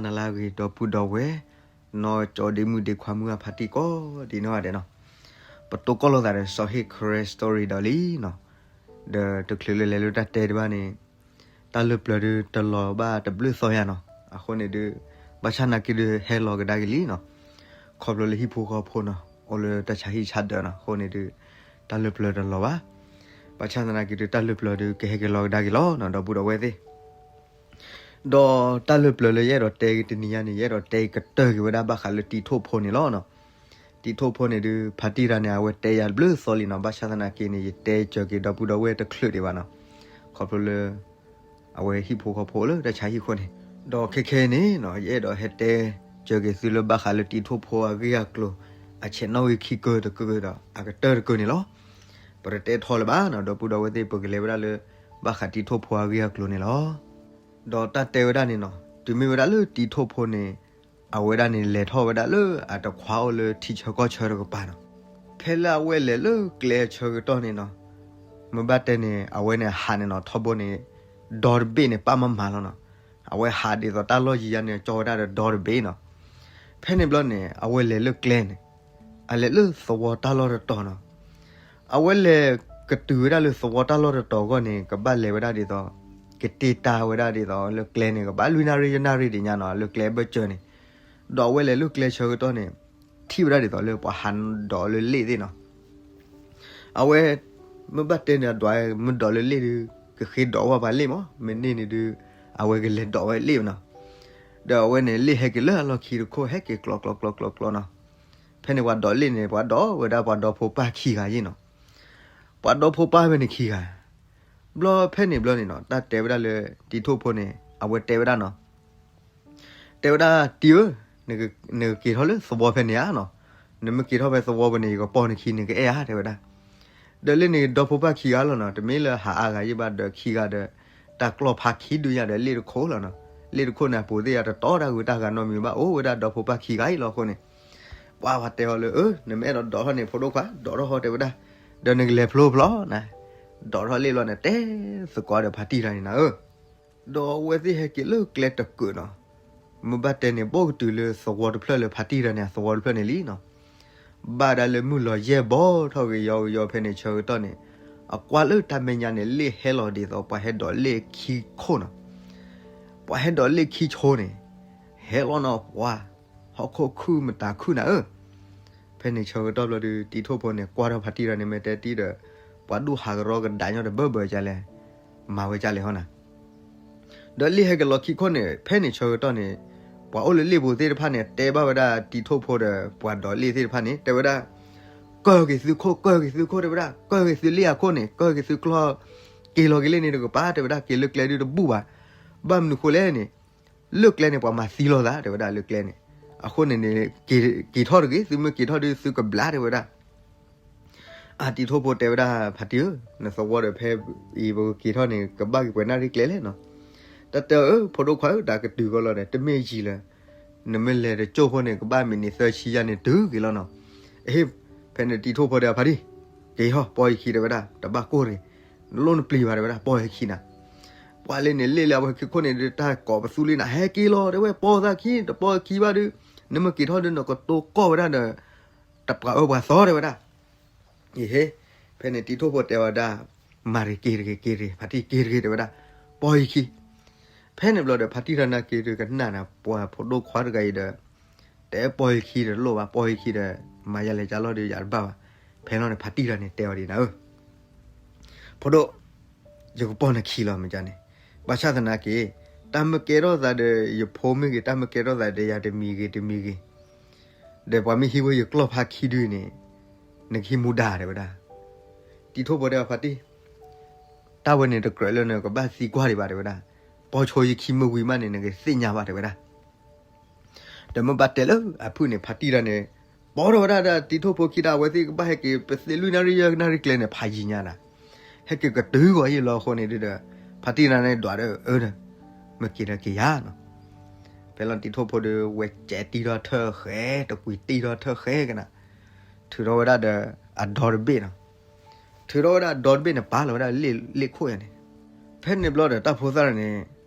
နၤလၢအဂ့ၤ ဒီပုၢ်ဒီဝဲၢ်, နီၢ်ကၠီဒ့မုၣ်ဒ့ခွါမုၢ်အဖါတံၢ်ကိးဒံနီၢ်ဂၤဒဲးနီၤ, ပတိၢ်ကီၢ်လိာ်သးဒီးစီၤဟ့ၣ် Karen Story ဒီးလံနီၤ, ဒီးတချုးလၢလဲၤလၢတၢ်တဲတဘၣ်န့ၣ်, တၢ်လၢပျၢၤဒုးတလီၤဘၣ်တဘျုးသီယါနီၤ, အဃိန့ၣ်ဒုး, ဘၣ်ဆၣ်သနာ်က့ဒုးဟဲလီၤကဒါက့ၤလံနီၤ, ခီဖျိလၢဟံၣ်ဖိဃီဖိနီၤ, အိၣ်လၢတၢ်ဆါဟံၣ်ဆါဒၢးနီၤ, အဃိန့ၣ်ဒုး, တၢ်လၢပျၢၤတလီၤဘၣ်, ဘၣ်ဆၣ်သနာ်က့ဒုးတၢ်လၢပျၢၤဒုးကဟဲက့ၤလီၤကဒါက့ၤလီၤနီၤ ဒီပုၢ်ဒီဝဲၢ်သ့ၣ် ဒီးတၢ်လၢပျၢၤလၢယအဲၣ်ဒိးတဲက့ၤတနံၤညါန့ၣ် ယအဲၣ်ဒိးတဲကတၢၢ်က့ၤဝဲဒၣ်ဘၣ်ဃးလၢတံၤထိၣ်ဖိန့ၣ်လီၤနီၤ, တံၤထိၣ်ဖိန့ၣ်ဒုး ဖါတံၢ်တဂၤန့ၣ် အဝဲတဲယၤတဘျုးသီလံနီၤ, ဘၣ်ဆၣ်သနာ်က့န့ၣ် ယတဲစၢၤက့ၤဒီပုၢ်ဒီဝဲၢ်တချုးဒံးဘၣ်နီၤ, ခီဖျိလၢ အဝဲဟံၣ်ဖိဃီဖိလၢတၢ်ဆါဟံၣ်အဃိန့ၣ်, ဒီးခဲခဲအံၤန့ၣ်နီၤ ယအဲၣ်ဒိးဟဲတဲစၢၤက့ၤသုလၢဘၣ်ဃးလၢတံၤထိၣ်ဖိအဂ့ၢ်အကျိၤ, အဆဲးနီၣ်ဂံၢ်ခံကၢၢ်တကၢၢ်ဒီး အကတၢၢ်တကၢၢ်န့ၣ်လီၤ, ပတတဲထီလၢၤဘၣ်နီၤ ဒီပုၢ်ဒီဝဲၢ်သ့ၣ် ပကလဲၤဝဲဒၣ်လၢ ဘၣ်ဃးတံၤထိၣ်ဖိအဂ့ၢ်အကျိၤန့ၣ်လီၤ, ဒီးတၢ်တဲဝဲဒၣ်န့ၣ်နီၤ တုၤမ့ၢ်ဝဲဒၣ်လၢတံၤထိၣ်ဖိန့ၣ်, အဝဲဒၣ်န့ၣ်လဲၤထီၣ်ဝဲဒၣ်လၢအတခွါအိၣ်လၢထံဆၢကီၢ်ဆၢတကပၤနီၤ, ဖဲလၢအဝဲလဲၤလၢကျဲဆၢကတီၢ်န့ၣ်နီၤ, မ့ၢ်ဘၣ်တဲန့ၣ် အဝဲန့ၣ်ဟးန့ၣ်နီၤ ထီဘိန့ၣ်, ဒီတဘ့ၣ်န့ၣ် ပၢ်မၤမၤလီၤနီၤ, အဝဲဟးဒ်သိးတၢ်လီၢ်ယံၤယါန့ၣ် ကၠီဝဲဒၣ်ဒီးဒီတဘ့ၣ်နီၤ, ဖဲန့ၣ်ဘျီန့ၣ် အဝဲလဲၤလၢကျဲန့ၣ်, အလဲၤလၢသဝီတၢ်လီၢ်တတီၤနီၤ, အဝဲလဲၤကတုၤဝဲဒၣ်လၢသဝီတၢ်လီၢ်တတီၤအဂီၢ်န့ၣ် ကဘၣ်လဲၤဝဲဒၣ်ဒ်သိး, ကတ့တၢ်ဝဲဒၣ်ဒ်သိးလၢကျဲန့ၣ် ကဘၣ်လွံၢ်နၣ်ရံၣ်ယဲၢ်နၣ်ရံၣ်ဒံးညါနီၤ လၢကျဲဘၢၣ်စၢၤန့ၣ်, ဒီးအဝဲလဲၤလၢကျဲဆၢကတီၢ်န့ၣ်, ထံၣ်ဝဲဒၣ်ဒ်သိးလၢပှၤဟးဒိးလၢလ့ၣ်သ့ၣ်နီၤ အဝဲ, မ့ၢ်ဘၣ်တဲန့ၣ် အဒွးမ့ၢ်ဒိးလၢလ့ၣ်ဒုး, ကဃ့ဒိးဝဲပှၤလ့ၣ်မး မ့ၢ်န့ၢ်န့ၣ်ဒုး, အဝဲကလဲၤဒိးဝဲလ့ၣ်နီၤ, ဒီးအဝဲန့ၣ်လ့ၣ်ဟဲက့ၤလၢအလီၢ်ခံတခိၣ် ဟဲက့ၤကျီကျီကျီကျီကျီနီၤ, ဖဲန့ၣ်ပှၤဒိးလ့ၣ်န့ၣ် ပှၤဒိးဝဲဒၣ်ပှၤဒီဖိပၢ်ခံဂၤယ့ၣ်နီၤ, ပှၤဒီဖိပၢ်ဖဲန့ၣ်ခံဂၤ, ဘျီဖဲန့ၣ်ဘျီန့ၣ်နီၤ တၢ်တဲဝဲဒၣ်လၢတံၤထိၣ်ဖိန့ၣ် အဝဲတဲဝဲဒၣ်နီၤ တဲဝဲဒၣ်တံၤဧၢ, နကက့ၤထီၣ်လၢသဝီဖဲန့ၣ်ဧါနီၤ, နမ့ၢ်က့ၤထီၣ်ဖဲသဝီပူၤန့ၣ် ယကပိာ်နခံနကအဲၣ်ဧါ တဲဝဲဒၣ်, ဒီးလၢန့ၣ်ဒီဖိပၢ်ခံဂၤလီၤနီၤ တမ့ၢ်လၢဟးအါဂၤယ့ၣ်ဘၣ်ဒီးခံဂၤဒီး, တၢ်ကျီၢ်ဖးခံဒုညါဒီးလ့ၣ်တခိၣ်လီၤနီၤ, လ့ၣ်တခိၣ်န့ၣ်အပူၤသ့ၣ်ယါတတီတၢ်ဂုၤတၢ်ဂၤနီတမံၤဘၣ် အိၣ်ဝဲဒၣ်ဒီဖိပၢ်ခံဂၤအံၤလီၤအဃိန့ၣ်, ပှၤပှၤတဲအီၤလၢအၢ နမ့ၢ်အဲၣ်ဒိးဒိးထီၣ်န့ၣ် ဖိဒိၣ်ခွါ ဒိးထီၣ်ဟီတဲဝဲဒၣ်, ဒီးနကလဲၤဖျိဖျီနီၤ, ဒိးထီၣ်လ့ၣ်လီၤန့ၣ် တဲသကိးဒီးဖါတံၢ်တဂၤန့ၣ်နၤဧၢ ဒီးအဝဲသ့ၣ်ဟဲက့ၤလၢကျဲတကုာ်နီၤ, မ့ၢ်ဘၣ်တဲန့ၣ် ဘီၣ်ကတုၤလၢသဝီတဖျၢၣ်လၢဖါတံၢ်တဂၤန့ၣ် အသဝီတဖျၢၣ်န့ၣ်လံနီၤ, ဘၣ်ဒၣ်လၢမုၢ်လီၤယဲၢ်ဘီထီၣ်ဂ့ၤယီၤဂ့ၤယီၤဖဲန့ၣ်ဆၢကတီၢ်န့ၣ်, အကွၢ်လၢတၢ်မဲာ်ညါန့ၣ် လ့ၣ်ဟဲလီၤဒ်သိးပှၤဟဲဒိးလ့ၣ်ခံခိၣ်နီၤ, ပှၤဟဲဒိးလ့ၣ်ခံဆိန့ၣ်, ဟဲလီၤနီၤပှၤ, ဟီၣ်ခိၣ်ခုၣ်မတၤခုၣ်နၤဧၢ ဖဲန့ၣ်ဆၢကတီၢ်ဘျီဒုး တံၤထိၣ်ဖိန့ၣ် ကွၢ်ထီၣ်ဖါတံၢ်တဂၤန့ၣ် မ့ၢ်တဲတံၢ်ဒီး, ပှၤဒိၣ်ဟးကရီကဒါညီတဘၢဘၢကလဲၣ်, မၤဝဲကလဲၣ်ဟီနီၤ, ဒီးလ့ၣ်ဟဲက့ၤလီၤခံခိၣ်န့ၣ် ဖဲန့ၣ်ဆၢကတီၢ်န့ၣ်, ပှၤအိၣ်လၢလ့ၣ်ပူၤသ့ၣ်တဖၣ်န့ၣ် တဲဘၣ်ဝဲဒၣ်တံၤထိၣ်ဖိဒီးပှၤဒိးလ့ၣ်သ့ၣ်တဖၣ်န့ၣ် တဲဝဲဒၣ်, ကၢၢ်က့ၤသုခိၣ် ကၢၢ်က့ၤသုခိၣ်တဲဝဲဒၣ် ကၢၢ်က့ၤသုလ့ၣ်အခိၣ်န့ၣ် ကၢၢ်က့ၤသုကျီၢ်, က့ၤလီၤက့ၤလ့ၣ်န့ၣ်တကပၤတဲဝဲဒၣ် က့ၤလၢကျဲဒုးတဘူၣ်ဘၣ်, ဘၣ်မနုၤဃိလဲၣ်န့ၣ် လၢကျဲန့ၣ် ပှၤမၤသံလီၤသး တဲဝဲဒၣ်လၢကျဲန့ၣ်, အဃိန့ၣ်န့ၣ်, က့ၤထီၣ်တဂ့ၤ သုမ့ၢ်က့ၤထီၣ်ဒုး သုကဘျါတဲဝဲဒၣ်, အတံၤထိၣ်ဖိတဲဝဲဒၣ် ဖါတံၢ်ဧၢ, နသဝီဒီးဖဲအံၤပကက့ၤထီၣ်န့ၣ် ကဘၣ်က့ၤပှဲၤနၣ်ရံၣ်ကျဲလဲၣ်နီၤ, တၢ်တဲအီၤဧၢ ဖိဒိၣ်ခွါဧၢ တၢ်ကတုၤကီလီၤဒီး တမ့ၢ်ယံာ်လၢၤ, နမ့ၢ်လဲၤတကၠိၢ်ဖိန့ၣ် ကဘၣ်မံးနံးသၢဆံယါန့ၣ်တုၤက့ၤလီၤနီၤ, အဟ့ၣ်, ဖဲန့ၣ်တံၤထိၣ်ဖိတဲဖါတံၢ်, က့ၤဟီၣ် ပိာ်ယခံတဲဝဲဒၣ် တဘၣ်ကိၢ်တဂ့ၤ, နလိၣ်နပျံၤဘၣ်တဲဝဲဒၣ် ပိာ်ယခံနၤ ပှၤလၢန့ၣ် လ့ၣ်လၢအဝဲခံခိၣ်န့ၣ်ဒုး တၢ်ကိးပသူလံနၤ ဟဲက့ၤလီၤ တဲဝဲ ပိာ်သးခံ တပိာ်ခံဘၣ်ဒုး နမ့ၢ်က့ၤထီၣ်ဒုး နကတိၤကီၢ်ဝဲဒၣ်ဒီး တပှၤအၢပှၤသီတဲဝဲဒၣ်, ယဟ့ၣ်, ဖဲန့ၣ်တံၤထိၣ်ဖိတဲဝဲဒၣ်, မၤတဂ့ၤ က့ၤတဂ့ၤ က့ၤတဂ့ၤ ဖါတံၢ်က့ၤတဂ့ၤတဲဝဲဒၣ်, ပိာ်ယခံ, ဖဲန့ၣ်ဘျီဒီး ဖါတံၢ်တဂၤနာ်က့ၤဒုးကနၣ်နၤ ပှၤဖိဒိၣ်ခွါတဂၤအံၤဒီး တဲပိာ်ယခံဒီးတလိၣ်ဘၣ် ပိာ်ယခံဒီး မၤယၤလဲၤကၢ်လီၢ်ဒုးယၤတဘၣ်ဘၣ်, ဖဲလီၤန့ၣ် ဖါတံၢ်တဂၤန့ၣ်တဲအီၤဒ်နၤဧၢ ဖိဒိၣ်, ယကပိာ်နခံလီၤမ့ၢ်ကန့ၣ်, ဘၣ်ဆၣ်သနာ်က့, တၢ်မ့ၢ်ကဲထီၣ်သးဒီးယဖိမ့ၢ်ဂ့ၤ တၢ်မ့ၢ်ကဲထီၣ်သးဒီးယၤတမံၤဂ့ၤတမံၤဂ့ၤ, ဒီးပှၤမ့ၢ်ဟံးဝဲယကျီၢ်ဖါခံဒုန့ၣ်, နကဟံးမူဒါတဲဝဲဒၣ်, တံၤထိၣ်ဖိတဲအီၤဖါတံၢ်, တၢ်ဝဲန့ၣ်တကြၢးလၢနကဘၣ်သံကွၢ်ဒံးဘၣ်တဲဝဲဒၣ်, ပိာ်ဆိယခံမ့ၢ်ဝံၤမးန့ၣ် နကသ့ၣ်ညါဘၣ်တဲဝဲဒၣ် ဒီးမ့ၢ်ဘၣ်တဲလၢအဖုၣ်န့ၣ် ဖါတံၢ်တဂၤန့ၣ်, ပိာ်ထီၣ်ဝဲဒၣ်ဒီးတံၤထိၣ်ဖိခံဒီး အဝဲသ့ၣ်ကဘၣ်ဟဲက့ၤ ပသ့လွံၢ်နၣ်ရံၣ်ယဲၢ်နၣ်ရံၣ်ကျဲန့ၣ် ဖးယံၤညါဒၣ်, ဟဲက့ၤကတုၤဂီၤယံာ်လီၤအဃိန့ၣ်ဒုးဒီး, ဖါတံၢ်တဂၤန့ၣ်ဒွးဒီးအၢဒီး, မ့ၢ်က့ၤဒီးက့ၤယၤနီၤ, ဖဲလီၤတံၤထိၣ်ဖိဒီး ဝဲကဲတံၢ်ထီၣ်ထၢၣ်ဃဲ တကွံတံၢ်ထီၣ်ထၢၣ်ဃဲကနၤ, ထုးထီၣ်ဝဲဒၣ်ဒီး, အဒီတဘ့ၣ်နီၤ, ထုးထီၣ်ဝဲဒၣ်အဒီတဘ့ၣ်န့ၣ် ပာ်လီၤဝဲဒၣ်လ့ၣ်ခိၣ်ယၤန့ၣ်, ဖဲန့ၣ်ဘျီဒီးတၢ်ဖိသၣ်န့ၣ်,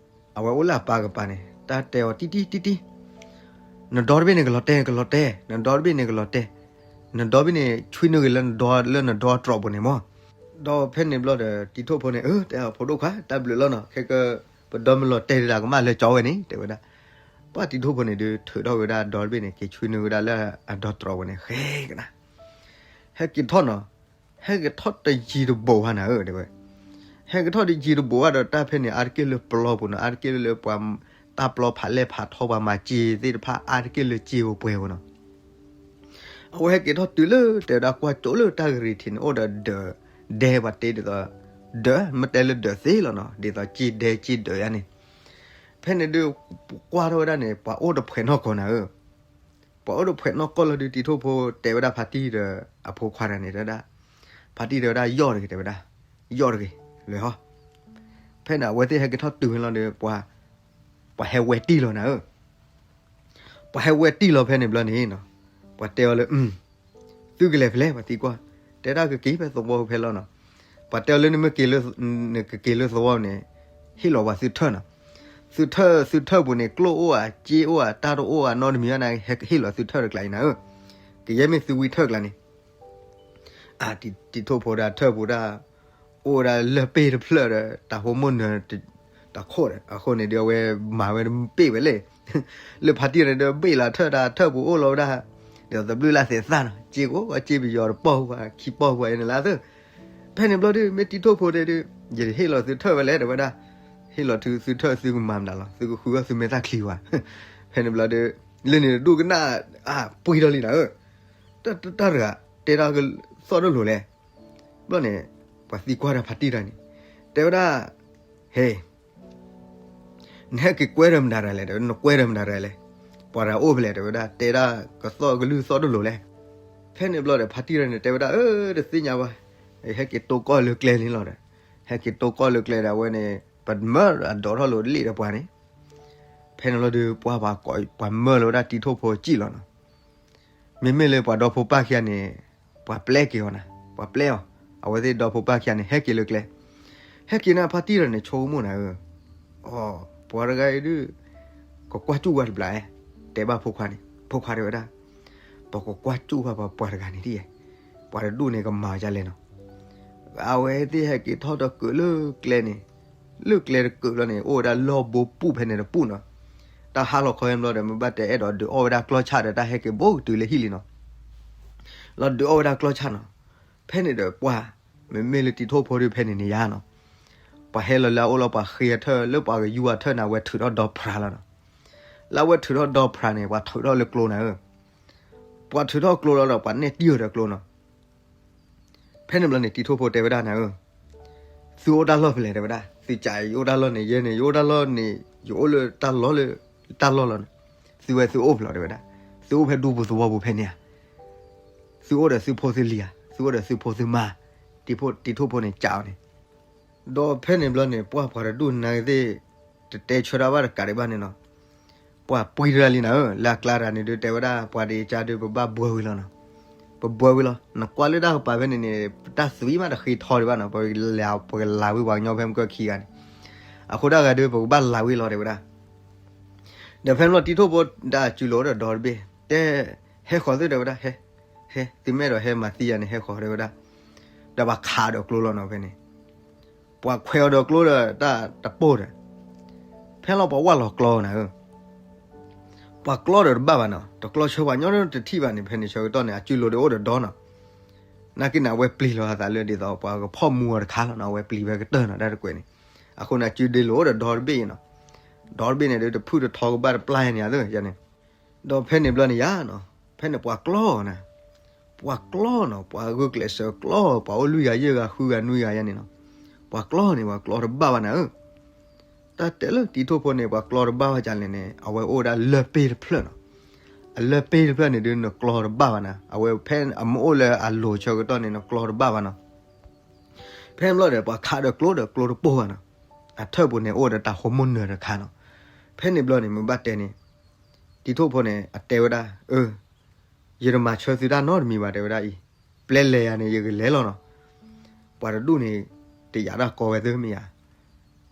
အဝဲအိၣ်လၢအပၢ်ကပၤန့ၣ် တၢ်တဲအီၤတံၢ်တံၢ်တံၢ်တံၢ်, နဒီတဘ့ၣ်န့ၣ်ကလီၤတဲာ် ကလီၤတဲာ်, နဒီတဘ့ၣ်န့ၣ်ကလီၤတဲာ်, နဒီဘ့ၣ်န့ၣ် ဆွံနုာ်ဂ့ၤလၢနဒီ လၢနဒီတြီးပူၤန့ၣ်မၢ်. ဒီးဖဲန့ၣ်ဘျီဒီး တံၤထိၣ်ဖိန့ၣ် အၢ တဲအီၤ ဖိဒိၣ်ခွါ တၢ်ဘျုးလီၤနီၤ, ခဲက ပဒီမုၢ်လီၤတဲာ်ဒၣ်ကမၣ်လၢကၠီဝဲန့ၣ် တဲဝဲဒၣ်. ပှၢ်တံၤထိၣ်ဖိန့ၣ်ဒုး ထုးထီၣ်ဝဲဒၣ်ဒီတဘ့ၣ်န့ၣ် က့ၤဆွံနုာ်ဝဲဒၣ်လၢအဒီတြီးပူၤန့ၣ် ဃဲကနၣ် ဟဲက့ၤထီၣ်နီၤ, ဟဲက့ၤထီၣ်တယံၤတဘူးဘၣ်နၤဧၢ တဲဝဲ. ဟဲက့ၤထီၣ်တယံၤတဘူးဘၣ်ဒီး တၢ်ဖဲန့ၣ် အါတက့ၢ်လၢပျီပူၤနီၤ, အါတက့ၢ်လၢပှၤ တၢ်ပျီဖးလဲၢ်ဖးထီ ပှၤမၤစ့သ့ၣ်တဖၣ် အါတက့ၢ်လၢစ့ပှဲၤပှဲၤပူၤနီၤ. အဝဲဟဲက့ၤထီၣ်တုၤလၢ တဲဝဲဒၣ် ကွၢ်ကၠိလၢတၢ်ကရံၢ်ထံးန့ၣ် အိၣ်ဒီးဒၢးဒဲ ပှၤတ့ဒ်သိး ဒၢး မ့ၢ်တဲလၢဒၢးသ့လီၤနီၤ, ဒ်သိးစ့ဒဲစ့ဒၢးယါန့ၣ်. ဖဲန့ၣ်ဒုး ကွၢ်ထီၣ်ဝဲဒၣ်န့ၣ် ပှၤအိၣ်တဖှဲးနီၢ်ကီၢ်နၤဧၢ. ပှၤအိၣ်တဖှဲးနီၢ်ကီၢ်လီၤဒုး တံၤထိၣ်ဖိတဲဝဲဒၣ်ဖါတံၢ်ဒီးအဖိခွါတဂၤန့ၣ် တဲဝဲဒၣ်, ဖါတံၢ်တဲဝဲဒၣ် ယီၢ်တဂ့ၤ တဲဝဲဒၣ်, ယီၢ်တဂ့ၤ လဲၤဟီ. ဖဲန့ၣ် အဝဲသ့ၣ်ဟဲက့ၤထီၣ်တုၤဝဲလီၤဒီး ပှၤ ပှၤဟဲဝဲတံၢ်လီၤနၤဧၢ. ပှၤဟဲဝဲတံၢ်လီၤဖဲန့ၣ်ဘျီန့ၣ်နီၤ, ပှၤတဲအီၤလၢ သုကလဲၤဖဲလဲၣ် ပှၤသံကွၢ်, တဲဒၣ်ကက့ၤဖဲသဝီဖဲလီၤနီၤ. ပှၤတဲအီၤလၢနမ့ၢ်က့ၤလၢ နကက့ၤလၢသဝီန့ၣ် ဟ့ၣ်လီၤပှၤသုထၢၣ်နီၤ. သုထၢၣ် သုထၢၣ်ပူၤန့ၣ် ကျိၣ်အိၣ်ဧါ စ့အိၣ်ဧါ တၢ်တအိၣ်ဧါ နီတမံၤဘၣ်န့ၣ် ဟဲဟ့ၣ်လီၤသုထၢၣ်တကျါအံၤနၤဧၢ. ကယဲၢ်မ့ၢ်သုဝံထၢၣ်ကျါန့ၣ် တံၤထိၣ်ဖိဒၣ်ထၢၣ်ပူၤဒၣ် အိၣ်ဝဲဒၣ်လၢၢ်ပ့ၢ်တဖျၢၣ်ဒီး တၢ်ဟိမိၣ်နၢၤ တၢ်ခိၣ်ဒီး အဃိန့ၣ်ဒုး အဝဲမၤဝဲတဘ့ၣ်ဝဲလဲၣ်. လၢဖါတံၢ်န့ၣ်ဒီး ဘ့ၣ်လီၤထၢၣ်ဒၣ် ထၢၣ်ပူၤအိၣ်လီၤဝဲဒၣ် ဒီးသဘျုးလၢ်သဲးသၣ်နီၤ, စ့ကအိၣ် စ့ပယီၤတပီၢ်ပူၤ ခံပီၢ်ပူၤအံၤန့ၣ်လၢသၢ. ဖဲန့ၣ်ဘျီဒုး မ့ၢ်တံၤထိၣ်ဖိတဲဒုး ယဟ့ၣ်လီၤသုထၢၣ်ဝဲလဲၣ် တဲဝဲဒၣ်. ဟ့ၣ်လီၤသုထၢၣ် သုကမၤမတၤလီၤ သုကဃုအီၣ်သုမဲာ်သၣ်ချံဝဲ. ဖဲန့ၣ်ဘျီဒုး လၢန့ၣ်တဒူၣ်ကနၣ် အါ ပှံၢ်ထီၣ်လံနၤဧၢ. တၢ်တဂၤ တဲဒၣ်ကသီၣ်တလိၤလဲၣ်. ဘျီန့ၣ် ပှၤသံကွၢ်တၢ်ဖါတံၢ်တဂၤန့ၣ် တဲဝဲဒၣ်, ဟဲ နဟဲက့ၤကွဲဒီးမတၤတဂၤလဲၣ် တဲဝဲ, နကွဲဒီးမတၤတဂၤလဲၣ်, ပှၤတဂၤအိၣ်ဖဲလဲၣ် တဲဝဲဒၣ်, တဲဒၣ်ကသီၣ်ကလုၢ်သီၣ်တလိၤလဲၣ်. ဖဲန့ၣ်ဘျီဒီး ဖါတံၢ်တဂၤန့ၣ် တဲဝဲဒၣ်, အၢ တသ့ၣ်ညါဘၣ်, ဟဲက့ၤတိၢ်ကီၢ်လၢကျဲန့ၣ်လီၤဒီး, ဟဲက့ၤတိၢ်ကီၢ်လၢကျဲဒီး အဝဲန့ၣ် ပမၢအဒိးထီၣ်လိာ်လ့ၣ်ဒီးပှၤန့ၣ်. ဖဲန့ၣ်လီၤဒီး ပှၤ ပှၤမၢလီၤဝဲဒၣ်တံၤထိၣ်ဖိစံၣ်လီၤနီၤ. မ့မ့ၢ်လၢပှၤဒီဖိပၢ်ခံဂၤန့ၣ် ပှၤပျဲက့ၤအီၤနၤ, ပှၤပျဲအီၤ, အဝဲသ့ၣ်ဒီဖိပၢ်ခံဂၤန့ၣ် ဟဲက့ၤလၢကျဲ, ဟဲက့ၤန့ၣ် ဖါတံၢ်တဂၤန့ၣ် ဆိကမိၣ်နၤဧၢ, အိ, ပှၤတဂၤအံၤဒုး ကကွၢ်စူၣ်ဝဲတဘျီ, တဲဘၣ်ဖိခွါန့ၣ်, ဖိခွါတဲဝဲဒၣ်, ပကကွၢ်စူၣ်ဝဲပှၤတဂၤန့ၣ်ဒ်, ပှၤတဒူၣ်န့ၣ်ကမၤအီၤဒ်လဲၣ်နီၤ. အဝဲသ့ၣ်ဟဲက့ၤထီၣ်ဒီးကုာ်လၢကျဲန့ၣ်, လၢကျဲတကုာ်ဘျီန့ၣ် အိၣ်ဝဲဒၣ်လီၢ်ဘိပူၣ်ဖဲန့ၣ်တပူၣ်နီၤ. တၢ်ဟးလီၤခီဟဲဘျီဒီး မ့ၢ်ဘၣ်တဲအဲၣ်ဒိးဒုးအီၣ်ဝဲဒၣ်ကျီၢ်ဆၣ်ဒီး တၢ်ဟဲက့ၤဘူးကတုၤလၢဟံၣ်လံနီၤ. လီၤဒုးအီၣ်ဝဲဒၣ်ကျီၢ်ဆၣ်နီၤ. ဖဲန့ၣ်ဒီးပှၤ, မ့မ့ၢ်လၢတံၤထိၣ်ဖိဒုးဖဲန့ၣ်န့ၣ်ယါနီၤ, ပှၤဟဲလီၤလၢအအိၣ်လီၤ ပှၤဃ့အထၢၣ် လၢပှၤကယူၤအထၢၣ်န့ၣ် အဝဲထုးထီၣ်ဒီဖျါလီၤနီၤ. လၢအဝဲထုးထီၣ်ဒီဖျါန့ၣ် ပှၤထုးထီၣ်လၢကျိနၤဧၢ, ပှၤထုးထီၣ်ကျိလီၤဒီး ပှၤနဲၣ်တံၢ်အီၤဒီးကျိနီၤ. ဖဲန့ၣ်ဘျီန့ၣ် တံၤထိၣ်ဖိတဲဝဲဒၣ်နၤဧၢ, သုအိၣ်တၢ်လီၢ်ဖဲလဲၣ် တဲဝဲဒၣ်, သုကးယအိၣ်တၢ်လီၢ်န့ၣ် ယဲန့ၣ် ယအိၣ်တၢ်လီၢ်န့ၣ် ယအိၣ်လၢတၢ်လီၢ်လၢ, တၢ်လီၢ်လီၤန့ၣ်, သုဝဲသုအိၣ်ဖဲလဲၣ် တဲဝဲဒၣ်, သုအိၣ်ဖဲဒူပူၤသဝီပူၤဖဲန့ၣ်ဧါ, သုအိၣ်ဒီးသုဖိသုလံၤဧါ, သုအိၣ်ဒီးသုဖိသုမါ, တံၤထိၣ်ဖိန့ၣ်ကးအီၤန့ၣ် ဒီးဖဲန့ၣ်ဘျီန့ၣ် ပှၤပှၤတဒူၣ်နၤသ့ၣ် တတဲဆၢတၢ်ဘၣ်တကးဒံးဘၣ်န့ၣ်နီၤ. ပှၤပှံၤတဂၤလံနၤဧၢ, လၢအကျါတဂၤန့ၣ်ဒုးတဲဝဲဒၣ် ပှၤဒံးကါဒုး ပဘၣ်ဘှၢဝံၤလီၤနီၤ. ပဘှၢဝံၤလီၤ, နကွၢ်လၢတၢ်ကပၤဖဲန့ၣ်န့ၣ် ပတၢ်သွံမးတဃ့ထီဒံးဘၣ်နီၤ, ပကလၤဝံၤပှၤကညီဖဲမုၢ်ကၢခံဂၤန့ၣ်, အဃိတၢ်ဂၤဒုး ပကဘၣ်လၤဝံၤလီၤတဲဝဲဒၣ်. ဒီးဖဲန့ၣ်ဘျီတံၤထိၣ်ဖိဒၣ်စုလိာ်ဒီးဒီတဘ့ၣ်, တဲ, ဟဲဃီၤသုတဲဝဲဒၣ်, ဟဲ, ဟဲ, သုမ့ၢ်အဲၣ်ဒိးဟဲမၤသံယၤန့ၣ် ဟဲဃီၤတဲဝဲဒၣ်. ဒီးပှၤခးဒီးကျိလီၤနီၤဖဲန့ၣ်, ပှၤခွဲးအီၤဒီးကျိဒီးတၢ်တပိၢ်ဒီး, ဖဲလီၤပှၤဝၢ်လီၤကျီနၤဧၢ, ပှၤကျီဒီးတဘၣ်ဘၣ်နီၤ, တကျီဆၢပှၤညီတထံၣ်ဘၣ်န့ၣ် ဖဲန့ၣ်ဆၢကတီၢ်န့ၣ် အစုလိာ်ဒီးအိၣ်ဒီးဒီနီၤ. နာ်က့န့ၣ် အဝဲပျံၤလီၤအသးလၢဒ်သိးပှၤကဖီၣ်မူအီၤတခါလီၤနီၤ, အဝဲပျံၤဝဲကတၢၢ်နီၤ တၢ်တကွဲးန့ၣ်, အဃိန့ၣ် အစုဒ့လိာ်အိၣ်ဒီးဒီတဘ့ၣ်နီၤ, ဒီတဘ့ၣ်န့ၣ်ဒုး တဖုၣ်တထီကဘၣ်တပျၢ်ယၤန့ၣ် အသ့ၣ်ယၤန့ၣ် ဒီးဖဲန့ၣ်ဘျီန့ၣ်ယါနီၤ, ဖဲန့ၣ်ပှၤကျီနီၤ, ပှၤကျီနီၤ, ပှၤဂုာ်ကျဲးစၢးကျီ, ပှၤအိၣ်လွံၢ်ဂၤယဲၢ်ဂၤဃုဂၤနွံဂၤယါန့ၣ်နီၤ, ပှၤကျီန့ၣ် ပှၤကျီတဘၣ်ဘၣ်နၤဧၢ. တၢ်တဲလၢတံၤထိၣ်ဖိန့ၣ် ပှၤကျီတဘၣ်ဘၣ်ဒ်လဲၣ်န့ၣ် အဝဲအိၣ်ဝဲဒၣ်လၢၢ်ပ့ၢ်တဖျၢၣ်နီၤ, အလၢၢ်ပ့ၢ်တဖျၢၣ်န့ၣ်ဒုး နကျီတဘၣ်ဘၣ်နၤ, အဝဲဖဲအမ့ၢ်အိၣ်လၢအလိၤဆၢကတီၢ်န့ၣ် နကျီတဘၣ်ဘၣ်နီၤ. ဖဲန့ၣ်ဘျီဒီး ပှၤခးဒီးကျိဒီးကျိတပိၢ်ဘၣ်နီၤ, အထၢၣ်ပူၤန့ၣ်အိၣ်ဒီးတၢ်ဟိမိၣ်နၢၤတခါနီၤ. ဖဲန့ၣ်ဘျီန့ၣ် မ့ၢ်ဘၣ်တဲန့ၣ်, တံၤထိၣ်ဖိန့ၣ် အတဲဝဲဒၣ်, အၢ, ယတမၤဆၢသုတၢ်နီတမံၤဘၣ် တဲဝဲဒၣ်အံၤ, ပျဲလဲၤယၤန့ၣ် ယကလဲၤလီၤနီၤ. ပှၤတဒူၣ်န့ၣ် တယာ်တၢ်ကီဝဲသ့ၣ်မ့ၢ်ယါ,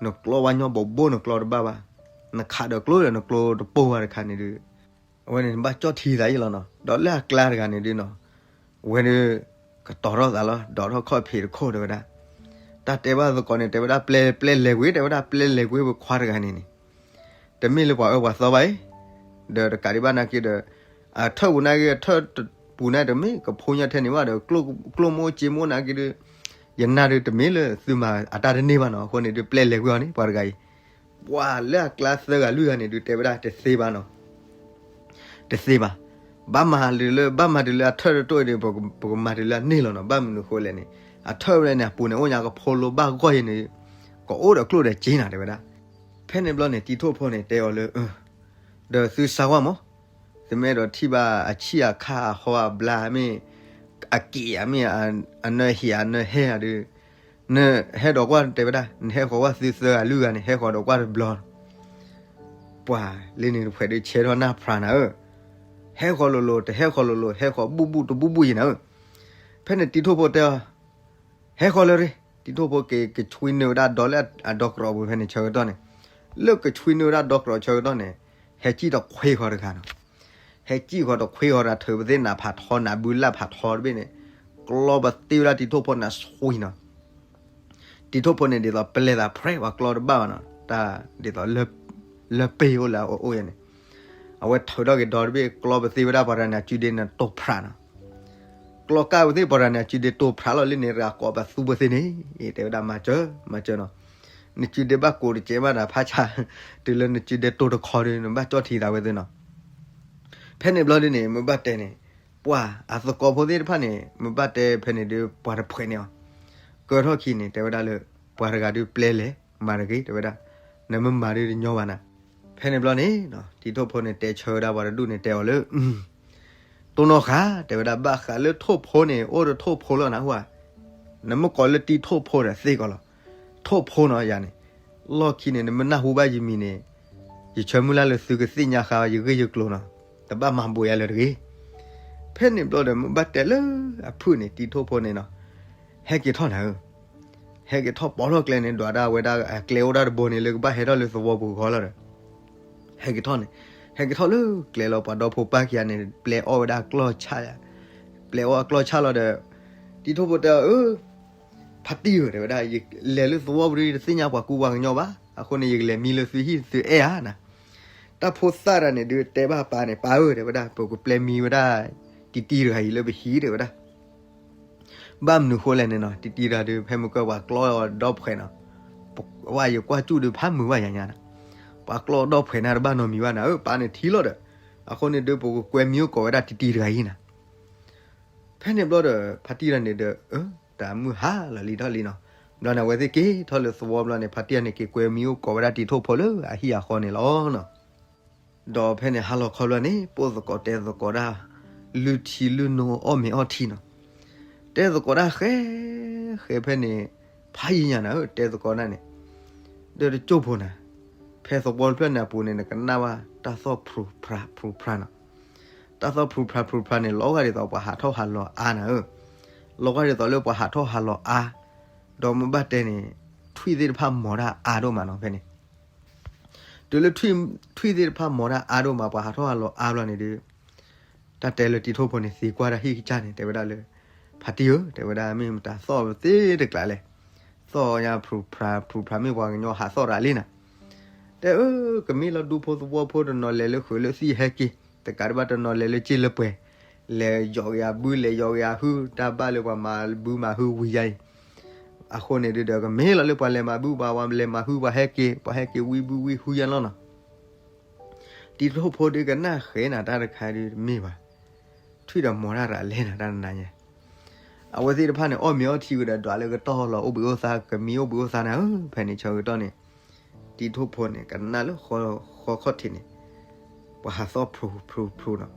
နကျီဝဲညီဘိးဘိၣ် နကျီတဘၣ်ဘၣ်. နခးဒီးကျိဒီးနကျိတပိၢ်ဘၣ်တခါန့ၣ်ဒုး, အဝဲန့ၣ်နဘၣ်ကၠီၣ်ထံသးယ့ၢ်လီၤနီၤ. ဒီးလၢအကျါတဂၤန့ၣ်ဒုးနီၤ, ဝဲဒုး ကတီၤထီၣ်သးလီၤ, ဒိးထီၣ်ခီၣ်ဖံးတခိၣ်တဲဝဲဒၣ်, တၢ်တဲဘၣ်သကိးန့ၣ် တဲဝဲဒၣ် ပျဲ ပျဲလဲၤကွံာ် တဲဝဲဒၣ် ပျဲလဲၤကွံာ်ပခွါတဂၤန့ၣ်န့ၣ်, တမ့ၢ်လၢပှၤအၢပှၤသီဘၣ်အံၤ, ဒီးတကးဒံးဘၣ်နာ်က့ဒီး အထၢၣ်ပူၤနာ်က့ အထၢၣ်ပူၤန့ၣ်တမ့ၢ်ကဖိညါထဲန့ၣ်ဘၣ်ဒီး ကျိၣ်မိၢ်စ့မိၢ်နာ်က့ဒီး ယနာ်ဒုးတမ့ၢ်လၢသုမၤအတၢ်တန့ၢ်ဘၣ်နီၤ. အဃိန့ၣ်ဒုး ပျဲလဲၤကွံာ်အီၤန့ၣ် ပှၤတဂၤအံၤ, ပှၤလၢအကျါသၢဂၤလွံၢ်ဂၤန့ၣ်ဒုး တဲဝဲဒၣ်တသ့ဘၣ်နီၤ. တသ့ဘၣ်. ဘၣ်မၤတုၤလၢ ဘၣ်မၤတုၤလၢအထၢၣ်တတိၢ်အံၤဒီး ပကမၤတုၤလၢအန့ၢ်လီၤနီၤ. ဘၣ်မနုၤဃိလဲၣ်န့ၣ် အထၢၣ်ဝဲန့ၣ် အပူၤန့ၣ် အိၣ်ညါကဖိလိဘၣ်ဂီၢ်အံၤန့ၣ် ကအိၣ်ဒီးကျိၣ်ဒီးစ့နၤ တဲဝဲဒၣ်. ဖဲန့ၣ်ဘျီန့ၣ် တံၤထိၣ်ဖိန့ၣ်တဲအီၤလၢ ဒီးသုစၢ်ဝဲမး, သုမ့ၢ်အဲၣ်ဒိးထံၣ်ဘၣ်အဆံၣ်အခါအဟီအဘျါမ့ၢ် အက့ၣ်အမ့ၢ် အနၢဟံၣ်အနၢဟဲဧါဒီး နဟဲဒီးကွၢ်တဲဝဲဒၣ် နဟဲဃီၤကွၢ်သုသၢဂၤလွံၢ်ဂၤန့ၣ် ဟဲဃီၤဒီးကွၢ်တဘျီ ပှၤလၢန့ၣ်တဖှဲးဒုးဆဲးထီၣ်နၢ်ဖြါနၤဧၢ, ဟဲဃီၤလိၤလိၤ တဟဲဃီၤလိၤလိၤ ဟဲဃီၤဘူၣ်ဘူၣ်တဘူၣ်ဘူၣ်ယံၤနၤဧၢ. ဖဲန့ၣ်တံၤထိၣ်ဖိတဲအီၤ ဟဲဃီၤလၢရ့, တံၤထိၣ်ဖိက့ၤကဆွံနုာ်ဝဲဒၣ်ဒီလၢအဒီကရီးပူၤဖဲန့ၣ်ဆၢကတီၢ်န့ၣ်, လၢကဆွံနုာ်ဝဲဒၣ်ဒီကရီးဆၢကတီၢ်န့ၣ်, ဟဲစံၣ်တခွ့ဃီၤတဂၤနီၤ. ဟဲစံၣ်ဃီၤတခွ့ဃီၤတဂၤ ထုးပသ့ၣ်နးဖးထီနးဘုလၢ်ဖးထီတဘ့ၣ်န့ၣ်, ကျီပသ့ဝဲဒၣ်တံၤထိၣ်ဖိန့ၣ်အဆွံနီၤ. တံၤထိၣ်ဖိန့ၣ်ဒ်သိးပလဲၤသးဖြဲး ပှၤကျီတဘၣ်ဘၣ်နီၤ, တၢ်ဒ်သိး လၢပ့ၤအိၣ်လၢအအိၣ်ယဲန့ၣ်, အဝဲထုးထီၣ်က့ၤဒီတဘ့ၣ် ကျီပသ့ဝဲဒၣ်ပှၤတဂၤန့ၣ် အစုဒ့န့ၣ်တိာ်ဖြးနီၤ. ကျီကၢ်ပသ့ၣ်ပှၤတဂၤန့ၣ် အစုဒ့တိာ်ဖြးလီၤလၢန့ၣ် တဂၤကိးပသူပသ့ၣ်န့ၣ်, တဲဝဲဒၣ်မၤစၢၤ မၤစၢၤနီၤ. နစုဒ့ဘၣ်ကိးတကဲးဘၣ်ဒီးဖးဆါ, တုၤလၢနစုဒ့တိာ်တခီဒီး နဘၣ်ကၠီၣ်ထံသးဝဲသ့ၣ်နီၤ. ဖဲန့ၣ်ဘျီဒ်န့ၣ် မ့ၢ်ဘၣ်တဲန့ၣ်, ပှၤအသကိးဖိသ့ၣ်တဖၣ်န့ၣ် မ့ၢ်ဘၣ်တဲဖဲန့ၣ်ဒုး ပှၤတဖှဲးန့ၢ်အီၤ, ကၢထီၣ်ခံန့ၣ် တဲဝဲဒၣ်လၢ ပှၤတဂၤဒုးပျဲလဲၤမၤတဂ့ၤ တဲဝဲဒၣ်, နမ့ၢ်မၤဒုးတညီဘၣ်နၤ. ဖဲန့ၣ်ဘျီန့ၣ် တံၤထိၣ်ဖိန့ၣ် တဲဆၢဝဲဒၣ်ပှၤတဒူၣ်န့ၣ် တဲအီၤလၢ တိၢ်နီၣ်ဃာ် တဲဝဲဒၣ် ဘၣ်ဃးလၢထိၣ်ဖိန့ၣ် အိၣ်ဒီးထိၣ်ဖိလီၤနဟူဧါ, နမ့ၢ်ကိးလၢတံၤထိၣ်ဖိဒီးသ့ၣ်ကီးလီၤ. ထိၣ်ဖိနီၤယၤန့ၣ်, လီၢ်ခံန့ၣ် နမ့ၢ်နၢ်ဟူဘၣ်ယမံၤန့ၣ်, ယဆၢမုၢ်လၢ်လၢသုကသ့ၣ်ညါဃာ်ယဂ့ၢ်ယကျိၤနီၤ, တဘၣ်မၤဘူးယၤလၢၤတဂ့ၤ. ဖဲန့ၣ်ဘျီဒီး မ့ၢ်ဘၣ်တဲလၢအဖုၣ်န့ၣ် တံၤထိၣ်ဖိန့ၣ်နီၤ, ဟဲက့ၤထီၣ်နၤဧၢ ဟဲက့ၤထီၣ်ပိာ်ထီၣ်ကျဲန့ၣ် ဒွးဒၣ်ဝဲဒၣ်အကျဲအိၣ်ဒၣ်တဘိန့ၣ် လၢကဘၣ်ဟဲထီၣ်လၢသဝီပူၤဂီၢ်လီၤဒီး, ဟဲက့ၤထီၣ်န့ၣ်, ဟဲက့ၤထီၣ်လၢကျဲလီၤ ပှၤဒီဖိပၢ်ခံဂၤန့ၣ် ပျဲအီၣ်ဝဲဒၣ်အကျီၢ်ဆၣ်, ပျဲအီၣ်အကျီၢ်ဆၣ်လီၤဒီး, တံၤထိၣ်ဖိတဲအီၤ အၢ ဖါတံၢ်ဧၢ တဲဝဲဒၣ် ယလဲၤလၢသဝီပူၤဒီး ယတသ့ၣ်ညါပှၤကူပှၤကညီဘၣ်, အဃိန့ၣ် ယကလဲၤမံလၢသုဟံၣ်သုအဲၣ်ဧါနၤ. တၢ်ဖိသၣ်တဂၤန့ၣ်ဒုးတဲဘၣ်ပၢ်န့ၣ် ပၢ်ဧၢ တဲဝဲဒၣ် ပကပျဲမံဝဲဒၣ် တံၤတံၤတဂၤအံၤလၢပဟံၣ် တဲဝဲဒၣ်. ဘၣ်မနုၤဃိလဲၣ်န့ၣ်နီၤ, တံၤတံၤတဂၤဒုး ဖဲမုၢ်ကၢၢ်ပှၤကျီဒီဖှဲးနီၤ, ဝဲယကွၢ်စူၣ်ဒုးဖးမုာ်ဘၣ်ယၤညါနၤ, ပှၤကျီဒီဖှဲးန့ၣ်တဘၣ်နီတမံၤဘၣ်နၤဧၢ ပၢ်န့ၣ်ထံၣ်လီၤဒီး, အဃိန့ၣ်ဒုး ပကကွဲမံအိၣ်ကိးဝဲဒၣ်တံၤတံၤတဂၤအံၤနၤ. ဖဲန့ၣ်ဘျီဒီး ဖါတံၢ်တဂၤန့ၣ်ဒီး အၢ တၢ်မုၢ်ဟါလီၤလံထီၣ်လံနီၤ. ဘျီန့ၣ် အဝဲသ့ၣ်က့ၤထီၣ်လၢသဝီဘျီန့ၣ် ဖါတံၢ်တဂၤန့ၣ် က့ၤကွဲမံအိၣ်ကိးဝဲဒၣ်တံၤထိၣ်ဖိလၢအဟံၣ်အဃီန့ၣ်လီၤနီၤ. ဒီးဖဲန့ၣ်ဟါလီၤခီဘျီန့ၣ် ပိၢ်သကိးတဲသကိးဒၣ် လုၢ်ထံလုၢ်နိအီၣ်မ့ၤအီထံနီၤ. တဲသကိးဒၣ်ဃဲ ဃဲဖဲန့ၣ် ဖးယံာ်ညါနၤဧၢ တဲသကိးဒၣ်န့ၣ်, ဒီးတကၠိၢ်ဖိနၤ, ဖဲသဝီတဖျၢၣ်န့ၣ်အပူၤန့ၣ် နကနၣ်ဘၣ်တၢ်သီၣ်ဖြူဖြါဖြူဖြါနီၤ. တၢ်သီၣ်ဖြူဖြါဖြူဖြါန့ၣ် လီၤဂာ်ဒ်သိးပှၤဟးထီၣ်ဟးလီၤအါနၤဧၢ, လီၤဂာ်ဒ်သိးလၢပှၤဟးထီၣ်ဟးလီၤအါ, ဒီးမ့ၢ်ဘၣ်တဲန့ၣ် ထွံၣ်သ့ၣ်တဖၣ်မီၤတၢ်အါဒိၣ်မးနီၤ ဖဲန့ၣ် တုၤလၢထွံၣ်သ့ၣ်တဖၣ်မီၤတၢ်အါဒိၣ်မး ပှၤဟးထီၣ်ဟးလီၤအါဘျီန့ၣ်ဒီး, တၢ်တဲလၢတံၤထိၣ်ဖိန့ၣ် သံကွၢ်တၢ်ဟံၣ်ကစၢ်န့ၣ် တဲဝဲဒၣ်လၢ ဖါတံၢ်ဧၢ တဲဝဲဒၣ် မ့ၢ်မတၤသီၣ်သ့တကျးလဲၣ်, သီၣ်ညါဖြူဖြါဖြူဖြါ မ့ၢ်ပှၤကညီဟးသီၣ်တၢ်လံနၤ. တဲအၢ ကမ့ၢ်လီၤဒူဖိသဝီဖိတနီၤလဲၤလၢဃုာ်လၢသံၣ်ဟဲက့ၤ, တကးတဘၣ်တနီၤလဲၤလၢစ့လၢပှဲၤ, လဲၤယီၤက့ၤအဘု လဲၤယီၤက့ၤအဟု တၢ်ဘၣ်လၢပှၤမၤဘုမၤဟုဝံၤယါအံၤ အဃိန့ၣ်ဒုးဒီး ကမ့ၢ်လီၤလၢပှၤလဲၤမၤဘု ပှၤလဲၤမၤဟု ပှၤဟဲက့ၤ ပှၤဟဲက့ၤဝံဘုဝံဟုယါလီၤနီၤ. တံၤထိၣ်ဖိဒုးကနၣ်ဃဲနၤတၢ်တခါဒုးတမ့ၢ်ဘၣ်, ထွံၣ်ဒီးမီၤတၢ်ရၤလဲနၤတၢ်နၤညါ. အဝဲသ့ၣ်တဖၣ်န့ၣ် အီၣ်မ့ၤအီထံဝံၤဒီး ဒွးလၢကတီၢ်လီၤအိၣ်ဘှံးအိၣ်သါ ကမံအိၣ်ဘှံးအိၣ်သါနၤဧၢ ဖဲန့ၣ်ဆၢကတီၢ်န့ၣ် တံၤထိၣ်ဖိန့ၣ် ကနၣ်လၢဃီခီၣ်ထံးန့ၣ် ပှၤဟးသီၣ်ဖြူဖြူဖြူနီၤ,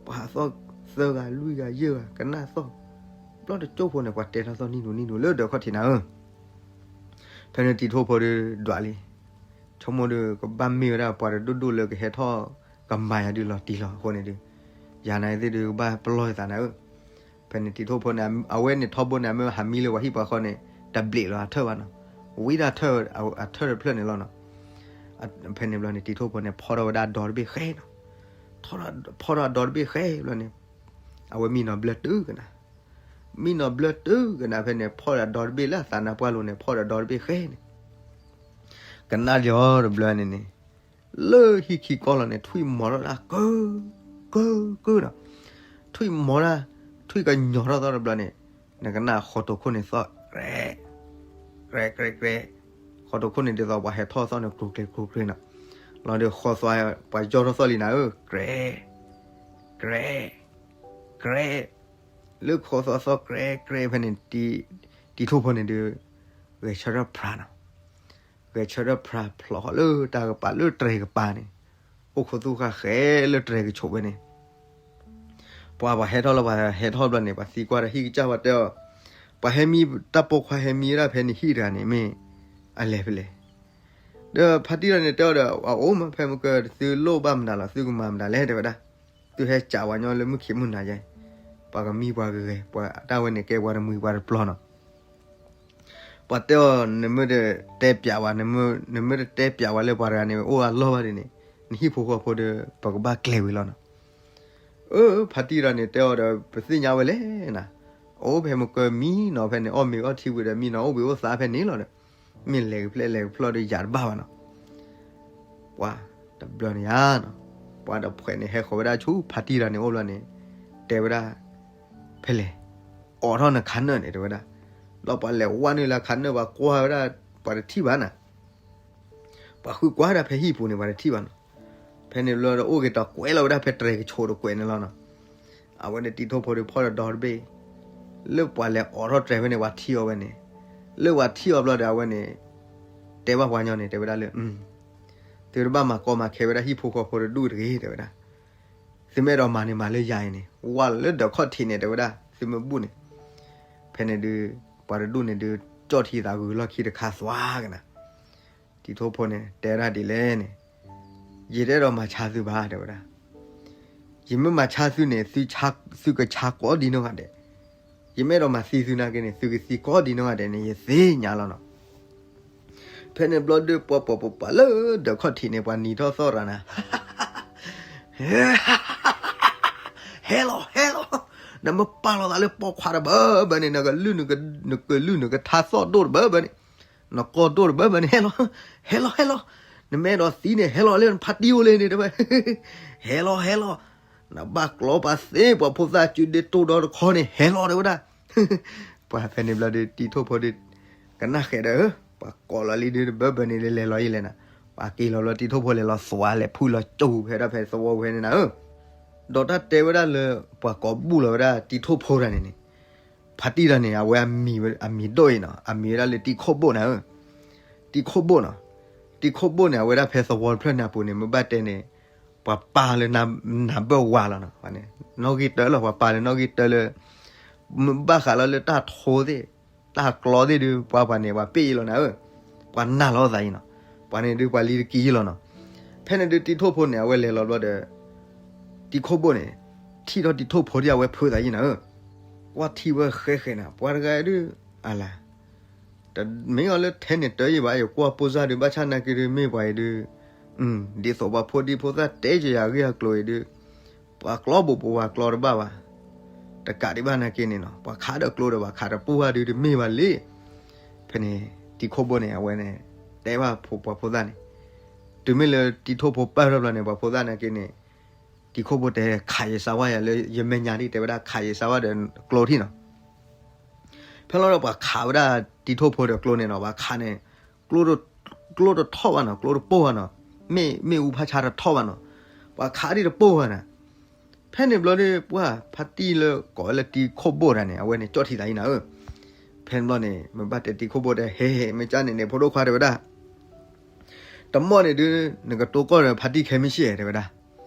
ပှၤဟးသီၣ်သၢဂၤလွံၢ်ဂၤယဲၢ်ဂၤ ကနၣ်သီၣ်, ဘျီတကၠိၢ်ဖိန့ၣ် ပှၤတဲထီၣ်သီၣ်နံၣ်နူနံၣ်နူလၢဒၢးခီၣ်ထံးနၤဧၢ. ဖဲန့ၣ်တံၤထိၣ်ဖိဒုးဒွးလံ, ဆိကမိၣ်ဒုး ကဘၣ်မ့ၢ်ဝဲဒၣ်ပှၤတဒိၣ်ဒိၣ်လၢကဟဲထီၣ်ကမၤယၤဒုးလီၤတံၢ်လီၤအဃိန့ၣ်ဒုး, ယၤနၤသ့ၣ်ဒုးကဘၣ်ပလီၢ်ယသးနၤဧၢ. ဖဲန့ၣ်တံၤထိၣ်ဖိန့ၣ် အဝဲန့ၣ်ထီဘိန့ၣ် အမ့ၢ်ဟးမံလၢပှၤဟံၣ်ပှၤဃီန့ၣ် တဘျံးလီၤအထၢၣ်ဘၣ်နီၤ, ဝံဒၣ်အထၢၣ်တဖျၢၣ်န့ၣ်လီၤနီၤ. ဖဲန့ၣ်ဘျီန့ၣ် တံၤထိၣ်ဖိန့ၣ် ဖီၣ်ထီၣ်ဝဲဒၣ်ဒီတဘ့ၣ်ဃဲနီၤ, ဖီၣ်ထီၣ်ဒီတဘ့ၣ်ဃဲဘျီန့ၣ် အဝဲမံနီၤဘျၢတုၤကနၤ, မံနီၤဘျၢတုၤကနၤဖဲန့ၣ် ဖီၣ်ဒီးဒီတဘ့ၣ်လၢအသးနါပှၢ်လိၤန့ၣ် ဖီၣ်ဒီးဒီတဘ့ၣ်ဃဲန့ၣ် ကနၣ်လီၤတဘျီန့ၣ်န့ၣ် လၢဟံၣ်ခံကီၢ်လီၤန့ၣ် ထွံၣ်မီၤထီၣ်ဒၣ်ကၢ ကၢ ကၢနီၤ, ထွံၣ်မီၤဒၣ် ထွံၣ်ကညီၤထီၣ်သီၣ်တဘျီန့ၣ် နကနၣ်ဃီးတိာ်ခိၣ်န့ၣ်သီၣ် ကြဲ ကြဲ ကြဲ ကြဲ, ဃီးတိာ်ခိၣ်န့ၣ်ဒ်သိးပှၤဟဲထီၣ်သီၣ်န့ၣ် ကျိၤကျဲၤကျိၤကျဲၤနီၤ, လီၤဒီးဃီသွါ ပှၤယီၢ်ထီၣ်သီၣ်လံနၤဧၢ ကြဲ ကြဲ ကြဲ, လၢဃီသွါသီၣ်ကြဲ ကြဲဖဲန့ၣ် တံၤထိၣ်ဖိန့ၣ်ဒီး ဂဲၤဆၢထၢၣ်ဖြါနီၤ, ဂဲၤဆၢထၢၣ်ဖြါဖျိးဃီလၢတၢ်ကပၤလၢတြဲၤကပၤန့ၣ်, အိၣ်ခိးသူၣ်ဃာ်ဃဲလၢတြဲၤကဆိးဝဲန့ၣ် ပှၤပှၤဟဲထီၣ်လၢပှၤဟဲထီၣ်ဘျီန့ၣ် ပှၤသံကွၢ်ဒီးဟံၣ်ကစၢ်ပှၤတဲအီၤ, ပှၤဟဲမံတၢ်ပိာ်ခွါဟဲမံဝဲဒၣ်ဖဲန့ၣ်ဟံၣ်တဂၤန့ၣ် မ့ၢ်အလဲၤဖဲလဲၣ်, ဒီးဖါတံၢ်ဒီးန့ၣ်တဲအီၤဒီး အအိၣ်မးဖဲမကၢ သုလိၣ်ဘၣ်မနုၤလီၤ သုကမၤမနုၤလဲၣ်တဲဝဲဒၣ်, သုဟဲစံးဝဲညီလၢမုၢ်ခံးမုၢ်နၤယဲ, ပှၤကမံပှၤကဂဲၤ ပှၤတၢ်ဝဲန့ၣ်ကဲပှၤတမှံၤပှၤတပျီၤနီၤ ပှၤတဲအီၤ နမ့ၢ်တတဲပျးဝဲ နမ့ၢ်တတဲပျးဝဲလၢပှၤတဂၤန့ၣ် အိၣ်အလီၢ်ဘၣ်ဒ်န့ၣ် နဟံၣ်ဖိဃီဖိဒီး ပကဘၣ်ကျဲၤဝံၤလီၤနီၤ. အၢ ဖါတံၢ်ဒီးန့ၣ်တဲအီၤဒီး ပသ့ၣ်ညါဝဲလဲၣ်နၤ, အိၣ်ဖဲမကၢမံနီၤဖဲန့ၣ် အီၣ်မ့ၤအီထံဝံၤဒီး မံနီၤအိၣ်ဘှံးအိၣ်သါဖဲန့ၣ်လီၤဒီး မ့ၢ်လဲၤကဖျဲၣ်လဲၤကဖျီဒီးယၤတဘၣ်ဘၣ်နီၤ. ပှၤတဘျီန့ၣ်ဧါနီၤ, ပှၤတဖှဲးန့ၣ်ဟဲဃီၤဝဲဒၣ်ဆူဖါတံၢ်ဒီးန့ၣ်အိၣ်ဘျီန့ၣ် တဲဝဲဒၣ် ဖဲလဲၣ်, အိးထီၣ်နခါနၢၣ်န့ၣ် တဲဝဲဒၣ်, ဒီးပှၤလဲၤဝဲနုာ်လၢခါနၢၣ် ပှၤကွၢ်ဝဲဒၣ် ပှၤတထံၣ်ဘၣ်နၤ, ပှၤဃုကွၢ်ဒၣ်ဖဲဟံၣ်ပူၤန့ၣ် ပှၤတထံၣ်ဘၣ်နီၤ. ဖဲန့ၣ်ဘျီဒီး အိၣ်က့ၤတၢ်ကွဲးလီၤဝဲဒၣ်ဖဲတြဲၤကဆိးတကွဲးန့ၣ်လီၤနီၤ. အဝဲန့ၣ်တံၤထိၣ်ဖိဒီးဖီၣ်ဒီးဒီတဘ့ၣ်, လၢပှၤလဲၤအိးထီၣ်တြဲၤဖဲန့ၣ် ပှၤထံၣ်အီၤဝဲန့ၣ်, လၢပှၤထံၣ်အီၤဘျီဒီး အဝဲန့ၣ် တဲဘၣ်ပှၤညီန့ၣ် တဲဝဲဒၣ်လၢ သုတဘၣ်မၤကီမၤခဲဝဲဒၣ်ဟံၣ်ဖိဃီဖိတဒူၣ်တဂ့ၤ တဲဝဲဒၣ်. သုမ့ၢ်အဲၣ်ဒိးမၤန့ၣ်မၤလၢယၤအံၤန့ၣ်, ဝဲလၢဒၢးခီၣ်ထံးန့ၣ် တဲဝဲဒၣ်, သုမ့ၢ်ဘူၣ်န့ၣ်. ဖဲန့ၣ်ဒုး ပှၤတဒူၣ်န့ၣ်ဒုး ကၠီၣ်ထံသးဂုာ်လီၢ်ခံတခါသွါကနၤ. တံၤထိၣ်ဖိန့ၣ် တဲဒၣ်ဒ်လဲၣ်န့ၣ်, ယတအဲၣ်ဒိးမၤဆါသုဘၣ် တဲဝဲဒၣ်. ယမ့ၢ်မၤဆါသုန့ၣ် သုကဆါကိးဒံနီၢ်ဂၤဒဲး, ယမ့ၢ်အဲၣ်ဒိးမၤသံသုနာ်က့န့ၣ် သုကသံကိးဒံနီၢ်ဂၤဒဲးန့ၣ် ယသ့ၣ်ညါလီၤနီၤ. ဖဲန့ၣ်ဘျီဒီး ပှၤပိာ်ပပှၤလၢဒၢးခီၣ်ထံးန့ၣ် ပှၤနံၤထီၣ်သီၣ်ရၤနၤ, ဟဲလီၤ ဟဲလီၤ, နမ့ၢ်ပာ်လီၤသးလၢပိာ်ခွါတဘၢဘၢန့ၣ် နကလုၢ် နကလုၢ်နကထါသီၣ်ဒိၣ်တဘၢဘၢန့ၣ်, နကီၢ်ဒိၣ်တဘၢဘၢန့ၣ် ဟဲလီၤ ဟဲလီၤ ဟဲလီၤ, နမ့ၢ်အဲၣ်ဒိးသံန့ၣ် ဟဲလီၤလၢနဖါတံၢ်အိၣ်လၢန့ၣ်တဘၢ, ဟဲလီၤ ဟဲလီၤ, နဘၣ်ကျီပာ်သ့ ပှၤဖိသၣ်စုဒ့တိၢ်ဒီတခီန့ၣ် ဟဲလီၤ တဲဝဲဒၣ်. ပှၤဖဲန့ၣ်ဘျီဒီး တံၤထိၣ်ဖိဒီး ကနၣ်ဃဲးဒီး ပှၤကိးလီၤလံဒုးတဘၢဘၢန့ၣ် လဲၤလီၤယံၤလဲၣ်နၤ, ပှၤက့ၤလီၤဘျီ တံၤထိၣ်ဖိလဲၤလီၤသွါလဲၤဖုလီၤကၠိဖဲဒၣ်ဖဲသဝီဖဲန့ၣ်နၤဧၢ. ဒီးတၢ်တဲဝဲဒၣ်လၢ ပှၤကိးဘူၣ်လီၤဝဲဒၣ်တံၤထိၣ်ဖိတဂၤန့ၣ်န့ၣ်, ဖါတံၢ်တဂၤန့ၣ် အဝဲအမံၤဒိၣ်အံၤနီၤ အမံၤဝဲဒၣ်လၢတံၤခိၣ်ဘိၣ်နၤဧၢ. တံၤခိၣ်ဘိၣ်နီၤ, တံၤခိၣ်ဘိၣ်န့ၣ် အဝဲဒၣ်ဖဲသဝီတဖျၢၣ်န့ၣ်အပူၤန့ၣ် မ့ၢ်ဘၣ်တဲန့ၣ် ပှၤပာ်လၢနၤဘၢၣ်ဝါလီၤနီၤ, နီၣ်ဂံၢ်တၢလီၤ ပှၤပာ်လၢနီၣ်ဂံၢ်တၢလၢ မ့ၢ်ဘၣ်ဃးလီၤလၢတၢ်ထိသ့ၣ် တၢ်ကျီသ့ၣ်ဒုး ပှၤပှၤန့ၣ် ပှၤပ့ၢ်ယံလီၤနၤဧၢ, ပှၤနာ်လီၤသးယံနီၤ, ပှၤန့ၣ်ဒုးပှၤလံၤတက့ၢ်ယံလီၤနီၤ. ဖဲန့ၣ်ဒုးတံၤထိၣ်ဖိန့ၣ် အဝဲလဲၤလီၤဘျီဒီး တံၤခိၣ်ဘိၣ်န့ၣ် ထံၣ်ထီၣ်တံၤထိၣ်ဖိဒ်အဝဲဖုးသးယံနၤဧၢ, ကွၢ်ထံဝဲဃဲဃဲနၤ ပှၤတဂၤဒုး အလၤ တမ့ၢ်အီၤလၢထဲန့ၣ်တၢ်ယံဘၣ် ယကွၢ်ပိၢ်စၢ်ဒုး ဘၣ်ဆၣ်နာ်က့ဒုး မ့ၢ်ပှၤအံၤဒုး ဒ်သိးပှၤဖိဒံဖိသၣ်တဲကယၤအဂ့ၢ်အကျိၤအံၤဒုး ပှၤကျီဘိးပဝၤကျီတဘၣ်ဘၣ်, တကးဒံးဘၣ်နာ်က့န့ၣ်နီၤ ပှၤခးဒီးကျိဒီး ပှၤခးတပူၤဘၣ်ဒုး တမ့ၢ်ဘၣ်လံ. ဖဲန့ၣ် တံၤခိၣ်ဘိၣ်န့ၣ် အဝဲန့ၣ် တဲဘၣ်ပှၤဖိသၣ်န့ၣ် တုၤမ့ၢ်လၢတံၤထိၣ်ဖိပာ်ထီၣ်ဘျီန့ၣ် ပှၤဖိသၣ်နာ်က့န့ၣ် တံၤခိၣ်ဘိၣ်တဲ ခးယစၢ်ဝါယၤလၢ ယမဲာ်ညါဒ်တဲဝဲဒၣ် ခးယစၢ်ဝါဒီးကျိထံၣ်နီၤ. ဖဲလီၤဒီးပှၤခးဝဲဒၣ်တံၤထိၣ်ဖိဒီးကျိန့ၣ်နီၤ ပှၤခးန့ၣ် ကျိတထီၣ်ဘၣ်နီၤ ကျိတပိၢ်ဘၣ်နီၤ, မ့ၣ် မ့ၣ်အူဖးဆါတထီၣ်ဘၣ်နီၤ, ပှၤခးဒ်တပိၢ်ဘၣ်နၤ. ဖဲန့ၣ်ဘျီဒီး ပှၤဖါတံၢ်လၢကိးဝဲလၢတံၤခိၣ်ဘိၣ်တဂၤန့ၣ် အဝဲန့ၣ်ကၠီၣ်ထံသးယံနၤဧၢ. ဖဲန့ၣ်ဘျီန့ၣ် မ့ၢ်ဘၣ်တဲတံၤခိၣ်ဘိၣ်တဲ ဟဲဟဲ မ့ၢ်ကၠၢ်န့ၣ်န့ၣ် ဖိဒိၣ်ခွါတဲဝဲဒၣ် တမီၢ်န့ၣ်ဒုး နကတိၤကီၢ်ဒီးဖါတံၢ်ခဲမုၢ်ဆ့ၣ်တဲဝဲဒၣ်.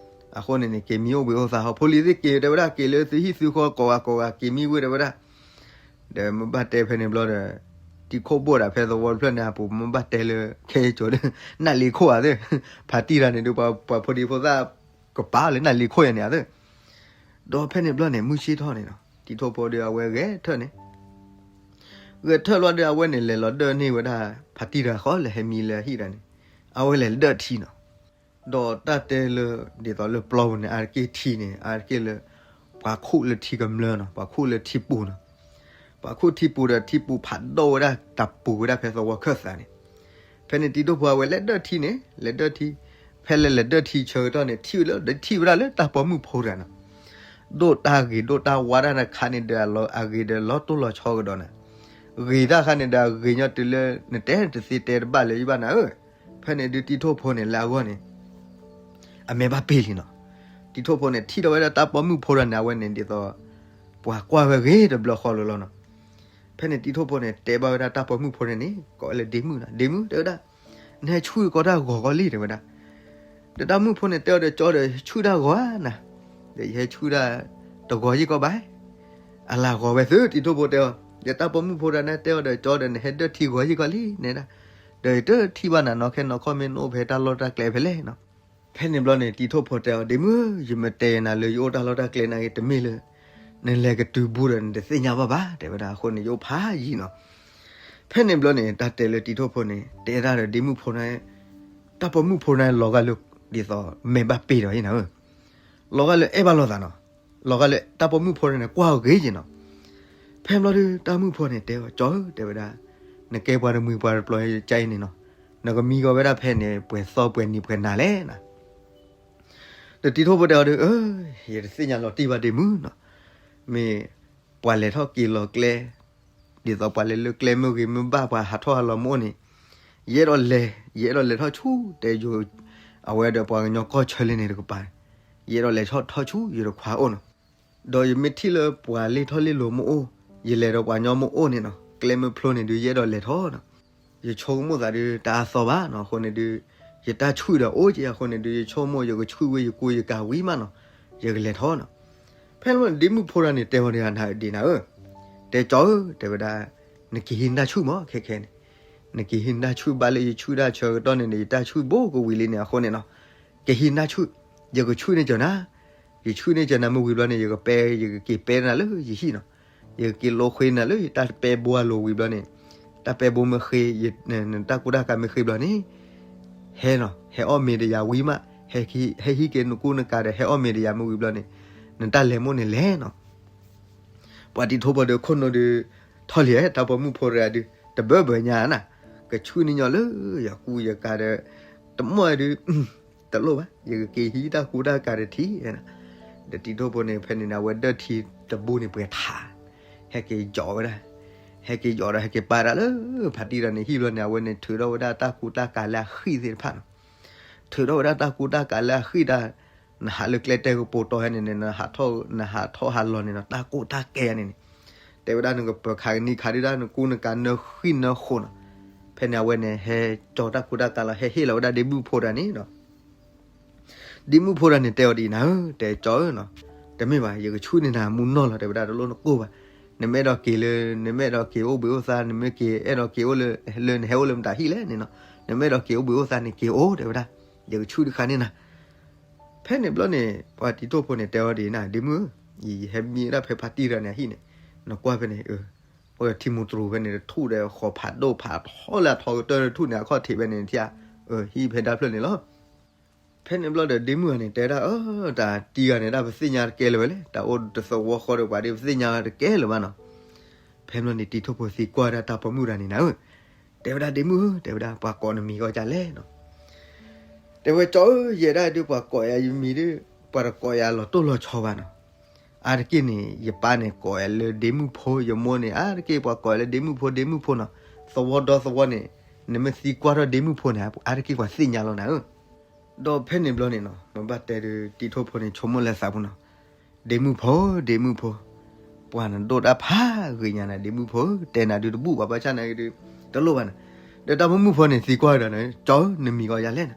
အဃိန့ၣ်န့ၣ် က့ၤမံအိၣ်ဘှံးအိၣ်သါဟီ ဖိလံၤသ့ၣ်က့ၤတဲဝဲဒၣ် က့ၤလၢသုဟံၣ်သုဃီကိးဂၤကိးဂၤ က့ၤမံဝ့ၢ်တဲဝဲဒၣ်. ဒီးမ့ၢ်ဘၣ်တဲဖဲန့ၣ်ဘျီဒီး တံၤခိၣ်ဘိၣ်ဒၣ်ဖဲသဝီတဖျၢၣ်န့ၣ်အပူၤ မ့ၢ်ဘၣ်တဲလၢခဲကိာ်ဒီး နၢ်လ့ခိၣ်ဧါသ့ၣ်, ဖါတံၢ်တဂၤန့ၣ်ဒုး ပှၤဖိဒံဖိသၣ်ကပာ်လၢနၢ်လ့ခိၣ်ယၤန့ၣ်ဧါသ့ၣ်. ဒီးဖဲန့ၣ်ဘျီန့ၣ် မုၢ်ဆ့ၣ်ထီၣ်န့ၣ်နီၤ တံၤထိၣ်ဖိဒီးအဝဲဂဲၤထၢၣ်န့ၣ် ဂဲၤထၢၣ်လီၤဒီးအဝဲန့ၣ် လဲၤလီၤဒၢၣ်န့ၢ်ဝဲဒၣ် ဖါတံၢ်တဂၤဃီလၢဟဲမံလၢဟံၣ်တဂၤန့ၣ်, အဝဲလဲၤဒၢၣ်ထံနီၤ. ဒီးတၢ်တဲလၢ ဒ်သိးလၢပျီပူၤန့ၣ် အါတက့ၢ်ထံန့ၣ် အါတက့ၢ်လၢ ပှၤခိၣ်လၢထံကမျၢၢ်နီၤ, ပှၤခိၣ်လၢထံပူၤနီၤ. ပှၤခိၣ်ထံပူၤဒီးထံပူၤဖးဒိၣ်ဝဲဒၣ် တၢ်ပူၤဝဲဒၣ်ဖဲသဝီခၢၣ်သးန့ၣ်. ဖဲန့ၣ်တံၤထိၣ်ဖိအဝဲလဲၤဒၢၣ်ထံန့ၣ် လဲၤဒၢၣ်ထံ, ဖဲလဲၤလဲၤဒၢၣ်ထံဆၢကတီၢ်န့ၣ် ထံၣ်ဝဲလၢ ထံၣ်ဝဲဒၣ်လၢတၢ်ပိာ်မုၣ်ဖိတဂၤနီၤ. ဒိၣ်တၢ်ဂ့ၤဒိၣ်တၢ်ဝါတၢ်တခါန့ၣ်ဒီး အဂ့ၤဒီးလီၤတိၢ်လီၤဆီကဒီးနၤ. ဂ့ၤတၢ်ခါန့ၣ်ဒီး အဂ့ၤညီတုၤလၢ နတဲတသ့တဲတဘၣ်လၢယဘၣ်နၤဧၢ. ဖဲန့ၣ်ဒုးတံၤထိၣ်ဖိန့ၣ် လၢအဂီၢ်န့ၣ် အမဲာ်ဘၣ်ပ့ၢ်လံနီၤ. တံၤထိၣ်ဖိန့ၣ် ထံၣ်ထီၣ်ဝဲဒၣ်တၢ်ပိာ်မုၣ်ဖိတဂၤန့ၣ် အဝဲန့ၣ်ဒ်သိး ပှၤကွၢ်ဝဲဂ့ၤတဘျီဃီလၢၤလီၤနီၤ. ဖဲန့ၣ်တံၤထိၣ်ဖိန့ၣ် တဲဘၣ်ဝဲဒၣ်တၢ်ပိာ်မုၣ်ဖိန့ၣ်န့ၣ် ကိးဝဲလၢဒ့မုၣ်နီၤ, ဒ့မုၣ်တဲဝဲဒၣ်, နဟဲဆူၣ်ကီတၢ်ဂီၤကီလံ တဲဝဲဒၣ်. ဒီးတၢ်မုၣ်ဖိန့ၣ်တဲအီၤဒီး ကၠီဒီးဆူၣ်တၢ်ဂီၤဧါနၤ, ဒီးယဟဲဆူၣ်တၢ်တဂီၤယံာ်ကီဘၣ် အလၤဂီၤဝဲသု တံၤထိၣ်ဖိတဲအီၤ, ဒီးတၢ်ပိာ်မုၣ်ဖိတဂၤန့ၣ်တဲအီၤဒီး ကၠီဒီးနဟဲဒၢၣ်ထံဂီၤယံာ်ကီလံ နဲဒၣ်, ဒီးယတထံၣ်ဘၣ်နၤနီၢ်ခဲနီၢ်ခီမ့ၢ်နအိၣ်ဖဲတၢ်လီၢ်တၢ်ကျဲဖဲလဲၣ်နီၤ. ဖဲန့ၣ်ဘျီန့ၣ် တံၤထိၣ်ဖိတဲအီၤ ဒ့မုၣ်ဧၢ, ယမ့ၢ်တဲနၤလၢယအိၣ်တၢ်လီၢ်တၢ်ကျဲန့ၣ်ဂ့ၤ တမ့ၢ်လၢ နလဲၤကတုၤဘူးဒီးနတသ့ၣ်ညါဘၣ်ဘၣ် တဲဝဲဒၣ်, အဃိန့ၣ်ယအိၣ်ဖးယံာ်နီၤ. ဖဲန့ၣ်ဘျီန့ၣ် တၢ်တဲလၢတံၤထိၣ်ဖိန့ၣ် တဲတၢ်ဒီးဒ့မုၣ်ဖိန့ၣ်, တၢ်ပိာ်မုၣ်ဖိန့ၣ်လီၤဂာ်လၢ ဒ်သိးမဲာ်ဘၣ်ပ့ၢ်ဒီးအံၤနၤဧၢ, လီၤဂာ်လၢအဲၣ်ဘၣ်လိာ်သးနီၤ, လီၤဂာ်လၢတၢ်ပိာ်မုၣ်ဖိန့ၣ် ကွၢ်အီၤဂ့ၤက့ၤနီၤ. ဖဲန့ၣ်ဘျီဒုး တၢ်မုၣ်ဖိန့ၣ်တဲအီၤ ကၠီဧၢ တဲဝဲဒၣ်, နကဲပှၤတမှံၤပှၤတပျီၤကါအံၤန့ၣ်နီၤ, နကမံကီၤဝဲဒၣ်ဖဲန့ၣ် ပှဲၤသီပှဲၤနံၤပှဲၤနၤလဲၣ်နီၤ. ဒီးတံၤထိၣ်ဖိတဲအီၤဒီး အၢ, ယတသ့ၣ်ညါလီၤတံၢ်ဘၣ်ဒ့မုၣ်နီၤ, မ့ၢ်ပှၤလဲၤထီၣ်က့ၤလီၤကျဲ, ဒ်သိးပှၤလဲၤလၢကျဲမ့ၢ်ဂ့ၤမ့ၢ်ဘၣ် ပှၤဟးထီၣ်ဟးလီၤမ့ၢ်အိၣ်န့ၣ်, ယအဲၣ်ဒိးလဲၤ, ယအဲၣ်ဒိးလဲၤထီၣ်ဆူ တဲယိၤ, အဝဲဒီးပှၤကညီကီၢ်ဆၢလံန့ၣ်တကပၤ, ယအဲၣ်ဒိးလဲၤထီၣ်ထီၣ်ဆူယတခွါအိၣ်နီၤ. ဒီးယမ့ၢ်ထံၣ်လၢပှၤလ့ၢ်ထီၣ်လ့ၢ်လီၤမ့ၢ်အိၣ်, ယလဲၤဒီးပှၤကညီမ့ၢ်အိၣ်န့ၣ်နီၤ, ကျဲမ့ၢ်ဖျိန့ၣ်ဒုး ယအဲၣ်ဒိးလဲၤထီၣ်နီၤ. ယဆိကမိၣ်သးဒုးတအါသီဘၣ်နီၤ, အဃိန့ၣ်ဒုး ယတၢ်ဆူၣ်ဒီးအိၣ်က့ၤအဃိန့ၣ်ဒုး ယဆိကမိၣ်ယကဆူၣ်ဝဲယကူယကၤဝံၤမးနီၤ, ယကလဲၤထီၣ်နီၤ. ဖဲန့ၣ်ဒ့မုၣ်ဖိတဂၤန့ၣ် တဲဝဲဒၣ်နၤဒ်နၤဧၢ, တဲကၠီဧၢ တဲဝဲဒၣ်, နက့ၤဟံးနတၢ်ဆူၣ်မး ခဲခဲန့ၣ်, နက့ၤဟံးနတၢ်ဆူၣ်ဘၣ်လၢယဆူၣ်တၢ်ဆၢကတီၢ်န့ၣ်န့ၣ် ယတၢ်ဆူၣ်ဘိကဝံၤလံန့ၣ် အဃိန့ၣ်နီၤ, က့ၤဟံးနတၢ်ဆူၣ်, ယကဆူၣ်န့ၢ်ကၠီနၤ, ယဆူၣ်န့ၢ်ကၠီနၤမ့ၢ်ဝံၤဘျီန့ၣ် ယကပဲ, ယကက့ၤပဲနၤလၢယဟံၣ်နီၤ, ယကက့ၤလိဃ့နၤလၢယတၢ်ပဲဘိအလိၤဝံၤဘျီန့ၣ်, တၢ်ပဲဘိမ့ၢ်ဃ့, နတၢ်ကူတၢ်ကၤမ့ၢ်ဃ့ဘျီန့ၣ် ဟဲနီၤ, ဟဲအီၣ်မ့ၤဒီးယၤဝံၤမး, ဟဲဟံးက့ၤနကူနကၤဒီး ဟဲအီၣ်မ့ၤဒီးယၤမ့ၢ်ဝံၤဘျီန့ၣ်, နတၢ်လဲၤမိၣ်န့ၣ်လဲၤနီၤ. ပှၤတံၤထိၣ်ဖိဒီးခိၣ်နူာ်ဒုး ထီၣ်လံဧါ, တၢ်ပိာ်မုၣ်ဖိတဂၤဒုး တဘၢဘၢညါနၤ, ကဆူၣ်န့ၢ်ညီလၢယကူယကၤဒီး တမီၢ်ဒုး တလိၣ်ဘၣ်, ယကက့ၤဟံးတၢ်ကူတၢ်ကၤတထံၣ်, ဒီးတံၤထိၣ်ဖိန့ၣ် ဖဲန့ၣ်န့ၣ် အဝဲဒၢၣ်ထံတဘိန့ၣ်ပှဲၤထး, ဟဲက့ၤယီၤဝဲဒၣ်, ဟဲက့ၤယီၤဒီး ဟဲက့ၤပာ်ဒၣ်လၢ ဖါတံၢ်ဒီးန့ၣ်ဟံၣ်ဘျီန့ၣ် အဝဲန့ၣ်ထုးထီၣ်ဝဲဒၣ်တၢ်ကူတၢ်ကၤလၢအဃံသ့ၣ်တဖၣ်နီၤ, ထုးထီၣ်ဝဲဒၣ်တၢ်ကူတၢ်ကၤလၢအဃံတၢ်, နဟးလၢကျဲတဲကပိာ်တီဟဲန့ၣ်န့ၣ် နဟးထီၣ်ဟးလီၤန့ၣ်နီၤ, တၢ်ကူတၢ်ကၤန့ၣ်န့ၣ်, တဲဝဲဒၣ်နကပၢၤခးကနံၤခးဒုဒၣ် နကူနကၤနၢဃံနၢဃိးနီၤ. ဖဲန့ၣ်အဝဲန့ၣ် ဟဲကၠီတၢ်ကူတၢ်ကၤလီၤ ဟဲဟ့ၣ်လီၤဝဲဒၣ်ဒ့မုၣ်ဖိတဂၤန့ၣ်နီၤ. ဒ့မုၣ်ဖိတဂၤန့ၣ် တဲအီၤဒ်အံၤနၤဧၢ, တဲကၠီဧၢနီၤ, တမ့ၢ်ဘၣ် ယကဆူၣ်န့ၢ်နၤမူနီၢ်လီၤ တဲဝဲဒၣ် တလိၣ်နကိၢ်ဘၣ်, နမ့ၢ်အဲၣ်ဒိးက့ၤလၢ နမ့ၢ်အဲၣ်ဒိးက့ၤအိၣ်ဘှံးအိၣ်သါ နမ့ၢ်က့ၤအဲၣ်ဒိးက့ၤအိၣ်လၢ လၢနဟဲအိၣ်လၢမတၤဟံၣ်လဲၣ်န့ၣ်နီၤ, နမ့ၢ်အဲၣ်ဒိးက့ၤအိၣ်ဘှံးအိၣ်သါန့ၣ် က့ၤအိၣ် တဲဝဲဒၣ်, ယကဆူၣ်တခါန့ၢ်နၤ. ဖဲန့ၣ်ဘျီန့ၣ် ပှၤတံၤထိၣ်ဖိန့ၣ် တဲအီၤဒ်အံၤနၤ ဒ့မုၣ်ဧၢ, ယဟဲမံဝဲဒၣ်ဖဲဖါတံၢ်တဂၤန့ၣ်အဟံၣ်န့ၣ်, နကွၢ်ဖဲန့ၣ် အိၣ်ထံမူတြူးဖဲန့ၣ် တထူၣ်ဒီးဃီၤဖးဒိၣ်ဖးထီလၢအထီကတၢၢ်တထူၣ်န့ၣ် အခီၣ်ထံးဖဲန့ၣ်ထံၣ်ဧါ, ဟံၣ်ဖဲဒၣ်ဖျၢၣ်န့ၣ်လီၤ. ဖဲန့ၣ်ဘျီဒီးဒ့မုၣ်တဂၤန့ၣ် တဲဝဲဒၣ် အၢ တၢ်တံၢ်ဂၤန့ၣ်ဒၣ် ပသ့ၣ်ညါတကဲလၢၤဝဲလဲၣ်, တၢ်အိၣ်တသဝီဃီဒီးပှၤဒ်ပသ့ၣ်ညါတကဲလၢၤဘၣ်နီၤ. ဖဲန့ၣ်ဘျီန့ၣ် တံၤထိၣ်ဖိသံကွၢ်ဒၣ်တၢ်ပိာ်မုၣ်တဂၤန့ၣ်နၤဧၢ, တဲဝဲဒၣ်ဒ့မုၣ်ဧၢ, တဲဝဲဒၣ် ပှၤကိးနမံၤဂီၢ်ဒ်လဲၣ်နီၤ. တဲဝဲကၠီဧၢ, ယဲဒၣ်ဒုးပှၤကိးယၤယမံၤဒုး, ပှၤတကိးယၤလီၤတိၢ်လီၤဆီဘၣ်နီၤ. အါတက့ၢ်န့ၣ် ယပၢ်န့ၣ်ကိးယၤလၢဒ့မုၣ်ဖိ, ယမိၢ်န့ၣ် အါတက့ၢ်ပှၤကိးယၤလၢဒ့မုၣ်ဖိ ဒ့မုၣ်ဖိနီၤ. သဝီဒီသဝီန့ၣ် နမ့ၢ်သံကွၢ်ထီၣ်ဒ့မုၣ်ဖိန့ၣ် အါတက့ၢ်ပှၤသ့ၣ်ညါလီၤနၤဧၢ. ဒီးဖဲန့ၣ်ဘျီန့ၣ်နီၤ မ့ၢ်ဘၣ်တဲဒုး တံၤထိၣ်ဖိန့ၣ် ဆိကမိၣ်လၢသးပူၤနီၤ, ဒ့မုၣ်ဖိ, ဒ့မုၣ်ဖိ, ပှၤနဒိၣ်တၢ်ဖးဂ့ၤညါနၤ ဒ့မုၣ်ဖိ, တဲနၤဒုးတဘူၣ်ဘၣ် ဘၣ်ဆၣ်နာ်က့ဒုး တလိၣ်ဘၣ်နၤ. ဒီးတၢ်ပိာ်မုၣ်ဖိန့ၣ်သံကွၢ်ဒီး ကၠီဧၢ, နမံၤဂီၢ်ယၤလဲၣ်နၤ.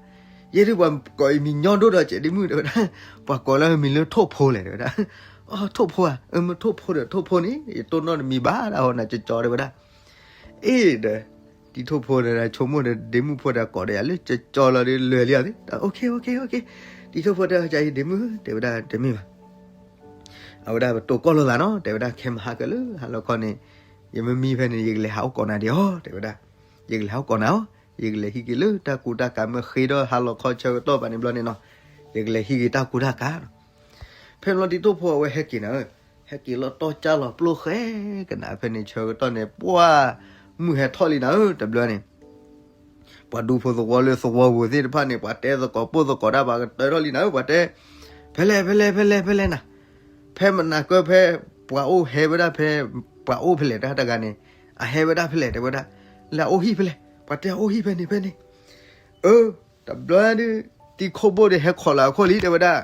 ယဲဒုးပှၤကိးယမံၤညီဒိၣ်ဒီး ကဲဒ့မုၣ် တဲဝဲဒၣ်, ပှၤကိးလၢမံၤလၢထိၣ်ဖိလဲၣ် တဲဝဲဒၣ်. အိ ထိၣ်ဖိဧါ, မ့ၢ်ထိၣ်ဖိဒီးထိၣ်ဖိန့ၣ် ယတိၢ်နီၣ်တမံၤဘၣ်ဒၣ်ဟီနၤ ကၠီကၠီ တဲဝဲဒၣ်. အ့ဒီး တံၤထိၣ်ဖိဒီးဆိကမိၣ်ဒီး ဒ့မုၣ်ဖိဒီးကိးဒီးယၤလၢကၠီကၠီလီၤဒီး လၢာ်လံအီၤသ့, အိၣ်ခ့ အိၣ်ခ့ အိၣ်ခ့. တံၤထိၣ်ဖိတဲအီၤ ကၠီအံၤ ဒ့မုၣ်ဧၢ တဲဝဲဒၣ် တမ့ၢ်ဘၣ်. အဝဲဒၣ်ပတိၢ်ကီၢ်လိာ်သးနီၤ တဲဝဲဒၣ် ခဲမုၢ်ဟါကလၢဟါလီၤခီန့ၣ် ယမ့ၢ်မံဖဲန့ၣ် ယကလဲၤဟးအိၣ်ကိးနၤဒံးအီၤ တဲဝဲဒၣ်. ယကလဲၤဟးအိၣ်ကိးနၤအီၤ. ယကလဲၤဟံးက့ၤလၢတၢ်ကူတၢ်ကၤမ့ၢ်ဃ့ဒီးဟါလီၤခီဆၢကတီၢ်ဘၣ်န့ၣ်ဘျီန့ၣ်နီၤ, ယကလဲၤဟံးက့ၤတၢ်ကူတၢ်ကၤနီၤ. ဖဲန့ၣ်ဘျီတံၤထိၣ်ဖိအဝဲဟဲက့ၤနၤဧၢ, ဟဲက့ၤလီၤတီၢ်ကၢ်လီၤပျိၢ်ဃဲကနၤ ဖဲန့ၣ်ဆၢကတီၢ်န့ၣ် ပှၢ်မုၢ်ဟဲထီၣ်လံနၤဧၢ တဘျီန့ၣ် ပှၤဒူဖိသဝီလၢသဝီပူၤသ့ၣ်တဖၣ်န့ၣ် ပှၤတဲသကိးပိၢ်သကိးတၢ် ပှၤကတၢထီၣ်လံနၤဧၢ ပှၤတဲ, ဖဲလဲၣ် ဖဲလဲၣ် ဖဲလဲၣ် ဖဲလဲၣ်နၤ, ဖဲမနၤကၢဖဲ ပှၤအိၣ်ဟဲဝဲဒၣ်ဖဲ ပှၤအိၣ်ဖဲလဲၣ်တၢ်တဂၤန့ၣ် အဟဲဝဲဒၣ်ဖဲလဲၣ်တဲဝဲဒၣ်, လၢအအိၣ်ဟံၣ်ဖဲလဲၣ် ပှၤတဲအအိၣ်ဟံၣ်ဖဲန့ၣ်ဖဲန့ၣ်, အၢ တဘျီဒုး တံၤခိၣ်ဘိၣ်ဒီးဟဲခိးလီၤအခိၣ်လံတဲဝဲဒၣ်,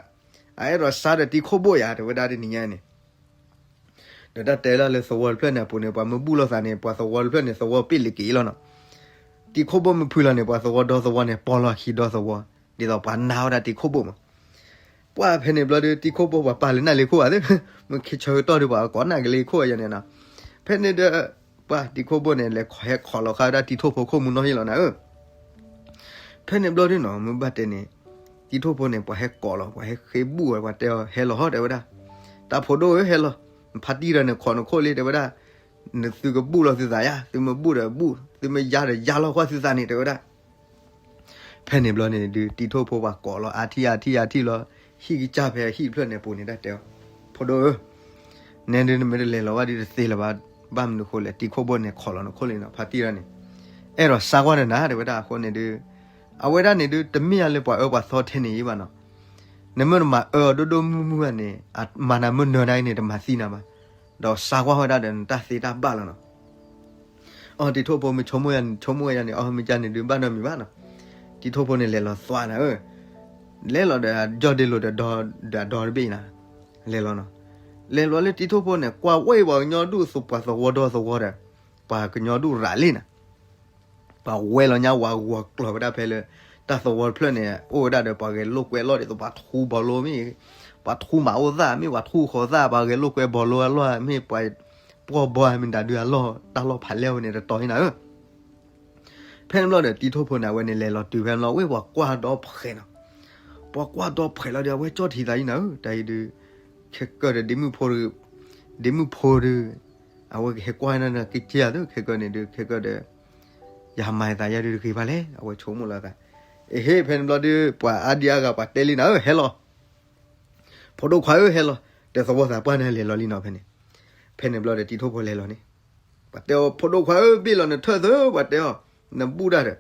အအဲၣ်ဒိးစါဒီးတံၤခိၣ်ဘိၣ်ယၤတဲဝဲဒၣ်တနံၤညါန့ၣ် ဒီးတၢ်တဲလၢလၢသဝီတဖျၢၣ်န့ၣ်အပူၤန့ၣ် ပှၤမ့ၢ်ဘူၣ်လိာ်သးန့ၣ် ပှၤသဝီတဖျၢၣ်န့ၣ် သဝီပ့ၣ်လ့ၤက့ၤလီၤနီၤ, တံၤခိၣ်ဘိၣ်မ့ၢ်ဖုလီၤန့ၣ် ပှၤသဝီဒီသဝီန့ၣ် ပီလီၤခံဒီသဝီ, ဒ်သိးပှၤနာ်ဝဲဒၣ်တံၤခိၣ်ဘိၣ်မး, ပှၢ်ဖဲန့ၣ်ဘျီဒုး တံၤခိၣ်ဘိၣ်ပှၤပာ်လၢနၢ်လ့ခိၣ်ဧါသ့, မ့ၢ်ခ့ဆၢကတီၢ်ဒုးပှၤကိးနၢ်ကလ့ခိၣ်ဧါယၤန့ၣ်နီၤ, ဖဲန့ၣ်ဒီး ပှၢ်တံၤခိၣ်ဘိၣ်န့ၣ် လဲၤခိးဟဲခိးလီၤဃာ်ဝဲဒၣ်တံၤထိၣ်ဖိခိၣ်မုၢ်နီၢ်ဟံၣ်လီၤနၤဧၢ ဖဲန့ၣ်ဘျီဒုးနီၤ မ့ၢ်ဘၣ်တဲန့ၣ် တံၤထိၣ်ဖိန့ၣ် ပှၤဟဲကိးလီၤ ပှၤဟဲဃ့ဘူၣ်ဝဲ ပှၤတဲအီၤ ဟဲလီၤဟီၣ်တဲဝဲဒၣ်, တၢ်ဖိဒိၣ်ဧၢ ဟဲလီၤ, ဖါတံၢ်ဒီးန့ၣ်ခိးနခိၣ်လံတဲဝဲဒၣ်, နသုကဘူၣ်လီၤသုသးယါ, သုမ့ၢ်ဘူၣ်ဒီးဘူၣ်, သုမ့ၢ်ယါဒီးယါလီၤကွၢ်သုသးန့ၣ်တဲဝဲဒၣ် ဖဲန့ၣ်ဘျီန့ၣ်ဒုး တံၤထိၣ်ဖိပှၤကိးလီၤ အါထံၣ်အါထံၣ်အါထံၣ်လီၤ, ဟံၣ်ကစၢ်ဖဲဟံၣ်တဖျၢၣ်န့ၣ်အပူၤန့ၣ် တၢ်တဲအီၤ, ဖိဒိၣ်ဧၢ နဲဒုးနမ့ၢ်တလဲၤလီၤဘၣ်ဒုးတသ့လၢၤဘၣ်, ဘၣ်မနုၤဃိလဲၣ် တံၤခိၣ်ဘိၣ်န့ၣ်ခိးလီၤနခိၣ်လံနီၤ ဖါတံၢ်ဒီးန့ၣ်, အဲၣ်ဒိးစါကွၢ်နၤတဲဝဲဒၣ်အဃိန့ၣ်ဒုး, အဝဲဒၣ်န့ၣ်ဒုး တမ့ၢ်ယၤလၢပှၤအၢပှၤသီထဲန့ၣ်အံၤဘၣ်နီၤ, နမ့ၢ်တမၤအၢအီၤဒိၣ်ဒိၣ်မုၢ်မုၢ်ဘၣ်န့ၣ် မၤနၤမ့ၢ်နၢၤနၤအံၤန့ၣ် တမၤသံနၤဘၣ်, ဒီးစါကွၢ်ဝဲဒၣ်ဒီးနတၢ်သ့တၢ်ဘၣ်လီၤနီၤ အီ တံၤထိၣ်ဖိမ့ၢ်ဆိကမိၣ်ယၤန့ၣ် ဆိကမိၣ်ဝဲယၤန့ၣ် အီ မ့ၢ်ကန့ၣ်ဒုးဘၣ်နီတမံၤဘၣ်နီၤ, တံၤထိၣ်ဖိန့ၣ်လဲၤလီၤသွးနၤဧၢ, လဲၤလီၤဒီးယီၢ်ဒ့လိာ်ဒီးဒီဒီတဘ့ၣ်နၤ, လဲၤလီၤနီၤ, လဲၤလီၤလၢတံၤထိၣ်ဖိန့ၣ် ကွၢ်ဝဲပှၤကညီဒူၣ်ပှၤသဝီဒီသဝီဒီး, ပှၤကညီဒူၣ်ရးလံနၤ ပှၤဝဲလီၤညါဝၤဂီၤကျီၤဝဲဒၣ်ဖဲလၢ တၢ်သဝီတဖျၢၣ်န့ၣ် အိၣ်ဝဲဒၣ်ဒီးပှၤဂဲၤလိာ်ကွဲလီၢ်ဒ်သိးပှၤထူဘီလိမ့ၢ်, ပှၤထူမၤအိၣ်သၣ်မ့ၢ် ပှၤထူဃီၤသၣ် ပှၤဂဲၤလိာ်ကွဲဘီလိအလီၢ်မ့ၢ် ပှၤပှီၢ်ဘီမ့ၢ်ဒၣ်ဒုးအလီၢ် တၢ်လီၢ်ဖးလဲၢ်ဝဲန့ၣ်တတီၤအံၤနၤဧၢ ဖဲန့ၣ်ဘျီဒီးတံၤထိၣ်ဖိန့ၣ် အဝဲန့ၣ်လဲၤလီၤတုၤဖဲန့ၣ်လီၤ ဝ့ၢ်ပှၤကွၢ်ဒီဖှဲးနီၤ, ပှၤကွၢ်ဒီဖှဲးလီၤဒီး အဝဲကၠီၣ်ထံသးအံၤနၤဧၢ တၢ်အံၤဒုး, ခဲကၢၢ်ဒီးဒ့မုၣ်ဖိ, ဒ့မုၣ်ဖိဒုး, အဝဲကဟဲကွၢ်နၤက့ၤက့ၤဧါသ့ ခဲကၢၢ်န့ၣ်ဒုး ခဲကၢၢ်ဒီး, ယဟမၤယသးယၤဒုးတဂ့ၤဘၣ်လဲၣ် အဝဲဆိကမိၣ်လီၤသး, အဟ့ၣ် ဖဲန့ၣ်ဘျီဒုး ပှၤအါဒံအါဂၤပှၤတဲလံနၤဧၢ ဟဲလီၤ ဖိဒိၣ်ခွါဧၢ ဟဲလီၤ, ဒီးသဝီသးပှၢ်န့ၣ်လဲၤလီၤလံနီၤဖဲန့ၣ်, ဖဲန့ၣ်ဘျီဒီးတံၤထိၣ်ဖိလဲၤလီၤန့ၣ်, ပှၤတဲအီၤ ဖိဒိၣ်ခွါဧၢ ဘ့ၣ်လီၤနထၢၣ်သၢ ပှၤတဲအီၤ, နဘူၣ်တၢ်ဒီး,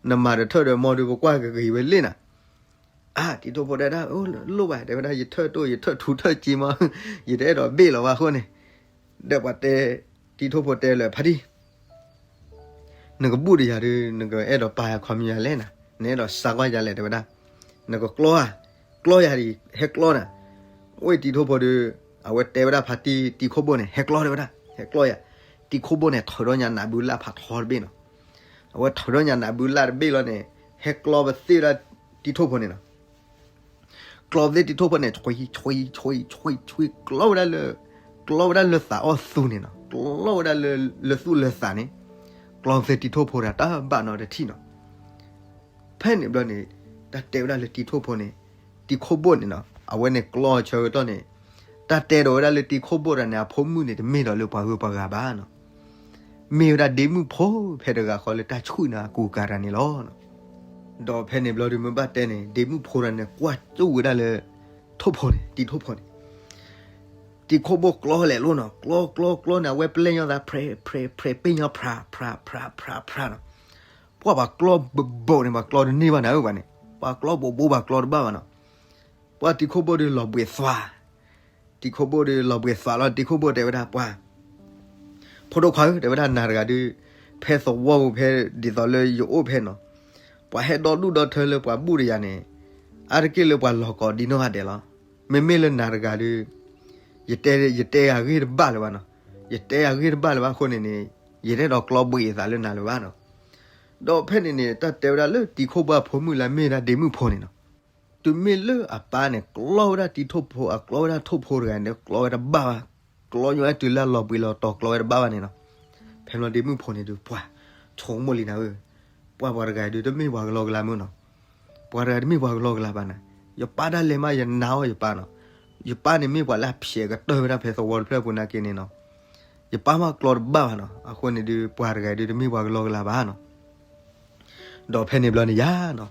နမၤတထၢၣ်ဒီး မ်ဒုးပကွၢ်ကဂ့ၤဝဲလံနၤ, အါ တံၤထိၣ်ဖိတဲဒၣ် လိၣ်ဘၣ် တဲဝဲဒၣ် ယထၢၣ်တိၢ် ယထၢၣ်ထူထၢၣ်စ့မး, ယတအဲၣ်ဒိးဘ့ၣ်လီၤဘၣ်အဃိန့ၣ်, ဒီးပှၤတဲ, တံၤထိၣ်ဖိတဲလၢဖါတံၢ် နကဘူၣ်ဒီးယၤဒုး နကအဲၣ်ဒိးပာ်ယၤခီမံယၤလဲၣ်နၤ, နအဲၣ်ဒိးစါကွၢ်ယၤလဲၣ် တဲဝဲဒၣ်, နကကျီဧါ, ကျီယၤဒံး ဟဲကျီနၤ, ဝ့ၢ်တံၤထိၣ်ဖိဒီး, အဝဲတဲဝဲဒၣ်ဖါတံၢ်တံၤခိၣ်ဘိၣ်န့ၣ် ဟဲကျီတဲဝဲဒၣ်, ဟဲကျီယၤ, တံၤခိၣ်ဘိၣ်န့ၣ် ထုးဒီးညါနးဘုလၢ်ဖးထီတဘ့ၣ်နီၤ, အဝဲထုးဒီးညါနးဘုလၢ်တဘ့ၣ်လီၤန့ၣ်, ဟဲကျီပသ့ၣ်ဝဲဒၣ်တံၤထိၣ်ဖိန့ၣ်နီၤ ကျီပသ့ၣ်တံၤထိၣ်ဖိန့ၣ် ဆွံ ဆွံ ဆွံ ဆွံ ဆွံ ကျီဝဲဒၣ်လၢ, ကျီဝဲဒၣ်လၢသးအီၣ်သူန့ၣ်နီၤ, ကျီဝဲဒၣ်လၢသူၣ်လၢသးန့ၣ်, ကျီပသ့ၣ်တံၤထိၣ်ဖိတၢ်ဘၣ်နီတထံၣ်နီၤ, ဖဲန့ၣ်ဘျီန့ၣ်, တၢ်တဲဝဲဒၣ်လၢတံၤထိၣ်ဖိန့ၣ်, တံၤခိၣ်ဘိၣ်န့ၣ်နီၤ အဝဲန့ၣ်ကျီဆၢကတီၢ်န့ၣ်, တၢ်တဲဒီးဝဲဒၣ်လၢတံၤခိၣ်ဘိၣ်တဂၤန့ၣ် အဖိမုၣ်န့ၣ် တမ့ၢ်ဒီးလၢပှၤဂုၤပှၤဂၤဘၣ်နီၤ မ့ၢ်ဝဲဒၣ်ဒ့မုၣ်ဖိဖဲတဂၤဃီလၢတၢ်ဆူၣ်န့ၣ်အကူၤကၤတၢ်န့ၣ်လီၤ. ဒီးဖဲန့ၣ်ဘျီဒုးမ့ၢ်ဘၣ်တဲန့ၣ် ဒ့မုၣ်ဖိတဂၤန့ၣ် ကွၢ်ကၠိဝဲဒၣ်လၢ ထိၣ်ဖိန့ၣ် တံၤထိၣ်ဖိန့ၣ်, တံၤခိၣ်ဘိၣ်ကျီလဲၤလိၤနီၤ ကျီကျီကျီန့ၣ် အဝဲပျဲၢ်ညီသး ဖြဲးဖြဲးဖြဲး ပျဲၢ်ညီဖြးဖြးဖြးဖြးဖြးနီၤ, ပှၢ်ပှၤကျီဘိးဘိးန့ၣ် ပှၤကျီတန့ၢ်ဘၣ်နၤဧၢ ပှၤန့ၣ်, ပှၤကျီဘိးဘိးပှၤကျီတဘၣ်ဘၣ်နီၤ ပှၢ်တံၤခိၣ်ဘိၣ်ဒီးလီၤဘှံးသွး, တံၤခိၣ်ဘိၣ်ဒီးလီၤဘှံးသွးလီၤ တံၤခိၣ်ဘိၣ်တဲဝဲဒၣ်ပှၢ်, ဖိဒိၣ်ခွါဧၢ တဲဝဲဒၣ်နၤတဂၤဒီး, ဖဲသဝီပူၤဖဲဒ်သိးလၢယအိၣ်ဖဲနီၤ, ပှၤဟဲဒီဒူၣ်ဒီထၢလၢပှၤဘူၣ်တယၤန့ၣ်, အါတက့ၢ်လၢပှၤလီၤကိးဒံနီၢ်ဂၤဒဲးလီၤ. မ့မ့ၢ်လၢနၤတဂၤဒီး, ယတဲယတဲအဂ့ၢ်တဘၣ်လၢၤဘၣ်နီၤ, ယတဲအဂ့ၢ်တဘၣ်လၢၤဘၣ်အဃိန့ၣ်န့ၣ်, ယတအဲၣ်ဒိးကျီဘှံးအသးလၢနၤလၢၤဘၣ်နီၤ. ဒီးဖဲန့ၣ်န့ၣ် တၢ်တဲဝဲဒၣ်လၢတံၤခိၣ်ဘိၣ်အဖိမုၣ်လၢမ့ၢ်ဝဲဒၣ်ဒ့မုၣ်ဖိန့ၣ်နီၤ တုၤမ့ၢ်လၢအပၢ်န့ၣ် ကျီဝဲဒၣ်တံၤထိၣ်ဖိ အကျီဝဲဒၣ်ထိၣ်ဖိတဂၤန့ၣ် ကျီဝဲတဘၣ်ဘၣ်, ကျီညီအတုၤလၢအလီၤဘှံးလီၤတီၤကျီဝဲတဘၣ်ဘၣ်န့ၣ်နီၤ. ဖဲန့ၣ်လီၤဒ့မုၣ်ဖိန့ၣ်ဒုးပှၢ်, ဆိကမိၣ်လံနၤဧၢ, ပှၢ်ပှၤတဂၤဒုးတမ့ၢ်ပှၤကလီကလီမ့ၢ်နီၤ, ပှၤတဂၤတမ့ၢ်ပှၤကလီကလီဘၣ်နၤ, ယပၢ်တၢ်လဲၤမး ယနာ်အီၤယပၢ်နီၤ, ယပၢ်န့ၣ်မ့ၢ်ပှၤလၢအဖျဲးကတၢၢ်ဝဲဒၣ်ဖဲသဝီတဖျၢၣ်ပူၤနာ်က့န့ၣ်နီၤ, ယပၢ်မးကျီတဘၣ်ဘၣ်နီၤ, အဃိန့ၣ်ဒုးပှၤတဂၤဒုးတမ့ၢ်ပှၤကလီကလီဘၣ်နီၤ. ဒီးဖဲန့ၣ်ဘျီန့ၣ်ယါနီၤ,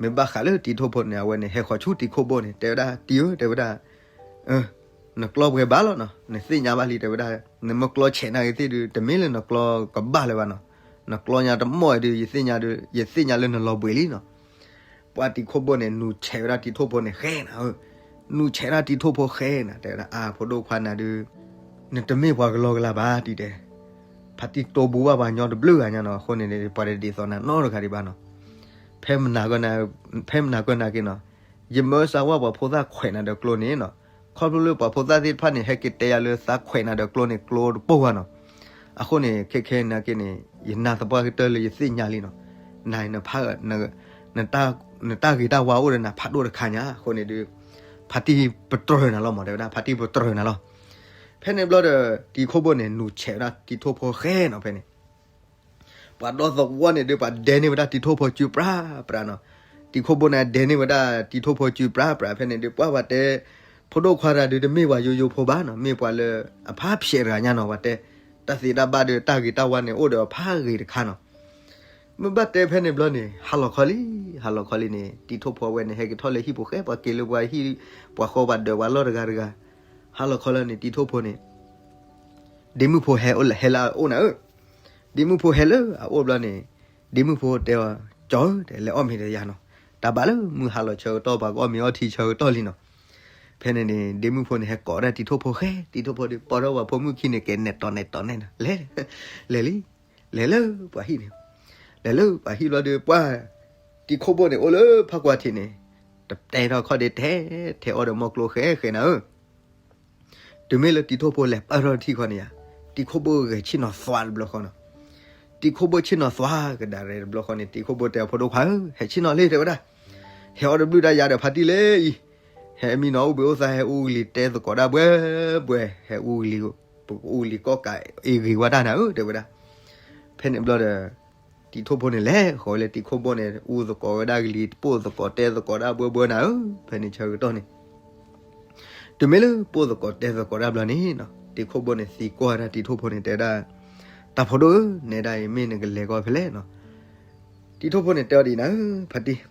မ့ၢ်ဘၣ်ဃးလၢတံၤထိၣ်ဖိန့ၣ် အဝဲန့ၣ်ဟဲဃီၤဆူတံၤခိၣ်ဘိန့ၣ် တဲဝဲဒၣ် တံၤဧၢ တဲဝဲဒၣ်, နကျီပှဲၤဘၣ်လီၤနီၤ, နသ့ၣ်ညါဘၣ်လံ တဲဝဲဒၣ်, နမ့ၢ်ကျီဆဲးနာ်က့ၤသ့ၣ်ဒုး တမ့ၢ်လၢနကျီကဘၣ်လၢၤဘၣ်နီၤ, နကျီညါတမီၢ်ဒုး ယသ့ၣ်ညါဒုး ယသ့ၣ်ညါလၢနလီၤဘှံးလံနီၤ. ပှၤတံၤခိၣ်ဘိန့ၣ် နူၤဆဲးဝဲဒၣ်တံၤထိၣ်ဖိန့ၣ် ဃဲနၤဧၢ, နူၤဆဲးဒၣ်တံၤထိၣ်ဖိဃဲနၤ တဲဝဲဒၣ် အါ ဖိဒိၣ်ခွါနၤဒုး နတမ့ၢ်ပှၤကလီကလီဘၣ်တံၤတဲ, ဖါတံၢ်တိၢ်ဘူးဘၣ်ပှၤညီတဘျုးဂၤညါနီၤ, အဃိန့ၣ် ပှၤတဒ်သိးနၤနီတဂၤဒံးဘၣ်နီၤ. ဖဲမနၤက, ဖဲမနၤကနၤက့ၤနီၤ, ယမၢစၢ်ဝဲပှၤဖိသၣ်ခွဲးနၤဒီးကျိန့ၣ်နီၤ, ခီဖျိလၢပှၤဖိသၣ်သ့ၣ်တဖၣ်န့ၣ် ဟဲက့ၤတဲယၤလၢသးခွဲးနၤဒီးကျိန့ၣ် ကျိတပိၢ်ဘၣ်နီၤ. အဃိန့ၣ် ခဲခဲနာ်က့ၤန့ၣ် ယနာ်သပှၢ်ကတၢၢ်လၢယသ့ၣ်ညါလံနီၤ, နၤနဖး နတၢ်ဂ့ၤတၢ်ဝါအိၣ်ဒီးနၤဖးဒိၣ်တခါညါ, အဃိန့ၣ်ဒုး ဖါတံၢ်ပတြၢၤနၤလီၤမး တဲဝဲဒၣ်, ဖါတံၢ်ပတြၢၤနၤလီၤ. ဖဲန့ၣ်ဘျီဒီး တံၤခိၣ်ဘိန့ၣ် နူၤဆဲးဝဲဒၣ်တံၤထိၣ်ဖိဃဲနီၤ ဖဲန့ၣ် ပှၤဒီသဝီန့ၣ်ဒုး ပှၤဒဲန့ၢ်ဝဲဒၣ်တံၤထိၣ်ဖိစုပြးပြးနီၤ, တံၤခိၣ်ဘိန့ၣ် ဒဲန့ၢ်ဝဲဒၣ်တံၤထိၣ်ဖိစုပြးပြး ဖဲန့ၣ်ဒုး ပှၤပှၤတဲ ဖိဒိၣ်ခွါတဂၤဒုး တမ့ၢ်ပှၤယိယိဖိဘၣ်နီၤ, မ့ၢ်ပှၤလၢအဖးဖျဲးတဂၤညါနီၤ, ပှၤတဲ တၢ်သ့တၢ်ဘၣ်ဒီးတၢ်ဂ့ၤတၢ်ဝါန့ၣ် အိၣ်ဒီးအဖးဂ့ၤတခါနီၤ. မ့ၢ်ဘၣ်တဲဖဲန့ၣ်ဘျီန့ၣ် ဟါလီၤခီလံ, ဟါလီၤခီလံန့ၣ် တံၤထိၣ်ဖိအဝဲန့ၣ် ဟဲက့ၤထီၣ်လၢဟံၣ်ဖိဃဲ ပှၤက့ၤလၢပှၤဟံၣ် ပှၤဃီပှၤဒၢးပှၤလီၢ်တဂၤတဂၤ, ဟါလီၤခီလၢန့ၣ် တံၤထိၣ်ဖိန့ၣ် ဒ့မုၣ်ဖိဟဲလၢအအိၣ်နၤဧၢ, ဒ့မုၣ်ဖိဟဲလၢအအိၣ်ဘျီန့ၣ် ဒ့မုၣ်ဖိတဲအီၤ ကၠီဧၢ တဲ လဲၤအီၣ်မ့ၤဒီးယၤနီၤ, တၢ်ဘၣ်လၢမုၢ်ဟါလီၤဆၢကတီၢ် ပှၤကအီၣ်မ့ၤအီထံဆၢကတီၢ်လံနီၤ. ဖဲန့ၣ်န့ၣ် ဒ့မုၣ်ဖိန့ၣ် ဟဲကိးဒၣ်တံၤထိၣ်ဖိဃဲ, တံၤထိၣ်ဖိဒီး ပိာ်ထီၣ်ပှၤဖိမုၣ်ခံန့ၣ် ကဲနဲၣ်တီၤနဲၣ်တီၤနဲၣ်နီၤ, လဲၤ လဲၤလံ, လဲၤလၢပှၤဟံၣ်န့ၣ်, လဲၤလၢပှၤဟံၣ်ဘျီဒီး ပှၤ တံၤခိၣ်ဘိန့ၣ် အိၣ်လၢဖးကွၢ်ထံးန့ၣ်, တတဲထီၣ်ခီၣ်ဒ့ တဲ ထဲအီၣ်ဒီးမီၢ်ကျိဃဲဃဲနၤဧၢ. တုၤမ့ၢ်လၢတံၤထိၣ်ဖိလဲၤပၢၢ်ထီၣ်ထံၣ်ခီန့ၣ်ယါ, တံၤခိၣ်ဘိဂဲၤဆ့ၣ်နီၤသွါတဘျီဃီနီၤ. တံၤခိၣ်ဘိဆ့ၣ်နီၤသွါကဒါရဲၣ်တဘျီဃီန့ၣ် တံၤခိၣ်ဘိတဲအဖိဒိၣ်ခွါဧၢ ဟဲဆ့ၣ်နီၤလံ တဲဝဲဒၣ်, ဟဲအီၣ်တဘျုးဒၣ်ယၤဒီးဖါတံၢ်လံအံၤ, ဟဲမံနီၤအိၣ်ဘှံးအိၣ်သါ ဟဲအူဂလံၤတဲသကိးဒၣ်ဘှဲဘှဲ, ဟဲအူဂလံၤ, အူဂလံၤကီၢ်ကးအ့ဂ့ၤဝဲဒၣ်နၤဧၢ တဲဝဲဒၣ်. ဖဲန့ၣ်ဘျီဒီး တံၤထိၣ်ဖိန့ၣ်လဲၤဃီၤလၢတံၤခိၣ်ဘိန့ၣ် အူသကိးဝဲဒၣ်ဂလံၤ ပိၢ်သကိးတဲသကိးဒၣ်ဘှဲဘှဲနၤဧၢ, ဖဲန့ၣ်ဆၢကတီၢ်န့ၣ် တုၤမ့ၢ်လၢပိၢ်သကိးတဲသကိးဒၣ်ဘျီန့ၣ်နီၤ, တံၤခိၣ်ဘိန့ၣ်သံကွၢ်ဒၣ်တံၤထိၣ်ဖိန့ၣ် တဲဒၣ်, တၢ်ဖိဒိၣ်ဧၢ, နဲဒၣ်အံၤမ့ၢ်နကလဲၤကီၢ်ဖဲလဲၣ်နီၤ. တံၤထိၣ်ဖိန့ၣ်တဲအီၤဒ်အံၤနၤဧၢ ဖါတံၢ်,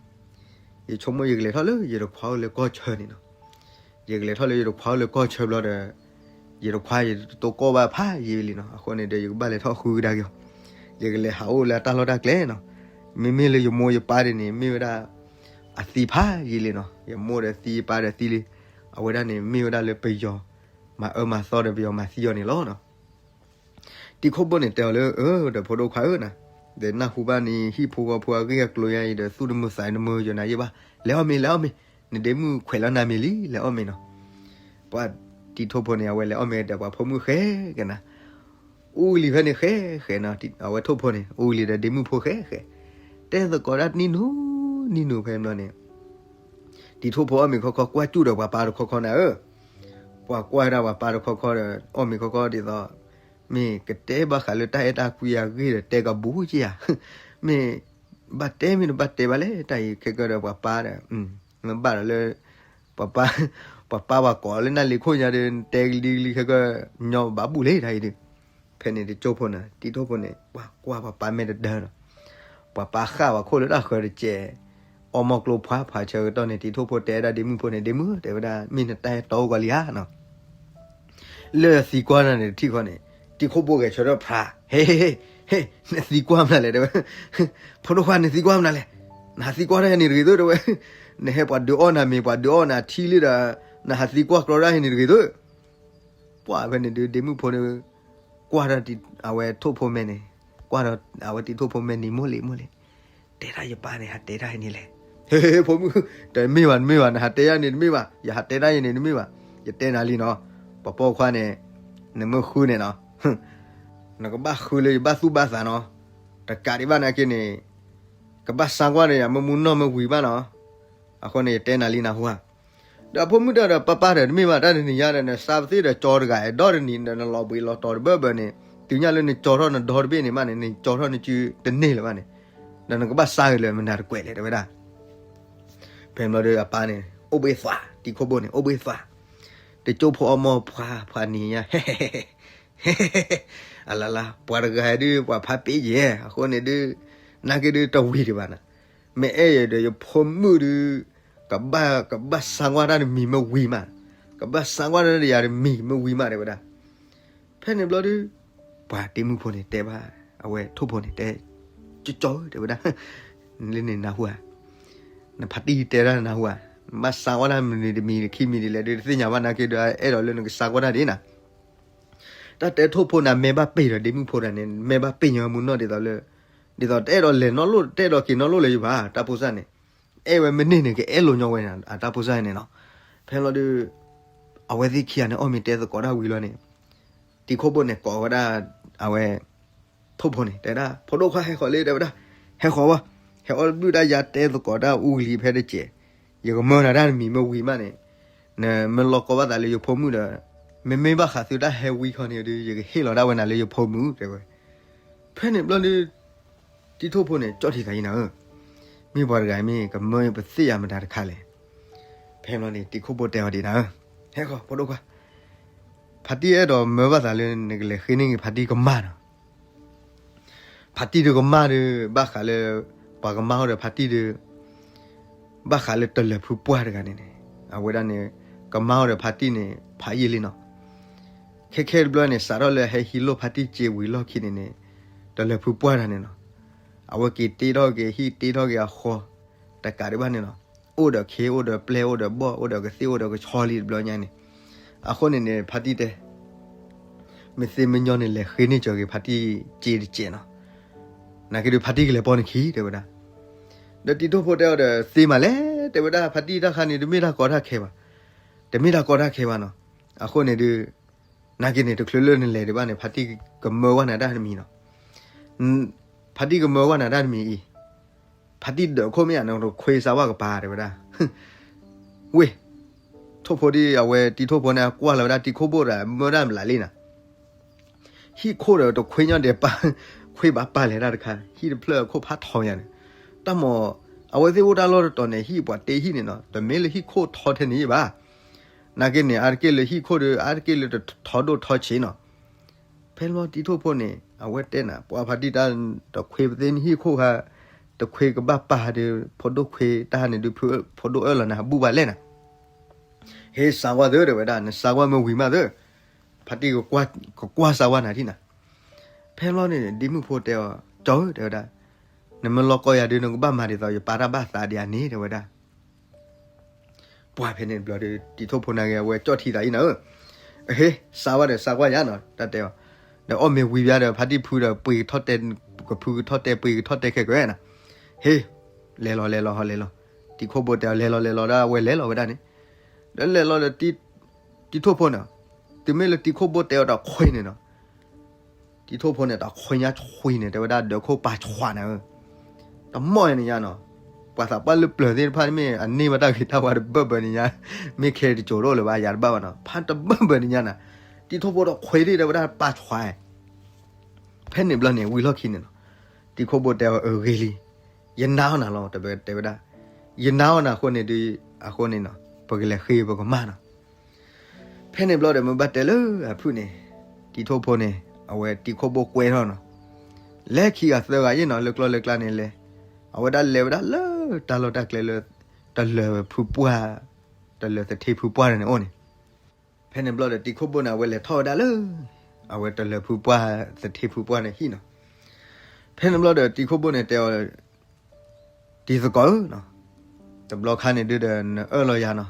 ယဆိကမိၣ်ယကလဲၤထီၣ်လၢယတခွါအိၣ်လၢကီၢ်ဆၢန့ၣ်နီၤ. ယကလဲၤထီၣ်လၢယတခွါအိၣ်လၢကီၢ်ဆၢဘျီဒီး ယတခွါယတတိၢ်ကီၢ်ဘၣ်ဖးယံာ်လံနီၤ, အဃိန့ၣ်ဒီး ယကဘၣ်လဲၤထီၣ်ဃုကဒါက့ၤအီၤ, ယကလဲၤဟးအိၣ်လၢအတၢ်လီၢ်တၢ်ကျဲနီၤ. မ့မ့ၢ်လၢယမိၢ်ယပၢ်ဒ်န့ၣ် မ့ၢ်ဝဲဒၣ် အသံဖးယံာ်လံနီၤ, ယမိၢ်ဒီးသံယပၢ်ဒီးသံလံ, အဝဲဒၣ်န့ၣ် မ့ၢ်ဝဲဒၣ်လၢပယီၤမၤအၢမၤသီဒီးပယီၤမၤသံအီၤန့ၣ်လီၤနီၤ. တံၤခိၣ်ဘိန့ၣ်တဲအီၤလၢ အၢ ဒီးဖိဒိၣ်ခွါဧၢနၤ, ဒီးနၢ်ဟူဘၣ်န့ၣ် ဟံၣ်ဖိဃီဖိအဂ့ၢ်အကျိၤညါအံၤဒီး သူၣ်တမုာ်သးတမုာ်ယိာ်နၤယဲဘၣ်, လဲၤအီၣ်မ့ၤ လဲၤအီၣ်မ့ၤ, နဒ့မုၣ်ခွဲးလီၤနၤမ့ၤလံ လဲၤအီၣ်မ့ၤနီၤ. ပှၤတံၤထိၣ်ဖိန့ၣ် အဝဲလဲၤအီၣ်မ့ၤဒီးပှၤဖိမုၣ်ဃဲကနၤ, အူလံၤဖဲန့ၣ်ဃဲဃဲနီၤ, အဝဲထိၣ်ဖိန့ၣ် အူလံၤဒီးဒ့မုၣ်ဖိဃဲဃဲ, တဲသကိးဒၣ်နံၣ်နူ နံၣ်နူဖဲန့ၣ်ဘျီန့ၣ် တံၤထိၣ်ဖိအီၣ်မ့ၤခီခီ ကွၢ်စူၣ်ဒီးပှၤပၢ်တခီခီနၤဧၢ, ပှၤကွၢ်ဝဲဒၣ်ပှၤပၢ်တခီခီဒီး အီၣ်မ့ၤခီခီဒ်သိး မ့ၢ်ကတဲဘၣ်ဃးလၢတၢ်အဲၣ်တၢ်ကွံအဂ့ၢ်ဒီး တဲကဘူးက့ယၤ, မ့ၢ်ဘၣ်တဲမ့ၢ်တဘၣ်တဲဘၣ်လဲၣ် တၢ်အံၤခဲကၢဒီးပှၤပၢ်ဒီး မ့ၢ်ဘၣ်ဒီးလၢ ပှၤပၢ် ပှၤပၢ်ပှၤကိးလၢနၢ်လံၤခိၣ်ညါဒီး တဲကလံၤကလံၤခဲကၢ ညီဘၣ်ဘူၣ်လံတၢ်အံၤဒုး, ဖဲန့ၣ်တကၠိဖိန့ၣ် တံၤထိၣ်ဖိန့ၣ် ပှၤကွၢ်ပှၤပၢ်မဲာ်တဒၢနီၤ, ပှၤပၢ်ဃၣ်ပှၤခိၣ်လၢတၢ်ဃၢၤတကဲး, အီၣ်မီၢ်ကျိဖှါဖးဆၢကတီၢ်န့ၣ် တံၤထိၣ်ဖိတဲဒၣ်ဒ့မုၣ်ဖိန့ၣ် ဒ့မုၣ်ဧၢ တဲဝဲဒၣ် မ့ၢ်နတၢ်အဲၣ်တီအိၣ်ကီးလံဧါနီၤ လၢသံကွၢ်နၤန့ၣ်တထံၣ်ဃီန့ၣ် တံၤခိၣ်ဘိဂဲၤဆၢထၢၣ်ဖျါ, ဟ့ ဟ့ ဟ့ နသံကွၢ်မနုၤလဲၣ် တဲဝဲ, ဖိဒိၣ်ခွါနသံကွၢ်မနုၤလဲၣ်, နဟးသံကွၢ်တၢ်ဟဲန့ၣ်တဂ့ၤသု တဲဝဲ, နဟဲပှၤဒုးအီၣ်နၤမ့ၤ ပှၤဒုးအီၣ်နၤထံလံဒီး နဟးသံကွၢ်ကြီတၢ်ဟဲန့ၣ်တဂ့ၤသု, ပှၤဖဲန့ၣ်ဒုး ဒ့မုၣ်ဖိန့ၣ် ကွၢ်ဒီးအဝဲထိၣ်ဖိမဲာ်န့ၣ်, ကွၢ်ဒီးအဝဲတံၤထိၣ်ဖိမဲာ်န့ၣ် မိၢ်လံၤ မိၢ်လံၤ, တဲဒၣ်ယပၢ်န့ၣ် ဟးတဲတၢ်ဟဲန့ၣ်လဲၣ်, ဟ့ ဖိမုၣ်, တမ့ၢ်ဘၣ် တမ့ၢ်ဘၣ် နဟးတဲယၤန့ၣ်တမ့ၢ်ဘၣ်, ယဟးတဲတၢ်ယၤန့ၣ်တမ့ၢ်ဘၣ်, ယတဲနၤလံနီၤ, ပှၤပိာ်ခွါန့ၣ်, နမ့ၢ်ဃုန့ၣ်နီၤ, နကဘၣ်ဃုလၢယဘၣ်သူၣ်ဘၣ်သးနီၤ, တကးဒံးဘၣ်နာ်က့န့ၣ်, ကဘၣ်စါကွၢ်ဒီးယၤ မ့ၢ်မူနီၢ်မ့ၢ်ဝံၤဘၣ်နီၤ, အဃိန့ၣ် ယတဲနၤလံနၢ်ဟူဧါ ဒီးအဖိမုၣ်တဂၤဒီး ပၢ်ပၢ်ဒီးတမ့ၢ်ဘၣ် တၢ်တနံၤညါဒီး နစါပသ့ၣ်ဒီးကၠီတဂၤ အဲၣ်ဒိးတနံၤဒီး နလီၤဘှံးလီၤတီၤတဘၢဘၢန့ၣ်, တုၤညါလၢနကၠီထီၣ်နဒီတဘ့ၣ်န့ၣ်မးန့ၣ် နကၠီထီၣ်နစုတန့ၢ်လၢၤဘၣ်န့ၣ်, ဒီးနကဘၣ်စါဂ့ၤလၢမနုၤတကွဲးလဲၣ် တဲဝဲဒၣ်. ဖဲန့ၣ်ဘျီဒီးအပၢ်န့ၣ် အိၣ်ဘှံးသွး, တံၤခိၣ်ဘိန့ၣ် အိၣ်ဘှံးသွး, တကၠိဖိအီၣ်မီၢ်ဖှါဖှါနံၤညါ အလါလါ ပှၤတဂၤဒုး ပှၤဖးပ့ယဲၢ် အဃိန့ၣ်ဒုး နာ်က့ဒုးတဝံၤဒံးဘၣ်နၤ, မ့ၢ်အဲၣ်ယၤဒီးယဖိမုၣ်ဒုး ကဘၣ် ကဘၣ်စါကွၢ်တၢ်တမံၤမ့ၢ်ဝံၤမး, ကဘၣ်စါကွၢ်တၢ်ဒီးယၤတမံၤမ့ၢ်ဝံၤမး တဲဝဲဒၣ်. ဖဲန့ၣ်ဘျီဒုး ပှၤတံၤမုၣ်ဖိန့ၣ်တဲဘၣ် အဝဲထိၣ်ဖိန့ၣ်တဲ, ကၠီကၠီဧၢ တဲဝဲဒၣ်, လၢန့ၣ်နၢ်ဟူဧါ, နဖါတံၢ်တဲဒၣ်နၢ်ဟူဧါ, နဘၣ်စါကွၢ်တၢ်မနုၤတမံၤခံမံၤဒ်လဲၣ်ဒီး တသ့ၣ်ညါဘၣ် နာ်က့ဒီးအဲၣ်ဒိးလၢနကစါကွၢ်တၢ်ဒ်နၤ တၢ်တဲထိၣ်ဖိန့ၣ် မဲဘၣ်ပ့ၢ်ဒီးတံၤမုၣ်ဖိဒၣ်န့ၣ် မဲဘၣ်ပ့ၢ်ညီမူနီၢ်ဒ်သိးလၢ ဒ်သိးတအဲၣ်ဒိးလဲၤနီၣ်လိၣ် တအဲၣ်ဒိးက့ၤနီၣ်လိၣ်လၢၤဘၣ် တၢ်ဖိစၢ်န့ၣ်, အဲၣ်ဝဲမ့ၢ်န့ၢ်န့ၣ် ကအဲၣ်လိာ်ညီဝဲန့ၣ် အတၢ်ဖိစၢ်န့ၣ်နီၤ. ဖဲလီၤဒုး အဝဲသ့ၣ်ခံဂၤန့ၣ် အီၣ်မ့ၤတဲသကိးတၢ်ဝံၤလီၤန့ၣ် တံၤခိၣ်ဘိန့ၣ်ကိးဝဲဒၣ် အဝဲ ထိၣ်ဖိန့ၣ် တဲဒၣ် ဖိဒိၣ်ခွါဟဲဃီၤလံ တဲဝဲဒၣ်, ဟဲဃီၤဝဲ, ဟဲအီၣ်ဘုၣ်တၢ်ယါတဲသကိးတၢ်အူလံၤဖဲတစဲး, ယကမၢနၤတၢ်တမံၤမ့ၢ်ဝံၤမးန့ၣ်, နမ့ၢ်လီၤကီဘၣ်သးလၢယဖိမုၣ်ဒီး, မ့မ့ၢ်ဘၣ်ဃးသုတၢ်ဟဲဝံခီန့ၣ်ဒီး ယကဟ့ၣ်လီၤဒၣ်ဝဲနၤလၢယဖိမုၣ် တဲဝဲ. ဖဲန့ၣ်ဘျီဒုး တံၤထိၣ်ဖိန့ၣ် ကၠီၣ်ထံသးအံၤနၤဧၢ, မ့ၢ်ပှၤတဂၤမ့ၢ်ကမၢပသ့ၣ်ယၤမတၤတခါလဲၣ်. ဖဲန့ၣ်ဘျီန့ၣ် တံၤခိၣ်ဘိတဲအီၤဒ်နၤဧၢ, ဟဲဃီၤ ဖိဒိၣ်ခွါ, ဖါတံၢ်အဲၣ်ဒိးမၢဘၣ်သးလၢနကလဲၤဃ့န့ၢ်က့ၤဖါတံၢ်ကမၢ်နီၤ. ဖါတံၢ်ဒုးကမၢ်ဒုး ဘၣ်ဃးလၢ ပှၤကမၢ်အိၣ်ဒီးဖါတံၢ်ဒုး ဘၣ်ဃးလၢတလၢၤဖုပှၢ်တဂၤန့ၣ်န့ၣ်, အဝဲဒၣ်န့ၣ် ကမၢ်အိၣ်ဒီးဖါတံၢ်န့ၣ် ဖးယံာ်လံနီၤ. ခဲခဲတဘျီန့ၣ် စးထီၣ်လၢဟဲဟံးလိၢ်ဖါတံၢ်စ့ဝံၤလီၢ်ခံန့ၣ်န့ၣ်, တလၢၤဖုပှၢ်တဂၤန့ၣ်နီၤ, အဝဲက့ၤတ့ထီၣ်က့ၤဟံၣ်တ့ထီၣ်က့ၤအဃီ တကးဒံးဘၣ်န့ၣ်နီၤ, အိၣ်ဒီးခ့ အိၣ်ဒီးပျဲၢ် အိၣ်ဒီးဘီၣ် အိၣ်ဒီးကသ့ၣ် အိၣ်ဒီးကဆီလံတဘျီညါန့ၣ်, အဃိန့ၣ်န့ၣ် ဖါတံၢ်တဲ မ့ၢ်သ့မ့ၢ်ညီန့ၣ် လဲၤဃ့န့ၢ်စၢၤက့ၤဖါတံၢ်စ့တစဲးနီၤ, နာ်က့ဒုးဖါတံၢ်ကလဲၤပိာ်နခံ တဲဝဲဒၣ်. ဒီးတံၤထိၣ်ဖိတဲအီၤဒီး သ့မးလဲၣ် တဲဝဲဒၣ်, ဖါတံၢ်တၢ်ခါန့ၣ် တမ့ၢ်တၢ်ကီတၢ်ခဲဘၣ်, တမ့ၢ်တၢ်ကီတၢ်ခဲဘၣ်နီၤ. အဃိန့ၣ်ဒုး နာ်က့န့ၣ် တချုးလၢနလဲၤဒံးဘၣ်န့ၣ် ဖါတံၢ်ကမၢဝဲနၤတၢ်တမံၤနီၤ, ဖါတံၢ်ကမၢဝဲနၤတၢ်တမံၤအံၤ ဖါတံၢ်ဒၢးခိၣ်မ့ၢ်ဧါ နတခွ့စါဝဲကပၤ တဲဝဲဒၣ်. ဝ့ၢ် ထိၣ်ဖိဒ်အဝဲတံၤထိၣ်ဖိန့ၣ် ကွၢ်လီၤဝဲဒၣ်တံၤခိၣ်ဘိဒီး မၢဒၣ်မလးလံနီၤ, ဟံၣ်ခိၣ်ဒီးတခွ့ညီဒဲးပာ်, ခွ့ဘၣ်ပာ်လဲၣ်တၢ်တခါ, ဟံၣ်တဖျၢၣ်အခိၣ်ဖးထီညါန့ၣ်, တၢ်မၤ အဝဲသ့ၣ်အိၣ်တၢ်လီၢ်တတီၤန့ၣ် ဟံၣ်ပှၤတ့ဟံၣ်န့ၣ်နီၤ, တမ့ၢ်လၢဟံၣ်ခိၣ်ထီထဲန့ၣ်ဘၣ်, နာ်က့န့ၣ် အါတက့ၢ်လၢဟံၣ်ခိၣ်ဒီး အါတက့ၢ်လၢတထီဒိၣ်ထီဆံးနီၤ. ဖဲလီၤတံၤထိၣ်ဖိန့ၣ် အဝဲတဲနၤ ပှၤဖါတံၢ်တၢ်တခွ့ပသ့န့ၣ်ဟံၣ်ခိၣ်ခါ, တခွ့ကဘၣ်ပာ်ဒီး ဖိဒိၣ်ခွ့တၢ်န့ၣ်ဒုး ဖိဒိၣ်အၢၣ်လီၤနၤ ဟးဘူၣ်ဘၣ်လဲၣ်နၤ, ဟ့ၣ်စးဝါသ့ တဲဝဲဒၣ်, နစးဝါမ့ၢ်ဝံၤမးသ့, ဖါတံၢ်ကကွၢ်စးဝါနၤထံၣ်နၤ. ဖဲလီၤန့ၣ် ဒ့မုၣ်ဖိတဲအီၤ ကၠီဧၢ တဲဝဲဒၣ်, နမ့ၢ်လီၤကီယၤဒုး နကဘၣ်မၤဒ်သိးယပာ်တၢ်ဘၣ်သးဒံးအန့ၣ် တဲဝဲဒၣ်. ပှၤဖဲန့ၣ်တဘျီဒီး တံၤထိၣ်ဖိနာ်က့ အဝဲကၠီၣ်ထံသးအံၤနၤဧၢ, အဟ့ၣ် စးဝါဒီးစးကွၢ်ယၤနီၤ တၢ်တဲအီၤ, ဒီးအီၣ်မ့ၤဝံၤဘၣ်ဒီး ဖါတံၢ်ဖုဒီးပှ့ၤကထီၣ်တဲ, ကဖုကထီၣ်တဲပှ့ၤကထီၣ်တဲခဲကဝဲနၤ, ဟ့ၣ် လဲၤလီၤလဲၤလီၤဟီလဲၤလီၤ, တံၤခိၣ်ဘိတဲအီၤ လဲၤလီၤလဲၤလီၤဒီး အဝဲလဲၤလီၤဝဲဒၣ်န့ၣ်, ဒီးလဲၤလီၤဒီး တံၤထိၣ်ဖိန့ၣ်, တုၤမ့ၢ်လၢတံၤခိၣ်ဘိတဲအီၤတခွ့န့ၣ်နီၤ တံၤထိၣ်ဖိန့ၣ် တခွ့ညါခွ့န့ၣ် တဲဝဲဒၣ် ဒၢးခိၣ်ပာ်ဆှးနၤဧၢ, တမီၢ်အံၤန့ၣ်ညါနီၤ, ပှၤသးပှၢ်လၢပျၢၤသ့ၣ်တဖၣ်န့ၣ်မ့ၢ် အန့ၢ်ဘၣ်တၢ်ဂ့ၤတၢ်ဝါတဘၢၣ်ဘၢၣ်န့ၣ်ညါ, မ့ၢ်ခဲတစိၤတအိၣ်လၢၤဘၣ် ယၤတဘၣ်ဘၣ်နီၤ, ဖးတဘၢၣ်ဘၢၣ်န့ၣ်ညါနၤ, တံၤထိၣ်ဖိတခွ့ဒၣ် တဲဝဲဒၣ်ပာ်ဆှး ဖဲန့ၣ်ဘျီန့ၣ် ဝံၤလီၢ်ခံန့ၣ်နီၤ, တံၤခိၣ်ဘိတဲအီၤ အဂ့ၤလံ, ယနာ်အီၤနၤလီၤ တဲဝဲဒၣ်, ယနာ်အီၤနၤအဃိန့ၣ်ဒီး အဃိန့ၣ်နီၤ ပကလဲၤဃ့ပကမၢ်နီၤ. ဖဲန့ၣ်ဘျီဒီး မ့ၢ်ဘၣ်တဲလၢအဖုၣ်န့ၣ်, တံၤထိၣ်ဖိန့ၣ် အဝဲတံၤခိၣ်ဘိကွဲထီၣ်နီၤ, လဲၤခံဂၤသၢဂၤအံၤနီၤ လၢကျီၢ်လၢကျါန့ၣ်လဲၤ, အဝဲဒၣ်လဲၤဝဲဒၣ်လၢတၢ်လီၢ်တၢ်ကျဲလၢ တလၢၤဖုပှၢ်, တလၢၤသထ့ဖုပှၢ်န့ၣ်အိၣ်န့ၣ် ဖဲန့ၣ်ဘျီဒီး တံၤခိၣ်ဘိန့ၣ် အဝဲလဲၤထီၣ်ဝဲဒၣ်လၢ အဝဲတလၢၤဖုပှၢ် သထ့ဖုပှၢ်န့ၣ်ဟံၣ်နီၤ. ဖဲန့ၣ်ဘျီဒီး တံၤခိၣ်ဘိန့ၣ်တဲအီၤ, တံၤသကိးဧၢ, တဘျီခါန့ၣ်ဒုးဒီး နအၢၣ်လီၤယၤနီၤ,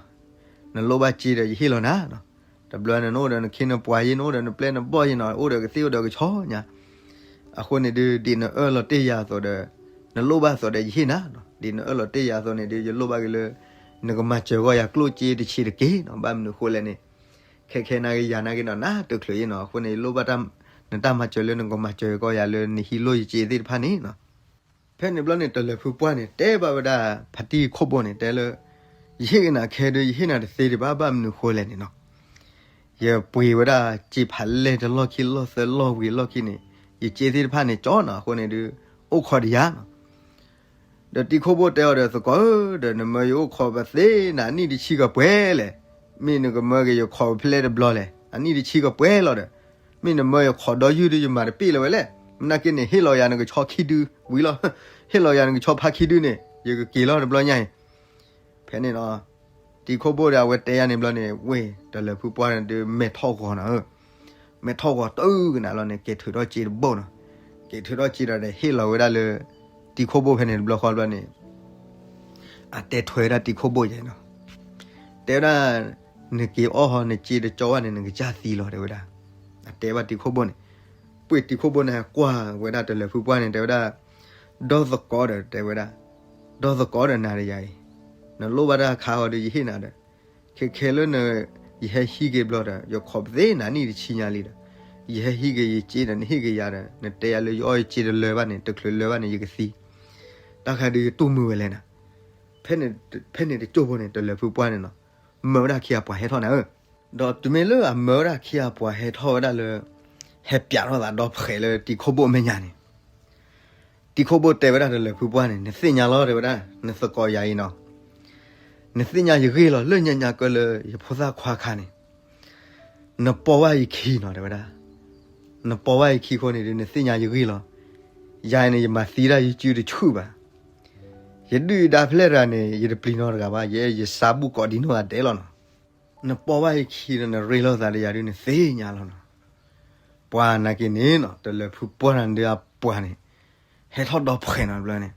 နလိၣ်ဘၣ်စ့ဒီးယဟ့ၣ်လီၤနၤနီၤ, တဘျီန့ၣ်နအိၣ်ဒီးနခ့နပှၤယ့ နအိၣ်ဒီးနပျဲၢ်နဘီၣ်ယ့နီၤ, အိၣ်ဒီးကသ့ၣ်အိၣ်ဒီးကဆီညါ, အဃိန့ၣ်ဒုး ဒ်နအၢၣ်လီၤတ့ၢ်ယၤအသိးဒီး နလိၣ်ဘၣ်အသိးဒီးယဟ့ၣ်နၤနီၤ, ဒ်နအၢၣ်လီၤတ့ၢ်ယၤအသိးန့ၣ်ဒုး ယလိၣ်ဘၣ်က့ၤလၢ နကမၤစၢၤဂီၢ်ယၤကျိၣ်စ့တဆံးတက့ၢ်နီၤ, ဘၣ်မနုၤဃိလဲၣ်န့ၣ် ခဲခဲနာ်က့ယၤနာ်က့နီၤ နတချုးယ့နီၤ, အဃိန့ၣ် ယလိၣ်ဘၣ်တၢ် နတၢ်မၤစၢၤလၢနကမၤစၢၤကီးယၤလၢနဟံးလိၢ်ယစ့သ့ၣ်တဖၣ်န့ၣ်နီၤ. ဖဲန့ၣ်ဘျီန့ၣ် တလၢၤဖုပှၢ်န့ၣ် တဲဘၣ်ဝဲဒၣ် ဖါတံၢ်ခိၣ်ဘိန့ၣ် တဲလၢ ယဟ့ၣ်က့ၤနၤခဲဒုး ယဟ့ၣ်နၤတသ့ဒံးဘၣ် ဘၣ်မနုၤဃိလဲၣ်န့ၣ်နီၤ. ယပှ့ၤဝဲဒၣ်စ့ဖးလဲၢ်တလီၢ်ခံလီၢ်သၢလီၢ်ဝံၤအလီၢ်ခံန့ၣ် ယစ့သ့ၣ်တဖၣ်န့ၣ် ကၠီနီၤ အဃိန့ၣ်ဒုး အိၣ်ခိးဒံးယၤနီၤ. ဒီးတံၤခိၣ်ဘိတဲအီၤဒီး သကိးဧၢ, ဒီးနမၢယအိၣ်ခိးပသ့နၤ အနံၣ်တဆံကပှဲၤလဲၣ်. မ့ၢ်နကမၢက့ၤယခိးဖဲလဲၣ်တဘျီလဲၣ်. အနံၣ်တဆံကပှဲၤလီၤဒီး မ့ၢ်နမၢယခိးဒီယုၢ်ဒီး ယမၤတပ့ၢ်လၢၤဝဲလဲၣ်. မနုၤက့န့ၣ် ဟ့ၣ်လီၤယၤနကဆီခံဒုဝံၤလီၤ, ဟ့ၣ်လီၤယၤနကဆီဖါခံဒုန့ၣ် ယကက့ၤလီၤတဘျီညါအံၤ. ဖဲန့ၣ်နီၤ တံၤခိၣ်ဘိၣ်ဒီးအဝဲတဲယၤန့ၣ်ဘျီန့ၣ် ဝ့ၢ်တလၢၤဖုပှၢ်န့ၣ်ဒီးမဲာ်ထီၣ်ဂီၤနီၤဧၢ, မဲာ်ထီၣ်ဂီၤတုၤကနၣ်လီၤန့ၣ် က့ၤထုးထီၣ်စ့တဘိနီၤ, က့ၤထုးထီၣ်စ့ဒီးဟ့ၣ်လီၤဝဲဒၣ်လၢ တံၤခိၣ်ဘိၣ်ဖဲန့ၣ်တဘျီဃီဘျီန့ၣ် အတဲထွဲဝဲဒၣ်တံၤခိၣ်ဘိၣ်ယဲနီၤ, တဲဝဲဒၣ် နက့ၤအီၣ်ဟီနစ့တကၠီဘၣ်န့ၣ် နကစၢ်သံလီၤ တဲဝဲဒၣ်. အတဲဘၣ်တံၤခိၣ်ဘိၣ်န့ၣ်, ပှ့ၤတံၤခိၣ်ဘိၣ်န့ၣ်ကွၢ်ဝဲဒၣ်တလၢၤဖုပှၢ်န့ၣ် တဲဝဲဒၣ်, ဒီသကိးဒီး တဲဝဲဒၣ်, ဒီသကိးဒီးနၤဒီးယၤအံၤ, နလိၣ်ဘၣ်တၢ်ခါဃီဒီးယဟ့ၣ်နၤဒီး, ခဲခဲလၢန ယဟဲဟံးက့ၤဘျီဒီး ယခိးပသ့ၣ်နၤနံၣ်တဆံညါလံဒီး, ယဟဲဟံးက့ၤယစ့ဒီး နဟ့ၣ်က့ၤယၤဒီး နတဲယၤလၢယအီၣ်ယစ့တလၢၤဘၣ်န့ၣ် တချုးလၢၤဘၣ်န့ၣ် ယကသံ, တၢ်ခါဒုးယတူၢ်မုာ်ဝဲလဲၣ်နၤ. ဖဲန့ၣ်တကၠိၢ်ဖိန့ၣ် တလၢၤဖုပှၢ်န့ၣ်နီၤ, မၢဝဲဒၣ်ခံဂၤပှၤဟဲထီၣ်နၤဧၢ, ဒီးတုၤမ့ၢ်လၢအမၢဝဲဒၣ်ခံဂၤပှၤဟဲထီၣ်ဝဲဒၣ်လၢ ဟဲပၠးထီၣ်သးဒီဖှဲးလၢတံၤခိၣ်ဘိၣ်အမဲာ်ညါန့ၣ် တံၤခိၣ်ဘိၣ်တဲဝဲဒၣ်တလၢၤဖုပှၢ်န့ၣ် နသ့ၣ်ညါလီၤ တဲဝဲဒၣ် နသကိးယၤအံၤနီၤ, နသ့ၣ်ညါယဂ့ၢ်လီၤ လၢညါညါကၢလၢယဖိသၣ်ခွါခါန့ၣ်, နပိာ်ဘၣ်ယခံနီၤ တဲဝဲဒၣ်, နပိာ်ဘၣ်ယခံအဃိန့ၣ်ဒီး နသ့ၣ်ညါယဂ့ၢ်လီၤ, ယၤအံၤန့ၣ် ယမၤသံဒၣ်ယစုတဆူၣ်ဘၣ်, ယဒုၣ်ယဒါဖျဲၣ်တဂၤန့ၣ် ယတပျံၤနီတဂၤဘၣ်, ယဲယစးဘူၣ်ကိးဒံနီၢ်ဂၤဒဲးလီၤနီၤ, နပိာ်ဘၣ်ယခံဒီး နရ့လိာ်သးဒီးယၤဒုး နသ့ၣ်ညါလီၤနီၤ. ပှၤနာ်က့န့ၣ်နီၤ တလၢၤဖုပှၢ်န့ၣ်ဒီးအပှၤန့ၣ် ဟဲထီၣ်ဒီဖှဲးနီၤတဘျီန့ၣ်,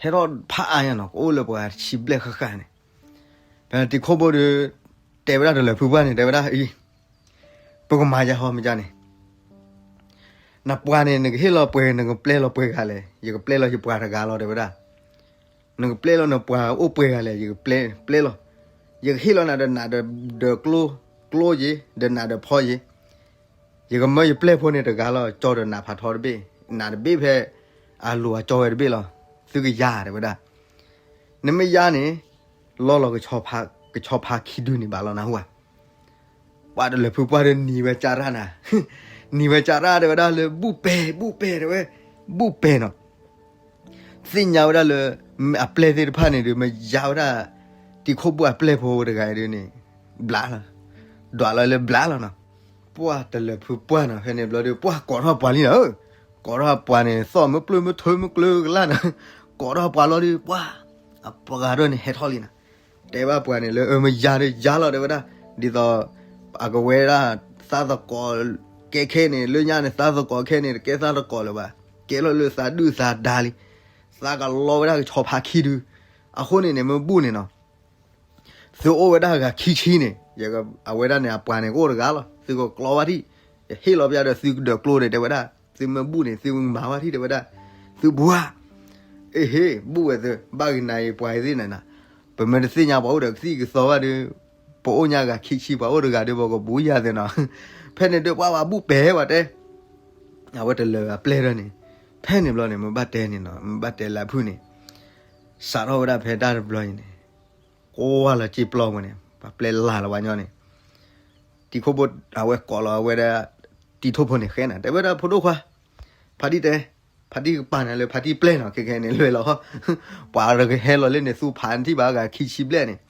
ဟဲထီၣ်ဖးအါညါနီၤ ကအိၣ်လၢပှၤတဆံဘျဲၣ်ဃၣ်ဃၣ်န့ၣ်, ဖဲတံၤခိၣ်ဘိၣ်ဒီး တဲဝဲဒၣ်တလၢၤဖုပှၢ်န့ၣ် တဲဝဲဒၣ်အံၤ, ပကမၤယၤဟီမ့ၢ်ကန့ၣ် နပှၤန့ၣ် နကဟ့ၣ်လီၤပှဲၤ နကပျဲလီၤပှဲၤဂၤလဲၣ်, ယကပျဲလီၤယပှၤတဂၤလီၤ တဲဝဲဒၣ်, နကပျဲလီၤနပှၤအိၣ်ပှဲၤဂၤလဲၣ်, ယကပျဲ ပျဲလီၤ, ယကဟ့ၣ်လီၤနၤဒီးနးဒီးကျိ ကျိယ့ၤ ဒီးနးဒီးဖီယ့ၤ, ယကမၢယပျဲၢ်ဖိန့ၣ်တဂၤလီၤ ကၠီဒီးနးဖးထီတဘ့ၣ်, နးတဘ့ၣ်ဖဲ အလိၤအကၠီဝဲတဘ့ၣ်လီၤ, သုကယၤ တဲဝဲဒၣ်, နမ့ၢ်ယၤန့ၣ် လီလီၤ ကဆီဖါခံဒုန့ၣ်ဘၣ်လီၤနဟူဧါ ပှၤတလၢၤဖုပှၢ်ဒီးနံၤဝဲကၠၢ်ရၣ်နၤ, နံၤဝဲကၠၢ်ရၣ်တဲဝဲဒၣ်လၢ ဘူၣ်ပဲာ် ဘူၣ်ပဲာ် တဲဝဲ, ဘူၣ်ပဲာ်နီၤ, သ့ၣ်ညါဝဲဒၣ်လၢ အပျဲၢ်သ့ၣ်တဖၣ်န့ၣ်ဒီး မ့ၢ်ယါဝဲဒၣ် တံၤခိၣ်ဘိၣ်အပျဲၢ်ဖိတဂၤအံၤဒုးန့ၣ် ဘျးလီၤ, ဒွးလီၤလၢဘျးလီၤနီၤ, ပှၤတလၢၤဖုပှၢ်နီၤ ဖဲန့ၣ်ဘျီဒီး ပှၤကိးထီၣ်ပှၤလံနီၤဧၢ, ကိးထီၣ်ပှၤန့ၣ် သီၣ်မ့ၢ်ပျၢၢ်မ့ၢ်ထၢမ့ၢ်ကျၢကလၢ်နီၤ, ကိးထီၣ်ပှၤလီၤဒီး ပှၤ အပှၤဂၤဒိၣ်န့ၣ်ဟဲထီၣ်လံနီၤ, တဲဘၣ်ပှၤန့ၣ်လၢ အၢ မ့ၢ်ယၤဒီးယၤလီၤ တဲဝဲဒၣ်, ဒ်သိး အကဝဲဒၣ် သးသကိး ကဲခဲန့ၣ် လၢညါန့ၣ် သးသကိးခဲန့ၣ် တကဲသးသကိးလၢၤဘၣ်, ကဲလီၤလၢသးဒုၣ်သးဒါလံ, သးကလီဝဲဒၣ်ကဆီဖါခံဒု, အဃိန့ၣ်န့ၣ် မ့ၢ်ဘူၣ်န့ၣ်နီၤ သုအိၣ်ဝဲဒၣ်ဂၤခံဆံန့ၣ် အဝဲဒၣ်န့ၣ် အပှၤန့ၣ်ကအိၣ်တဂၤလီၤ, သုကကျီဝဲဒၣ်, ယဟ့ၣ်လီၤပျၢ်ဒီးသုကဒၢးကျိဒီး တဲဝဲဒၣ်, သုမ့ၢ်ဘူၣ်န့ၣ် သုမၤဝဲဒၣ် တဲဝဲဒၣ်, သုဘူၣ်ဧါ, အ့ဟ့ၣ် ဘူၣ်ဝဲသု ဘၣ်ကနၤအံၤပှၤသ့ၣ်နၤနၤ, ပမ့ၢ်တသ့ၣ်ညါပှၤအိၣ်ဒီးကသံၣ်ကသီဘၣ်ဒီး, ပအိၣ်ညါဂၤခံဆံ ပှၤအိၣ်တဂၤဒီး ပကဘူၣ်ယၤသ့နီၤ, ဖဲန့ၣ်ဒီးပှၤဘၣ်ဘူၣ်ပဲာ်ဝဲတဲ အဝဲတလၢၤအပျဲၢ်ဒၣ်န့ၣ်, ဖဲန့ၣ်ဘျီန့ၣ် မ့ၢ်ဘၣ်တဲန့ၣ်နီၤ မ့ၢ်ဘၣ်တဲလၢအဖုၣ်န့ၣ်, စးထီၣ်ဝဲဒၣ်ဖဲတၢ်တဘျီအံၤန့ၣ်, ကွၢ်လီၤစ့ပျီပူၤန့ၣ် ပှၤပျဲလၢ်လီၤဝဲညီန့ၣ်, တံၤခိၣ်ဘိၣ်အဝဲကိးလီၤအဝဲဒၣ်, တံၤထိၣ်ဖိန့ၣ်ဃဲနၤ တဲဝဲဒၣ် ဖိဒိၣ်ခွါ, ဖါတံၢ်တဲ, ဖါတံၢ်ကပာ်နၤလၢဖါတံၢ်ပျဲၢ်နီၤ ခဲခဲန့ၣ် လဲၤလီၤ, ပှၤကဟဲလီၤလၢန့ၣ် သူဖးနထံၣ်ဘၣ်ဂၤခံဆံဘျဲၣ်န့ၣ်,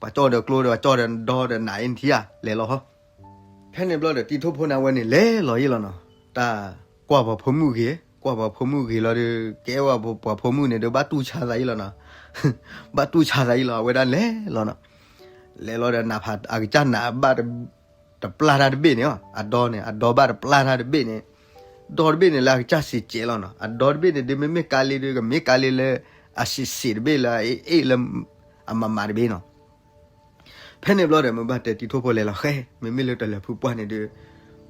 ပှၤကၠီၣ်ဒီးကျိဒီး ပှၤကၠီၣ်ဒီးဒီဒီးနးအံၤနထံၣ်ဧါ လဲၤလီၤဟီ ဖဲန့ၣ်ဘျီဒီး တံၤထိၣ်ဖိန့ၣ် အဝဲန့ၣ်လဲၤလီၤယံလီၤနီၤ, တၢ်ကွၢ်ပှၤဖိမုၣ်ဂ့ၤ, ကွၢ်ပှၤဖိမုၣ်ဂ့ၤလီၤဒီး ကဲဝဲပှၤဖိမုၣ်န့ၣ်ဒီး ဘၣ်တူၢ်ဆါသးယံလီၤနီၤ, ဘၣ်တူၢ်ဆါသးယံလီၤ အဝဲဒၣ်လဲၤလီၤနီၤ, လဲၤလီၤဒီးနးဖး အကစၢ်နးဘၣ်တပျၢ်တၢ်တဘ့ၣ်န့ၣ်, အဒီန့ၣ် အဒီဘၣ်တပျၢ်တၢ်တဘ့ၣ်န့ၣ်, ဒီတဘ့ၣ်န့ၣ်လၢအကစၢ်စံးကဲးလီၤနီၤ, အဒီတဘ့ၣ်န့ၣ် ဒ်မ့မ့ၢ်ကါလ့ဒီး ကမ့ၢ်ကါလ့လၢ အစံးစံးတဘ့ၣ်လၢအအ့ၣ်လၢ အမၤမၤတဘ့ၣ်နီၤ ဖဲန့ၣ်ဘျီဒီး မ့ၢ်ဘၣ်တဲတံၤထိၣ်ဖိလဲၤလီၤဃဲ, မ့မ့ၢ်လၢတလၢၤဖုပှၢ်န့ၣ်ဒီး,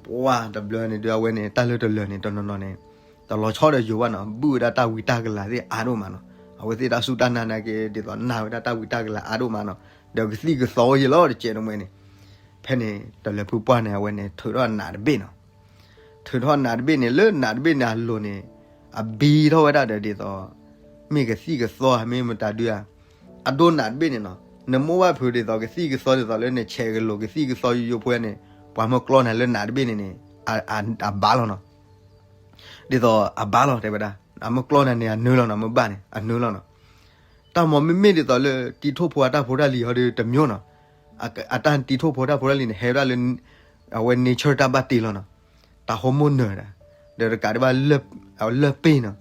ပှၤတဘျီန့ၣ်ဒီး အဝဲန့ၣ် တၢ်လၢတလၢၤန့ၣ် တနီၤနီၤန့ၣ်, တလီၤဆီဒီးယိၤဘၣ်နီၤ, ဘုၣ်ဝဲဒၣ်တၢ်ဝံတၢ်ကလၤသ့ၣ်အါဒိၣ်မးနီၤ, အဝဲသ့ၣ်တၢ်စူၢ်တၢ်နာ်နာ်က့ ဒ်သိးနာ်ဝဲဒၣ်တၢ်ဝံတၢ်ကလၤအါဒိၣ်မးနီၤ, ဒီးကသံၣ်ကသီအိၣ်ယံလီၤတကဲးတမှဲန့ၣ်, ဖဲန့ၣ် တလၢၤဖုပှၢ်န့ၣ် အဝဲန့ၣ် ထုးထီၣ်နးတဘ့ၣ်နီၤ ထုးထီၣ်နးတဘ့ၣ်န့ၣ် လၢနးတဘ့ၣ်န့ၣ်အလိၤန့ၣ်, အဘံထီၣ်ဝဲဒၣ်ဒီးဒ်သိး, မ့ၢ်ကသံၣ်ကသီ မ့ၢ်မတၤဒုဧါ, အဒိနးတဘ့ၣ်န့ၣ်နီၤ, နမိၢ်ဘၣ်ဖုးဒ်သိးကသံၣ်ကသီဒ်သိးလၢနဆဲးကလိာ် ကသံၣ်ကသီယိယိဖိန့ၣ်, ပှၤမ့ၢ်ကျီနၤလၢနးတဘ့ၣ်န့ၣ်န့ၣ်, အဘၣ်လီၤနီၤ ဒ်သိးအဘၣ်လီၤတဲဝဲဒၣ်, အမ့ၢ်ကျီနၤန့ၣ် အနၢလီၤနီၤ, မ့ၢ်ဘၣ်န့ၣ် အနၢလီၤနီၤ. တၢ်မ့ၢ်မ့မ့ၢ်ဒ်သိးလၢတံၤထိၣ်ဖိအတၢ်ဖိတၢ်လံၤဟီဒီးတမျိုးနီၤ, အတၢ်တံၤထိၣ်ဖိတၢ်ဖိတၢ်လံၤန့ၣ် ဟဲဝဲဒၣ်လၢ အဝဲ nature တၢ်ဘၣ်တ့လီၤနီၤ, တၢ် hormone နၢၤဒၣ်, ဒီးတကးဒံးဘၣ် လၢၢ်ပ့ၢ်နီၤ,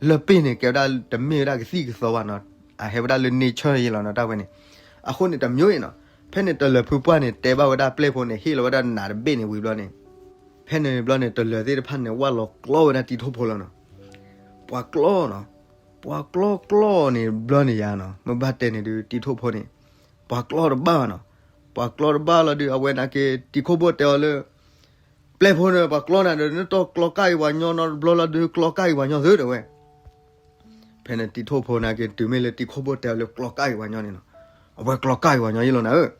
လၢၢ်ပ့ၢ်န့ၣ် ကဲဝဲဒၣ်တမ့ၢ်ဝဲဒၣ်ကသံၣ်ကသီဘၣ်နီၤ, အဟဲဝဲဒၣ်လၢ nature ယဲလီၤနီၤ တၢ်ဝဲန့ၣ်. အဃိန့ၣ် တမ့ၢ်အံၤနီၤ, ဖဲန့ၣ်တလၢၤဖုပှၢ်န့ၣ် တဲဘၣ်ဝဲဒၣ်ပျဲၢ်ဖိန့ၣ် ဟ့ၣ်လီၤဝဲဒၣ်နးတဘ့ၣ်န့ၣ်ဝံၤဘျီန့ၣ်, ဖဲန့ၣ်ဘျီန့ၣ် တလၢၤသ့ၣ်တဖၣ်န့ၣ် ဝၢ်လီၤကျီဝဲဒၣ်တံၤထိၣ်ဖိလီၤနီၤ. ပှၤကျီနီၤ, ပှၤကျီကျီန့ၣ်ဘျီန့ၣ်ယါနီၤ, မ့ၢ်ဘၣ်တဲန့ၣ်ဒုး တံၤထိၣ်ဖိန့ၣ် ပှၤကျီတဘၣ်ဘၣ်နီၤ. ပှၤကျီတဘၣ်လီၤဒုး အဝဲနာ်က့ တံၤခိၣ်ဘိၣ်တဲအီၤလၢ ပျဲၢ်ဖိန့ၣ် ပှၤကျီနၤဒီး နတကျီကၣ်က့ၤပှၤညီနီတဘျီလီၤဒုး ကျီကၣ်က့ၤပှၤညီသုတဲဝဲ. ဖဲန့ၣ်တံၤထိၣ်ဖိနာ်က့ တုၤမ့ၢ်လၢတံၤခိၣ်ဘိၣ်တဲအီၤလၢကျီကၣ်က့ၤပှၤညီန့ၣ်နီၤ, အဝဲကျီကၣ်က့ၤပှၤညီယဲလီၤနၤဧၢ,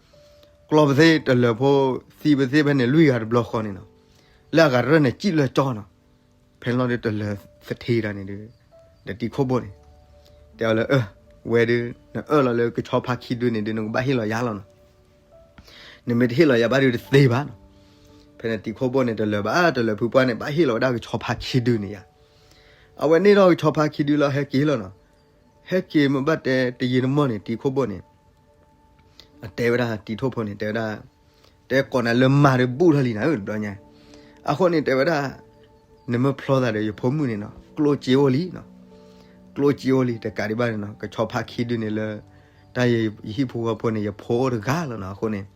ကျီပသ့တလၢၤဖိ သံပသ့ဖဲန့ၣ်လွံၢ်ဂၤတဘျီဃီန့ၣ်နီၤ, လၢအဂၤတရၢၢ်န့ၣ် စံၣ်လၢကၠီနီၤ. ဖဲန့ၣ်လီၤဒုး တလၢၤသထ့တၢ်န့ၣ်ဒုး ဒီးတံၤခိၣ်ဘိၣ်န့ၣ် တဲအီၤလၢ အၢ ဝဲဒုး နအၢၣ်လီၤလၢကဆီဖါခံဒုန့ၣ်ဒုး နကဘၣ်ဟ့ၣ်လီၤယၤလီၤနီၤ. နမ့ၢ်တဟ့ၣ်လီၤယၤဘၣ်ဒုးတသ့ဘၣ်နီၤ. ဖဲန့ၣ်တံၤခိၣ်ဘိၣ်န့ၣ် တလၢၤဘၣ် တလၢၤဖုပှၢ်န့ၣ် ဘၣ်ဟ့ၣ်လီၤဝဲဒၣ်ကဆီဖါခံဒုန့ၣ်ယါ. အဝဲန့ၢ်ထီၣ်ကဆီဖါခံဒုလီၤ ဟဲက့ၤလီၤနီၤ. ဟဲက့ၤမ့ၢ်ဘၣ်တဲတယံာ်တမီၢ်န့ၣ် တံၤခိၣ်ဘိၣ်န့ၣ် အတဲဝဲဒၣ်တံၤထိၣ်ဖိန့ၣ် တဲဝဲဒၣ်, တဲကိးနၤလၢမါဒီးဘူးထီၣ်လံနၤဧၢ တဘျီညါ. အဃိန့ၣ် တဲဝဲဒၣ်, နမ့ၢ်ဖျီသးဒီးယဖိမုၣ်န့ၣ်နီၤ ကျိၣ်စ့အိၣ်လံနီၤ, ကျိၣ်စ့အိၣ်လံ တကးဒံးဘၣ်န့ၣ်နီၤ ကဆီဖါခံဒုန့ၣ်လၢ တၢ်ယဟံၣ်ဖိဃီဖိန့ၣ် ယဖိအိၣ်တဂၤလီၤနီၤ အဃိန့ၣ်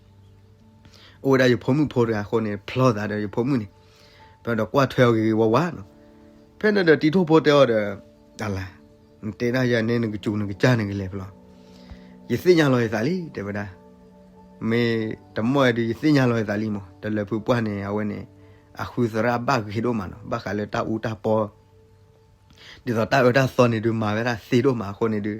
အိၣ်ဝဲဒၣ်ယဖိမုၣ်ဖိတဂၤအဃိန့ၣ် ဖျီသးဒီးယဖိမုၣ်န့ၣ်, ပဒီးကွၢ်ထွဲအီၤဂ့ၤဂ့ၤဝါဝါနီၤ. ဖဲန့ၣ်ဒီးတံၤထိၣ်ဖိတဲအီၤဒီး, တၢ်လၢ်, နတဲဒၣ်ယၤန့ၣ် နကစူၤနကစၢ်နကလဲၤဖျီ, ယသ့ၣ်ညါလီၤယသးလံ တဲဝဲဒၣ်, မ့ၢ်တမီၢ်ဝဲဒုး ယသ့ၣ်ညါလီၤယသးလံမး တလၢၤဖုပှၢ်န့ၣ် အဝဲန့ၣ် အဃုသရၣ်ဘၣ်ဂ့ၤဒိၣ်မးနီၤ ဘၣ်ဃးလၢတၢ်အူတၢ်ပီ ဒ်သိးတၢ်အၢတၢ်သီန့ၣ်ဒုး မၤဝဲဒၣ်သ့ဒိၣ်မးအဃိန့ၣ်ဒုး,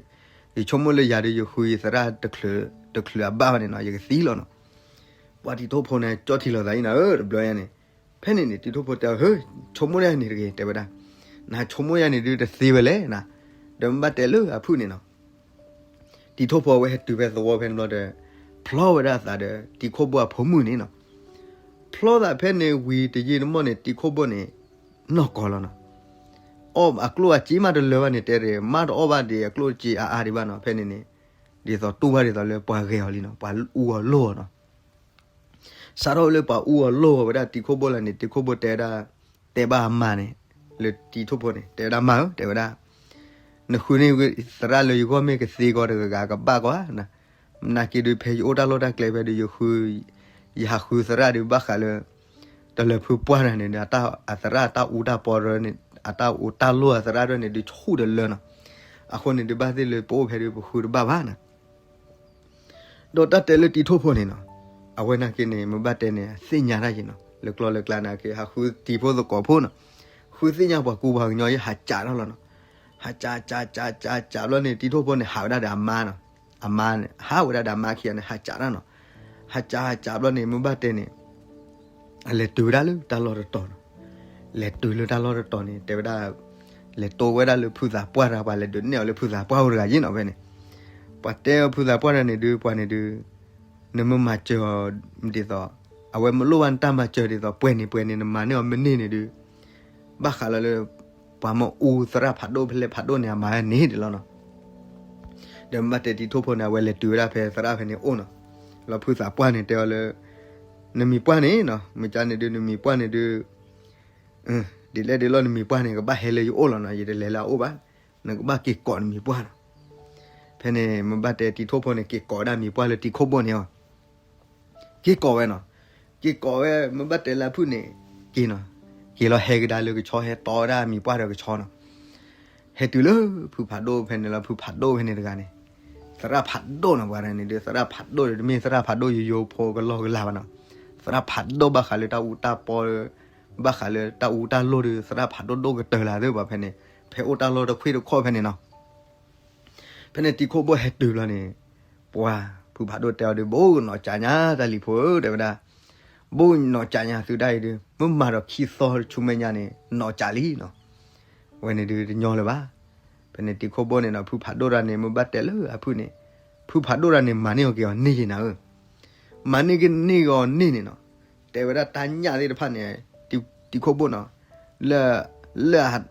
ယဆိကမိၣ်လၢယၤဒုး ယဃုယသရၣ်တချုးအဘၣ်ဘၣ်န့ၣ်နီၤ ယကသံလီၤနီၤ. ပှၤတံၤထိၣ်ဖိန့ၣ် ကၠီထံလီၤသးအံၤနီၤ အၢ တဘျီညါန့ၣ်, ဖဲန့ၣ်န့ၣ် တံၤထိၣ်ဖိတဲအီၤ ဟၢ ဆိကမိၣ်ဒၣ်န့ၣ်တဂ့ၤ တဲဝဲဒၣ်, နဆိကမိၣ်ယၤန့ၣ်ဒုးတသ့ဝဲလဲၣ်နၤ, ဒီးမ့ၢ်ဘၣ်တဲလၢအဖုၣ်န့ၣ်နီၤ တံၤထိၣ်ဖိအဝဲဟဲတုၤဖဲသဝီဖဲန့ၣ်ဘျီဒီး, ဖျီဝဲဒၣ်အသးဒီး တံၤခိၣ်ဘိၣ်အဖိမုၣ်န့ၣ်နီၤ. ဖျီသးဖဲန့ၣ်ဝံၤတယံာ်တမီၢ်န့ၣ် တံၤခိၣ်ဘိၣ်န့ၣ် နီၢ်ကီၢ်လီၤနီၤ. အီၣ်အကျိၣ်အစ့မးတလၢၤဘၣ်န့ၣ် တဲဒၣ် မးတအီၣ်ဘၣ်ဒံး အကျိၣ်အစ့အါအါဒံးဘၣ်နီၤ ဖဲန့ၣ်န့ၣ်, ဒ်သိးတူၢ်ဘၣ်ဒ်သိးလၢပှၤဂဲၤအီၤလံနီၤ ပှၤအူအီၤလိၣ်အီၤနီၤ. စးထီၣ်လၢပှၤအူအီၤလိၣ်အီၤဝဲဒၣ်တံၤခိၣ်ဘိၣ်လၢန့ၣ် တံၤခိၣ်ဘိၣ်တဲဒၣ်, တဲဘၣ်အမါန့ၣ်, လၢတံၤထိၣ်ဖိန့ၣ် တဲဝဲဒၣ်မါဧၢ တဲဝဲဒၣ်, နဃုန့ၢ်သရၣ်လၢယဂီၢ်မ့ၢ်ကသ့ကီးတဂၤဂၤကဘၣ်ကွၢ်, နာ်က့ဒုးဖဲယအိၣ်တၢ်လီၢ်တၢ်ကျဲဖဲဒုးယဃု, ယဟးဃုသရၣ်ဒုးဘၣ်ဃးလၢ တလၢၤဖုပှၢ်န့ၣ်န့ၣ် အသရၣ်အတၢ်အူတၢ်ပီန့ၣ် အတၢ်အူတၢ်လိၣ်အသရၣ်ဒၣ်န့ၣ်ဒုးဆူၣ်တလၢနီၤ. အဃိန့ၣ်ဒုးဘၣ်သ့ၣ်လၢပအိၣ်ဖဲဒုးပဃုတဘၣ်ဘၣ်နီၤ. ဒီးတၢ်တဲလၢတံၤထိၣ်ဖိန့ၣ်နီၤ, အဝဲနာ်က့န့ၣ် မ့ၢ်ဘၣ်တဲန့ၣ် သ့ၣ်ညါတၢ်ယံၤနီၤ လၢကျီလၢကျါနာ်က့ ဟးဃုတံၤဖိသကိးဖိနီၤ, ဃုသ့ၣ်ညါပှၤကူပှၤကညီယဟးကးထီၣ်လီၤနီၤ. ဟးကးကးကးကးကးဘျီန့ၣ် တံၤထိၣ်ဖိန့ၣ် ဟးဝဲဒၣ်ဒီးအမါနီၤ, အမါန့ၣ် ဟးဝဲဒၣ်ဒီးအမါခံဂၤန့ၣ် ဟးကးတၢ်နီၤ. ဟးကးဟးကးဘျီန့ၣ် မ့ၢ်ဘၣ်တဲန့ၣ် အလဲၤတုၤဝဲဒၣ်လၢတၢ်လီၢ်တတီၤနီၤ. လဲၤတုၤလၢတၢ်လီၢ်တတီၤန့ၣ် တဲဝဲဒၣ်, လဲၤတိဝဲဒၣ်လၢဖုသးပှၢ်တဂၤ ပှၤလဲၤဒုးနဲၣ်အီၤလၢဖုသးပှၢ်အိၣ်တဂၤယ့ၣ်နီၤ ဖဲန့ၣ်, ပှၤတဲအီၤဖုသးပှၢ်တဂၤန့ၣ်ဒုး ပှၤန့ၣ်ဒုး, နမ့ၢ်မၤစၢၤအီၤဒ်သိး, အဝဲမ့ၢ်လိၣ်ဘၣ်နတၢ်မၤစၢၤဒ်သိး ပှဲၤန့ၣ်ပှဲၤန့ၣ် နမၤန့ၢ်အီၤမ့ၢ်န့ၢ်န့ၣ်ဒုး, ဘၣ်ဃးလီၤလၢ ပှၤမ့ၢ်အူသရၣ်ဖးဒိၣ်ဖဲလဲၣ်ဖးဒိၣ်န့ၣ် အမၤန့ၢ်ဒံးလီၤနီၤ. ဒီးမ့ၢ်ဘၣ်တဲတံၤထိၣ်ဖိန့ၣ် အဝဲလဲၤတုၤဝဲဒၣ်ဖဲသရၣ်ဖဲန့ၣ်အိၣ်နီၤ. လီၤဖုသးပှၢ်န့ၣ်တဲအီၤလၢ, နမံၤပှၢ်န့ၣ်နီၤ မ့ၢ်ကန့ၣ်ဒုး နမံၤပှၢ်န့ၣ်ဒုး ဒ်လဲၣ်ဒ်လဲၣ်နမံၤပှၢ်န့ၣ် ကဘၣ်ဟဲလၢယအိၣ်လီၤနီၤ ယတလဲၤလၢအအိၣ်ဘၣ်, နကဘၣ်က့ၤကိးနမံၤပှၢ်နီၤ. ဖဲန့ၣ် မ့ၢ်ဘၣ်တဲတံၤထိၣ်ဖိန့ၣ် က့ၤကိးဝဲဒၣ်မံၤပှၢ်လၢတံၤခိၣ်ဘိၣ်န့ၣ်အီၤ, က့ၤကိးဝဲနီၤ, က့ၤကိးဝဲ မ့ၢ်ဘၣ်တဲလၢအဖုၣ်န့ၣ်, က့ၤနီၤ, က့ၤလီၤဟဲကဒါလၢကဆီဟဲတီဝဲဒၣ်မံၤပှၢ်ဒီးကဆီနီၤ. ဟဲတုၤလၢဖုဖးဒိၣ်ဖဲန့ၣ်လီၤ ဖုဖးဒိၣ်ဖဲန့ၣ်တဂၤန့ၣ်, သရၣ်ဖးဒိၣ်နီၤ ပှၤတဂၤန့ၣ်ဒုး သရၣ်ဖးဒိၣ်ဒီး တမ့ၢ်သရၣ်ဖးဒိၣ်ယိယိဖိကလီကလီဘၣ်နီၤ. သရၣ်ဖးဒိၣ်ဘၣ်ဃးလၢတၢ်အူတၢ်ပီ ဘၣ်ဃးလၢတၢ်အူတၢ်လိၣ်ဒီး သရၣ်ဖးဒိၣ်ဒိၣ်ကတၢၢ်လၢသ့ၣ်ပှၤဖဲန့ၣ်, ဖဲအိၣ်တၢ်လီၢ်တခွ့ၣ်တခီၣ်ဖဲန့ၣ်နီၤ. ဖဲန့ၣ်တံၤခိၣ်ဘိၣ်ဟဲတုၤဘျီန့ၣ်, ပှၤဖုဖးဒိၣ်တဲအီၤဒုး ဘိၣ်နီၢ်ကၠးညါတၢ်လံၤဖိဧၢ တဲဝဲဒၣ်, ဘိၣ်နီၢ်ကၠးညါသုဒၣ်အံၤဒုး မ့ၢ်မၤဒီးခံသီဆူမဲာ်ညါန့ၣ် နီၢ်ကၠးလံနီၤ. ဝဲန့ၣ်ဒုးတညီလၢၤဘၣ်. ဖဲန့ၣ်တံၤခိၣ်ဘိၣ်န့ၣ်နီၤ ဖုဖးဒိၣ်တဂၤန့ၣ် မ့ၢ်ဘၣ်တဲလၢအဖုၣ်န့ၣ်, ဖုဖးဒိၣ်တဂၤန့ၣ် မၤန့ၢ်အီၤက့ၤအီၤန့ၢ်ယံၤနၤဧၢ မၤန့ၢ်က့ၤန့ၢ်က့ၤအီၤန့ၢ်န့ၣ်နီၤ, တဲဝဲဒၣ်တၢ်ညၣ်သ့ၣ်တဖၣ်န့ၣ်, တံၤခိၣ်ဘိၣ်နီၤ, လၢ, လၢ,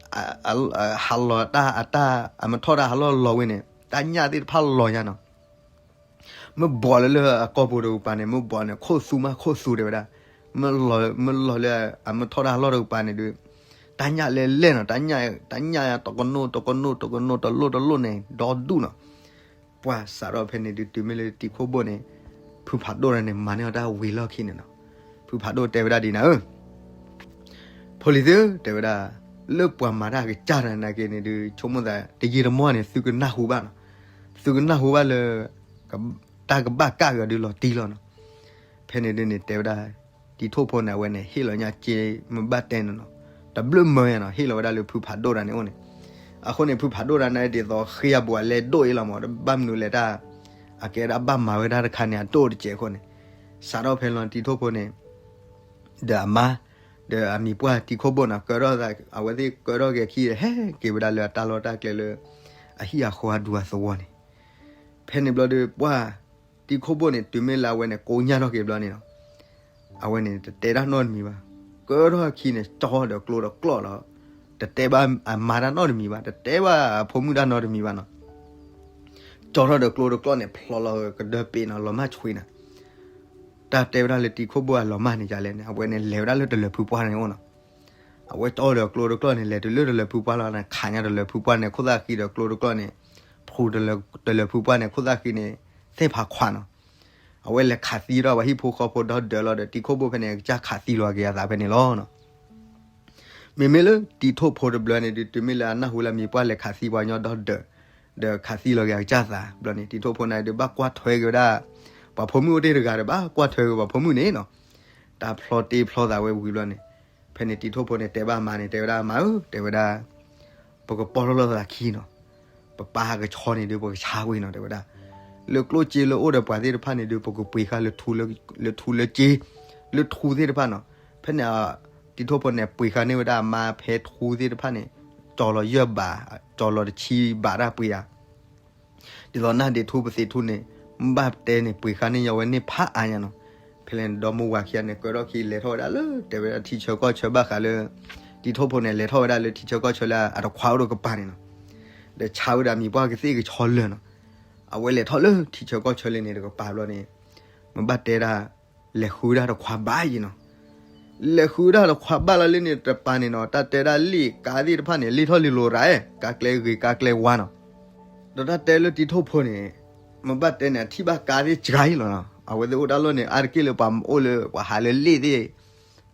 ဟးလီၤတၢ်အတၢ် အမ့ၢ်ထီၣ်တၢ်ဟးလီၢ်လီၤဝဲန့ၣ် တၢ်ညၣ်သ့ၣ်တဖၣ်လီၤညါနီၤ. မ့ၢ်ဘီးလၢလၢအကီၢ်ပူၤတကပၤန့ၣ် မ့ၢ်ဘီးန့ၣ် ခိၣ်သူမးခိၣ်သူတဲဝဲဒၣ်, မ့ၢ်လီၤလၢအမ့ၢ်ထီၣ်တၢ်ဟးလီၢ်တကပၤန့ၣ်ဒုး, တၢ်ညၣ်လဲၤလဲၣ်နီၤ, တၢ်ညၣ်တၢ်ညၣ်တကနိၣ်တကနိၣ်တကနိၣ် တလိၣ်တလိၣ်န့ၣ် ဒီဒူၣ်နီၤ. ပှၢ်စးထီၣ်ဖဲန့ၣ်ဒုး တုၤမ့ၢ်လၢတံၤခိၣ်ဘိၣ်န့ၣ် ဖုဖးဒိၣ်တဂၤန့ၣ် မၤန့ၢ်အီၤတၢ်ဝံၤလီၢ်ခံန့ၣ်နီၤ. ဖုဖးဒိၣ်တဲဝဲဒၣ်ဒ်နၤဧၢ, ဖိလံၤသု တဲဝဲဒၣ်, လၢပှၤမၤတၢ်အကစၢ်တဂၤန့ၣ်က့န့ၣ်ဒုး ဆိကမိၣ်သး တယံာ်တမီၢ်န့ၣ် သုကနၢ်ဟူဘၣ်နီၤ. သုကနၢ်ဟူဘၣ်လၢ တၢ်ကဘၣ်ကၣ်က့ၤအီၤဒုးလီၤတံၢ်လီၤနီၤ. ဖဲန့ၣ်ဒုးန့ၣ် တဲဝဲဒၣ် တံၤထိၣ်ဖိန့ၣ် အဝဲန့ၣ် ဟ့ၣ်လီၤညၣ်က့ မ့ၢ်ဘၣ်တဲန့ၣ်နီၤ, တဘျုးမၢယါနီၤ, ဟ့ၣ်လီၤဝဲဒၣ်လၢဖုဖးဒိၣ်တဂၤန့ၣ်အိၣ်န့ၣ်. အဃိန့ၣ် ဖုဖးဒိၣ်တဂၤန့ၣ် ဒ်သိးဃ့အဘူးအလဲဒိၣ်အံၤလီၤမး, ဘၣ်မနုၤလဲၣ်တၢ် အကဲဒၣ်ဘၣ်မၤဝဲဒၣ်တခါန့ၣ် အဒိၣ်တစဲးအဃိန့ၣ်, စးထီၣ်ဖဲလီၤတံၤထိၣ်ဖိန့ၣ် ဒီးအမါ ဒီးအမံၤပှၢ်တံၤခိၣ်ဘိၣ်နီၤ ကၢထီၣ်သး အဝဲသ့ၣ်ကၢထီၣ်က့ၤခံဒီး ဟဲက့ၤဝဲဒၣ်လၢအတၢ်လီၢ်တၢ်ကျဲလၢ အဟံၣ်အဃီအဒူအသဝီန့ၣ်. ဖဲန့ၣ်ဘျီဒီး ပှၢ်တံၤခိၣ်ဘိၣ်န့ၣ် တုၤမ့ၢ်လၢအဝဲန့ၣ် ကိညၢ်ထီၣ်က့ၤဘျီန့ၣ်နီၤ, အဝဲန့ၣ် တတဲတၢ်နီတမံၤဘၣ်. ကၢထီၣ်ခံန့ၣ် ကၠီဒီးကျိဒီးကျီၢ်လီၤ. တတဲဘၣ်အမါတၢ်နီတမံၤဘၣ်, တတဲဘၣ်အဖိမုၣ်တၢ်နီတမံၤဘၣ်နီၤ. ကၠီထီၣ်ဒီးကျိဒီးကျီၢ်န့ၣ် ဖျိးလီၤကဒၢပ့ၤနီၤ လီၤမၢ်ဆွံနၤ. တၢ်တဲဝဲဒၣ်လၢတံၤခိၣ်ဘိၣ်အလီၤမၢ်န့ၣ် ယလဲၣ်န့ၣ် အဝဲန့ၣ် လဲၤဝဲဒၣ်လၢတလၢၤဖုပှၢ်န့ၣ်အိၣ်နီၤ. အဝဲကၠီဒီးကျိဒီးကျီၢ်န့ၣ် လဲၤတုၤလၢတလၢၤဖုပှၢ်လီၤန့ၣ် ခးညါတလၢၤဖုပှၢ်န့ၣ် ခိၣ်သၣ်ဃံဒီးကျိဒီးကျီၢ်န့ၣ် ဖှူတလၢၤဖုပှၢ်န့ၣ် ခိၣ်သၣ်ဃံန့ၣ် သ့ၣ်ဖးခွးနီၤ. အဝဲလဲၤခးသံဒီးပှၤဟံၣ်ဖိဃီဖိဒီဒၢးလီၤဒီး တံၤခိၣ်ဘိၣ်ဖဲန့ၣ် အကစၢ်ခးသံလီၤက့ၤအသးဖဲန့ၣ်လီၤနီၤ. မ့မ့ၢ်လၢတံၤထိၣ်ဖိတဘျီန့ၣ်ဒုး တုၤမ့ၢ်လၢအနၢ်ဟူလၢအမံၤပှၢ်လဲၤခးသံပှၤကညီဒီဒၢး ဒီးခးသံလီၤက့ၤအကစၢ်သးဘျီန့ၣ် တံၤထိၣ်ဖိန့ၣ်ဒုး ဘၣ်ကွၢ်ထွဲက့ၤဝဲဒၣ် ပှၤဖိမုၣ်အိၣ်တ့ၢ်တဂၤဒီး ဘၣ်ကွၢ်ထွဲက့ၤပှၤဖိမုၣ်န့ၣ်နီၤ. တၢ်ဖျီတ့ဖျီသးဝဲဝံၤဘျီန့ၣ် ဖဲန့ၣ်တံၤထိၣ်ဖိန့ၣ် တဲဘၣ်အမါန့ၣ် တဲဝဲဒၣ် အမါဧၢ တဲဝဲဒၣ် ပကပီၢ်ထီၣ်လိာ်သးခံနီၤ. ပပၢ်ဟးကဆီန့ၣ်ဒုး ပကဆါဝံၤနီၤ တဲဝဲဒၣ်. လၢကျိၣ်စ့လၢအိၣ်ဒီးပှၤသ့ၣ်တဖၣ်န့ၣ်ဒုး ပကပှ့ၤဃာ်လၢထူလၢစ့ လၢထူသ့ၣ်တဖၣ်နီၤ. ဖဲန့ၣ် တံၤထိၣ်ဖိန့ၣ် ပှ့ၤဃာ်န့ၢ်ဝဲဒၣ်အမါဖဲထူသ့ၣ်တဖၣ်န့ၣ် ကၠီလီၤယဲၢ်ဘး ကၠီလီၤတဆံဘးတၢ်ပှ့ၤဧါ ဒ်သိးနၢ်ဒ့းထူပသ့းထူန့ၣ် ဘၣ်တဲန့ၣ် ပှ့ၤဃာ်န့ၢ်ယၤဝဲန့ၢ်ဖးအါညါနီၤ. ဖဲလဲၣ်ဒီမါဝၤခံဂၤန့ၣ် ကၢထီၣ်ခံလဲၤထီၣ်ဝဲဒၣ်လၢ တဲဝဲဒၣ်ထံဆၢကီၢ်ဆၢဘၣ်ဃးလၢ တံၤထိၣ်ဖိန့ၣ် လဲၤထီၣ်ဝဲဒၣ်လၢထံဆၢကီၢ်ဆၢလၢအတခွါအိၣ်ဒီးကပၤန့ၣ်နီၤ. ဒီးဆါဝဲဒၣ်မံၤပှၢ်ကသ့ၣ်ကဆီလၢာ်နီၤ. အဝဲလဲၤထီၣ်လၢထံဆၢကီၢ်ဆၢလၢန့ၣ်တကပၤဘျီန့ၣ် မ့ၢ်ဘၣ်တဲဒၣ် လဲၤဃုဒၣ်တခွါဘၣ်ယံၤနီၤ. လဲၤဃုဒၣ်တခွါဘၣ်လီၤလၢန့ၣ်တပၤန့ၣ်နီၤ တၢ်တဲဒၣ်လ့ၣ်ကါသ့ၣ်တဖၣ်န့ၣ် လ့ၣ်ထီၣ်လံၤလိၤရၤ ကါကျဲဂ့ၤကါကျဲဝါနီၤ. ဒီးတၢ်တဲလၢတံၤထိၣ်ဖိန့ၣ် မ့ၢ်ဘၣ်တဲန့ၣ် အထံၣ်ဘၣ်ကါသ့ၣ်စှၤအံၤလီၤနီၤ. အဝဲသ့ၣ်အိၣ်တၢ်လီၢ်န့ၣ် အါတက့ၢ်လၢပှၤအိၣ်လၢ ပှၤဟးလၢလ့ၣ်သ့ၣ်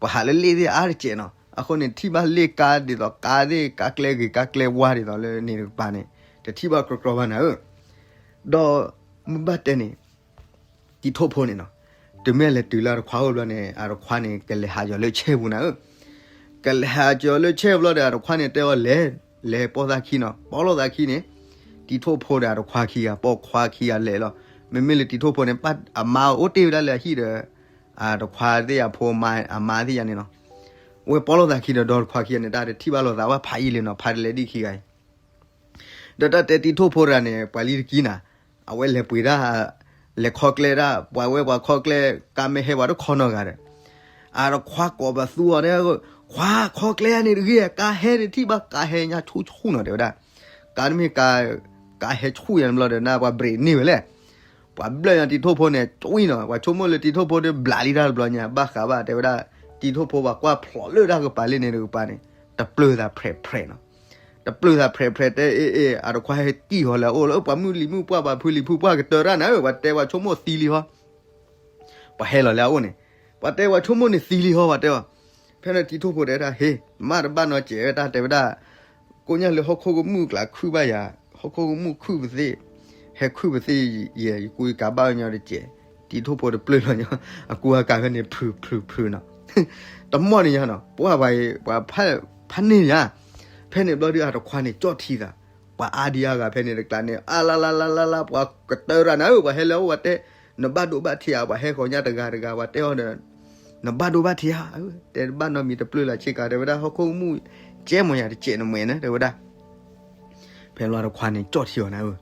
ပှၤဟးလၢလ့ၣ်သ့ၣ်အါတက့ၢ်နီၤ. အဃိန့ၣ် ထံၣ်ဘၣ်လ့ၣ်ကါဒ်သိးကါသ့ၣ် ကါကျဲဂ့ၤကါကျဲဝါဒ်သိးလၢန့ၣ်တကပၤန့ၣ် တထံၣ်ဘၣ်ကြီကြီဘၣ်နၤဧၢ. ဒီးမ့ၢ်ဘၣ်တဲန့ၣ် တံၤထိၣ်ဖိန့ၣ်နီၤ တုၤမ့ၢ်လဲၤတုၤလၢအတခွါအိၣ်ဘျီန့ၣ် အတခွါန့ၣ် ကလဲၤဟးကၠီၤလၢဆဲပူၤနၤဧၢ. ကလဲၤဟးကၠီၤလၢဆဲပူၤဘျီဒီး အတခွါန့ၣ်တဲအီၤလဲၤ လဲၤပိာ်သးခံနီၤ ပိာ်လိာ်သးခံန့ၣ် တံၤထိၣ်ဖိဒီးအတခွါခံဂၤ ပိာ်ခွါခံဂၤလဲၤလီၤ. မ့မ့ၢ်လၢတံၤထိၣ်ဖိန့ၣ် အမါအိၣ်တ့ၢ်ဝဲဒၣ်လၢအဟံၣ်ဒီး အတခွါသ့ၣ်အဖိအမါသ့ၣ်ယၤန့ၣ်နီၤ ဝဲပိာ်လိာ်သးခံဒီး ဒီးတခွါခံဂၤန့ၣ် တၢ်တထံၣ်ဘၣ်လိာ်သးဘၣ်ဖးယံာ်လံနီၤ ဖးတလဲဒံၣ်ခံဂၤအံၤ ဒီးတၢ်တဲတံၤထိၣ်ဖိတဂၤန့ၣ် ပှၤလံတကံနၤ အဝဲလဲၤပှ့ၤတၢ် လဲၤခီကျဲဒၣ် ပှၤဝဲပှၤခီကျဲ ကါမ့ၢ်ဟဲပှၤတခီနီတဂၤဒီး အတခွါကိးပသူအီၤတဲ ခွါခီကျဲန့ၣ်တဂ့ၤ ကါဟဲတထံၣ်ဘၣ် ကါဟဲညါဆူၣ်ဆူၣ်နီၤ တဲဝဲဒၣ်. ကါတမ့ၢ်ကါ ကါဟဲဆူၣ်ယါန့ၣ်ဘျီဒီး နၢ်ပှၤဘြ့းန့ၢ်ဝဲလဲၣ်. ပှၤဘျၢၣ်ညါတံၤထိၣ်ဖိန့ၣ် ကွံနီၤ ပှၤဆိကမိၣ်လၢတံၤထိၣ်ဖိဒီးဘျးလံတၢ်တဘျီညါ ဘၣ်ဃးဘၣ်တဲဝဲဒၣ် တံၤထိၣ်ဖိပှၤကွၢ်ဖျိးလၢတၢ်ကပၤလၢန့ၣ်တကပၤန့ၣ် တပျၢၤသးဖြဲးဖြဲးနီၤ တပျၢၤသးဖြဲးဖြဲးတဲအ့ၣ်အ့ၣ် အတခွါဟဲကံၢ်ဟီလၢအအိၣ်လၢ ပှၤမုၢ်လံၤမုၢ်ပှၢ် ပှၤဖုလံၤဖုပှၢ်ကတၢၢ်တၢ်နၤဧၢ ပှၤတဲပှၤဆိကမိၣ်သံလံဟီ ပှၤဟဲလီၤလၢအအိၣ်န့ၣ် ပှၤတဲပှၤဆိကမိၣ်န့ၣ်သံလံဟီ ပှၤတဲအီၤ. ဖဲန့ၣ်တံၤထိၣ်ဖိတဲတၢ် ဟ့ၣ် မ့ၢ်တဘၣ်နီတစဲးဝဲတၢ်တဲဝဲဒၣ် ကိညၢ်လၢဟီၣ်ခိၣ်ကမူၣ်ကျးခုၣ်ဘၣ်ယၤ ဟီၣ်ခိၣ်ကမူၣ်ခုၣ်ပသ့ၣ် ဟဲခုၣ်ပသ့ၣ်ယဲ ယကူယကၤဘၣ်ဝဲညီတစဲး တံၤထိၣ်ဖိတပျၢၤလီၤညီ အကူအကၤဖဲန့ၣ် ဖုၣ်ဖုၣ်ဖုၣ်နီၤ တမီၢ်န့ၣ်ညါနီၤ ပှၤဝဲ ပှၤဖးန့ၢ်ညါ ဖဲန့ၣ်ဘျီဒုးအတခွါန့ၣ် ကၠီၣ်ထံသး ပှၤအါဒံအါဂၤဖဲန့ၣ်တကျါန့ၣ် အါလါလါလါလါလါ ပှၤကတၢၢ်တၢ်နၤဧၢ ပှၤဟဲလၢအအိၣ်ပှၤတဲ နဘၣ်ဒိဘၣ်ထံးဧါ ပှၤဟဲဃီၤညါတဂၤတဂၤ ပှၤတဲအီၤဒီး နဘၣ်ဒိဘၣ်ထံးဧါ တဲတဘၣ်နီတမံၤတပျၢၤလၢဆ့ကၤ တဲဝဲဒၣ်ဟီၣ်ခိၣ်ကမူၣ် ကဲမီၤယၤတစဲးနမဲာ်န တဲဝဲဒၣ် ဖဲလီၤအတခွါန့ၣ် ကၠီၣ်ထံအီၤနၤဧၢ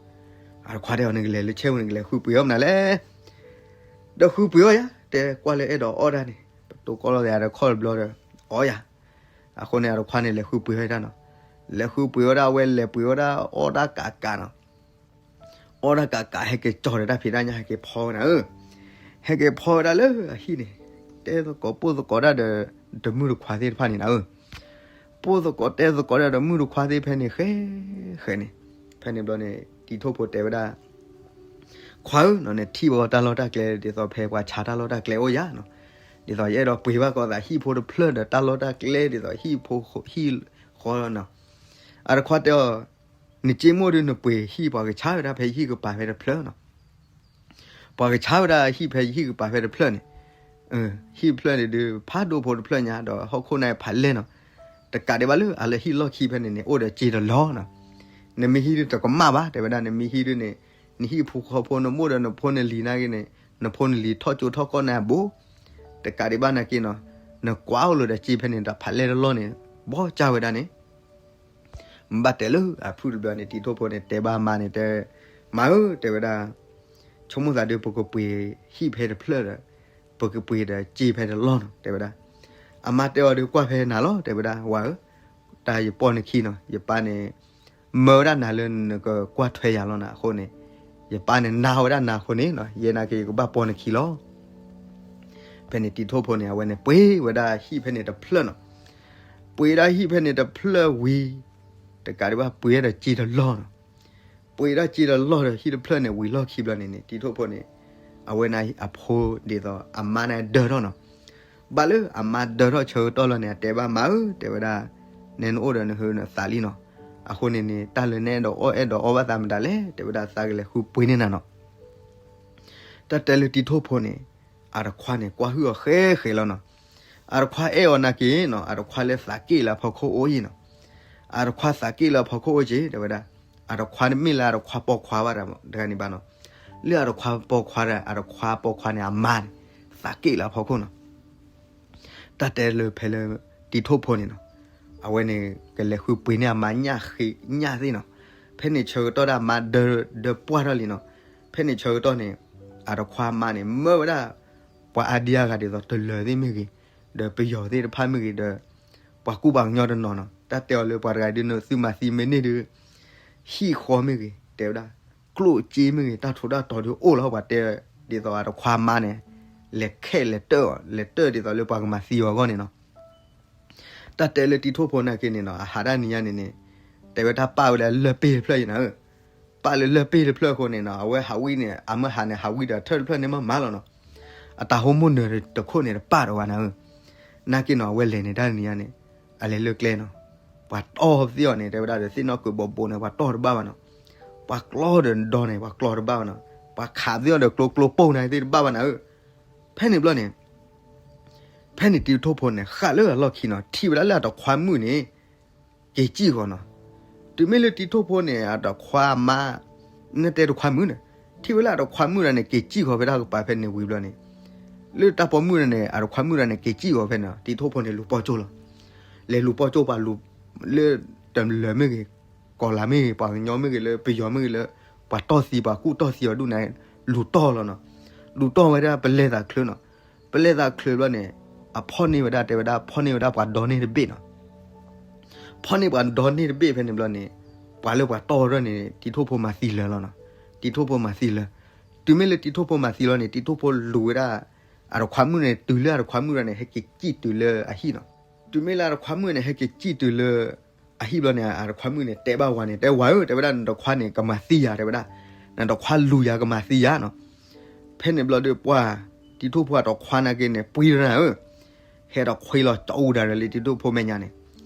အတခွါတဲအီၤ နကလဲၤလၢဆဲဝဲ နကလဲၤဃုပှ့ၤအီၤမနုၤလဲၣ် ဒီးဃုပှ့ၤအီၤယၤ တဲကွၢ်လၢအဲၣ်ဒိးအီၣ်တၢ်န့ၣ် ပတိၢ်ကီၢ်လီၤသးတခီတဘျီဒီး အီၣ်ယၤ အဃိန့ၣ် အတခွါန့ၣ် လဲၤဃုပှ့ၤအီၤတၢ်နီၤ လဲၤဃုပှ့ၤအီၤဒၣ် အဝဲလဲၤပှ့ၤအီၤဒၣ် အီၣ်တၢ်ကးကးနီၤ အီၣ်တၢ်ကးကး ဟဲက့ၤကၠီၤဒီးတၢ်ဖံးတၢ်ညၣ် ဟဲက့ၤဖီဝဲနၤဧၢ ဟဲက့ၤဖီဝဲဒၣ်လၢအဟံၣ်န့ၣ် တဲသကိးပိၢ်သကိးတၢ်ဒီး တမုၢ်တခွါသ့ၣ်တဖၣ်န့ၣ်နၤဧၢ ပိၢ်သကိးတဲသကိးဒၣ်ဒီးမုၣ်တခွါသ့ၣ်ဖဲန့ၣ် ဃဲဃဲန့ၣ်, ဖဲန့ၣ်ဘျီန့ၣ် တံၤထိၣ်ဖိတဲဝဲဒၣ် ခွါဧၢ, နထံၣ်ဘၣ်တၢ်လီၢ်တၢ်ကျဲ ဒ်သိးဖဲပှၤဆါတၢ်လီၢ်တၢ်ကျဲအိၣ်ယၤနီၤ, ဒ်သိးယအဲၣ်ဒိးပှ့ၤဘၣ်ကီးသးဟံၣ်ဖိတဖျၢၣ်ဒီးတၢ်လီၢ်တၢ်ကျဲ ဒ်သိးဟံၣ်ဖိဟံၣ်ဃီနီၤ. အတခွါတဲအီၤ, နစ့မိၣ်ဒုး နပှ့ၤဟံၣ်ပှၤကဆါဝဲဒၣ်ဖဲယဟံၣ်ကပၤဖဲတဖျၢၣ်နီၤ. ပှၤကဆါဝဲဒၣ်ဟံၣ်ဖဲယဟံၣ်ကပၤဖဲတဖျၢၣ်န့ၣ်, ဟံၣ်တဖျၢၣ်န့ၣ်ဒုး ဖးဒိၣ်ဖိတဖျၢၣ်ညါ ဒီးဟီၣ်ခိၣ်န့ၣ်ဖးလဲၢ်နီၤ. တကးဒံးဘၣ်လၢအလၢဟံၣ်လီၢ်ခံဖဲန့ၣ်န့ၣ် အိၣ်ဒီးစ့တလီၢ်နီၤ. နမ့ၢ်ဟံၣ်ဒုးတကမၣ်ဘၣ် တဲဝဲဒၣ်, နမ့ၢ်ဟံၣ်ဒုးန့ၣ် နဟံၣ်ဖိဃီဖိ နမိၢ်ဒီးနဖိနလံၤနာ်က့န့ၣ် နဖိနလံၤထီၣ်ကၠိထီၣ်ကီၢ်န့ၣ်အဘိ, တကးဒံးဘၣ်နာ်က့နီၤ, နကွၢ်အိၣ်လၢဒီးစ့ဖဲန့ၣ် တၢ်ဖးလဲၢ်တလီၢ်န့ၣ် ဘီၣ်ကၢ်ဝဲဒၣ်န့ၣ် ဘၣ်တဲလၢအဖုၣ်တဘျီန့ၣ် တံၤထိၣ်ဖိန့ၣ် တဲဘၣ်အမါန့ၣ် တဲ, မါဧၢ, တဲဝဲဒၣ်, ဆိကမိၣ်သးဒုး ပကပှ့ၤဟံၣ်ဖဲတဖျၢၣ်ဒီး ပကပှ့ၤဒီးစ့ဖဲတလီၢ်နီၤ တဲဝဲဒၣ်. အမါတဲအီၤဒုး ကွၢ်ဖဲနၤလီၤ တဲဝဲဒၣ်, ဝၤဧၢ, တၢ်ယပိာ်နခံနီၤ, ယပၢ်န့ၣ် မၢဝဲဒၣ်နၤလၢနကကွၢ်ထွဲယၤလီၤနီၤ, အဃိန့ၣ် ယပၢ်န့ၣ်နာ်ဝဲဒၣ်နၤအဃိန့ၣ်နီၤ, ယဲနာ်က့ၤယကဘၣ်ပိာ်နခံလီၤ. ဖဲန့ၣ်တံၤထိၣ်ဖိန့ၣ် အဝဲန့ၣ်ပှ့ၤဝဲဒၣ်ဟံၣ်ဖဲန့ၣ်တဖျၢၣ်နီၤ. ပှ့ၤဒၣ်ဟံၣ်ဖဲန့ၣ်တဖျၢၣ်ဝံၤ, တကးဒံးဘၣ်ပှ့ၤဝဲဒီးစ့တလီၢ်နီၤ. ပှ့ၤဒၣ်စ့တလီၢ်ဒီးဟံၣ်တဖျၢၣ်န့ၣ် ဝံၤလီၢ်ခံဘျီန့ၣ်န့ၣ် တံၤထိၣ်ဖိန့ၣ် အဝဲန့ၣ်အဖိဒ်သိးအမါန့ၣ်ဒၢထီၣ်နီၤ. ဘၣ်လၢအမါဒၢထီၣ်ဆၢကတီၢ်လီၤန့ၣ် အတဲဘၣ်မါဧၢ တဲဝဲဒၣ်, နဲနအိၣ်ဒီးနဟုနသးလံနီၤ. အဃိန့ၣ်န့ၣ် တၢ်လၢနအဲၣ်ဒိးအီၣ်အဲၣ်ဒိးအီဘၣ်သးမတၤလဲၣ် တဲဝဲဒၣ်, သးကလဲၤဃုပှ့ၤန့ၢ်နၤနီၤ. တၢ်တဲလၢတံၤထိၣ်ဖိန့ၣ် အတခွါန့ၣ် ကွၢ်ဟုၣ်အီၤဃဲဃဲလီၤနီၤ. အတခွါအဲၣ်အီၤနာ်က့နီၤ, အတခွါလၢသးက့ၣ်လၢအဖီခိၣ်အိၣ်အံၤနီၤ. အတခွါသးက့ၣ်လၢအဖီခိၣ်အိၣ်က့ၤ တဲဝဲဒၣ်. အတခွါတမ့ၢ်လၢအတခွါပိာ်ခွါဘၣ်တဂၤန့ၣ်ဘၣ်နီၤ. လၢအတခွါပိာ်ခွါဒီး အတခွါပိာ်ခွါန့ၣ်အမါန့ၣ် သးက့ၣ်လၢအဖီခိၣ်နီၤ. တၢ်တဲလၢဖဲလၢတံၤထိၣ်ဖိန့ၣ်နီၤ, အဝဲန့ၣ် ကလဲၤဃုပှ့ၤန့ၢ်အမါညၣ်ဃ့ညၣ်သ့ၣ်နီၤ. ဖဲန့ၣ်ဆၢကတီၢ်ဒၣ်အမါဒၢဒၢပှၢ်ထီၣ်လံနီၤ. ဖဲန့ၣ်ဆၢကတီၢ်န့ၣ် အတခွါအမါန့ၣ် မၢဝဲဒၣ် ပှၤအါဒံအါဂၤဒ်သိးတလၢၤသ့ၣ်မ့ၢ်ဂ့ၤ, ဒီးပယီၤသ့ၣ်တဖၣ်မ့ၢ်ဂ့ၤ, ဒီးပှၤကူၣ်ပှၤကညီတနီၤနီၤ, တၢ်တဲအီၤလၢပှၤတဂၤဒ်န့ၣ် သုမၤသံမ့ၢ်န့ၢ်ဒုး ဟံၣ်ဃီမ့ၢ်ဂ့ၤ, တဲဝဲဒၣ်, ကျိၣ်စ့မ့ၢ်ဂ့ၤ, တၢ်ထူးတၢ်တီၤဒုးအိၣ်လီၤ. ပှၤတဲဒ်သိးအတခွါမါန့ၣ် လဲၤခဲလၢာ်တၢၢ်အီၤ, လဲၤတၢၢ်ဒ်သိးလၢပှၤကမၤသံအီၤအဂီၢ်န့ၣ်နီၤ. တၢ်တဲလၢတံၤထိၣ်ဖိနာ်က့န့ၣ်နီၤ, အဟးဒၣ်နံၤညါန့ၣ်န့ၣ်, တဲဝဲတၢ်ပာ်ဝဲလၢလၢၢ်ပ့ၢ်တဖျၢၣ်အံၤနၤဧၢ, ပာ်လၢလၢၢ်ပ့ၢ်တဖျၢၣ်အဃိန့ၣ်နီၤ, အဝဲဟးဝံၣ်န့ၣ် အမၢဟးန့ၣ် ဟးဝံၣ်ဒီးထၢၣ်တဖျၢၣ်န့ၣ်မးမးလီၤနီၤ. အတၢ်ဟိမိၣ်နၢၤတခိၣ်န့ၣ်တပာ်ဒီးဝဲနၤဧၢ. နာ်က့နီၤ အဝဲလဲၤန့ၣ်တၢ်နံၤညါန့ၣ်, အလဲၤလၢကျဲနီၤ, ပှၤတီၢ်သ့ၣ်အီၤန့ၣ် တဲဝဲဒၣ်ဒီးသ့ၣ်နီၣ်ကွံာ်ဘိးဘိးန့ၣ် ပှၤတီၢ်တဘၣ်ဘၣ်နီၤ. ပှၤကျီဒီးဒီန့ၣ် ပှၤကျီတဘၣ်ဘၣ်နီၤ. ပှၤခးသ့ၣ်အီၤဒီးကျိကျိပိၢ်န့ၣ်သ့ၣ်တဘၣ်ဘၣ်နၤဧၢ. ဖဲန့ၣ်ဘျီန့ၣ် ဖဲန့ၣ်တံၤထိၣ်ဖိန့ၣ် ဃၣ်လၢအလီၢ်ခံနီၤ, ထံၣ်ဝဲဒၣ်လၢအတခွါမုၣ်န့ၣ် က့ၤစံၣ်ဃီၤနီၤ. တုၤမ့ၢ်လၢတံၤထိၣ်ဖိန့ၣ် အတခွါမါ, နတဲတခွါမုၣ်န့ၣ်, ထံၣ်ဝဲလၢအတခွါမုၣ်တဂၤန့ၣ် က့ၤစံၣ်ဃီၤဖဲတၢ်ကပၤဖဲန့ၣ်ဝံၤဘျီန့ၣ်, လၢတၢ်ပိာ်မုၣ်တဂၤန့ၣ် အတခွါမုၣ်တဂၤန့ၣ် က့ၤစံၣ်ဃီၤဖဲန့ၣ် တံၤထိၣ်ဖိန့ၣ်လူၤပိာ်ကၠိလီၤ. လဲၤလူၤပိာ်ကၠိပှၤလူၤ, လၢတလၢၤမ့ၢ်ဂ့ၤ, ကီၤလၤမ့ၢ်ဂ့ၤ, ပှၤကညီမ့ၢ်ဂ့ၤ, လၢပယီၤမ့ၢ်ဂ့ၤ, လၢပှၤတီၢ်သံ ပှၤကူၣ်တီၢ်သံအီၤဒူၣ်န့ၣ် လူၤတီၢ်လီၤနီၤ. လူၤတီၢ်ဝဲဒၣ်ပလဲၤသးချၢနီၤ. ပလဲၤသးချၢဘျီန့ၣ် အဖီၣ်န့ၢ်ဝဲဒၣ် တဲဝဲဒၣ် ဖီၣ်န့ၢ်ဝဲဒၣ်ပှၤဒီန့ၢ်တဘ့ၣ်နီၤ. ဖီၣ်န့ၢ်ပှၤဒီန့ၢ်တဘ့ၣ်ဖဲန့ၣ်ဘျီန့ၣ်, ပှၤလၢပှၤတီၢ်ဝဲဒၣ်န့ၣ် တံၤထိၣ်ဖိမၤသံလၢာ်လီၤနီၤ. တံၤထိၣ်ဖိမၤသံလၢာ်. တုၤမ့ၢ်လၢတံၤထိၣ်ဖိမၤသံလီၤန့ၣ် တံၤထိၣ်ဖိလူၤဝဲဒၣ် အတခွါမုၣ်န့ၣ် တုၤလၢအတခွါမုၣ်တဂၤန့ၣ် ဟဲက့ၤစံၣ်တုၤလၢအဟံၣ်နီၤ. တုၤမ့ၢ်လၢအတခွါမုၣ်န့ၣ် ဟဲက့ၤစံၣ်တုၤလၢအဟံၣ်ဘျီန့ၣ် အတခွါမုၣ်န့ၣ် တဲဘၣ်ဝၤန့ၣ်, တဲဝၤဧၢ, တဲဝဲဒၣ် နတခွါန့ၣ်ကမၤသံယၤ, တဲဝဲဒၣ်, နတခွါလူၤယၤကမၤသံယၤနီၤ. ဖဲန့ၣ်ဘျီဒီးပှၤ တံၤထိၣ်ဖိအတခွါနာ်က့န့ၣ် ပှံတနၤဧၢ, ဟဲဒီးခွံလီၤကၠီအူဒၣ်ဒီးလၢတံၤထိၣ်ဖိမဲာ်ညါန့ၣ်.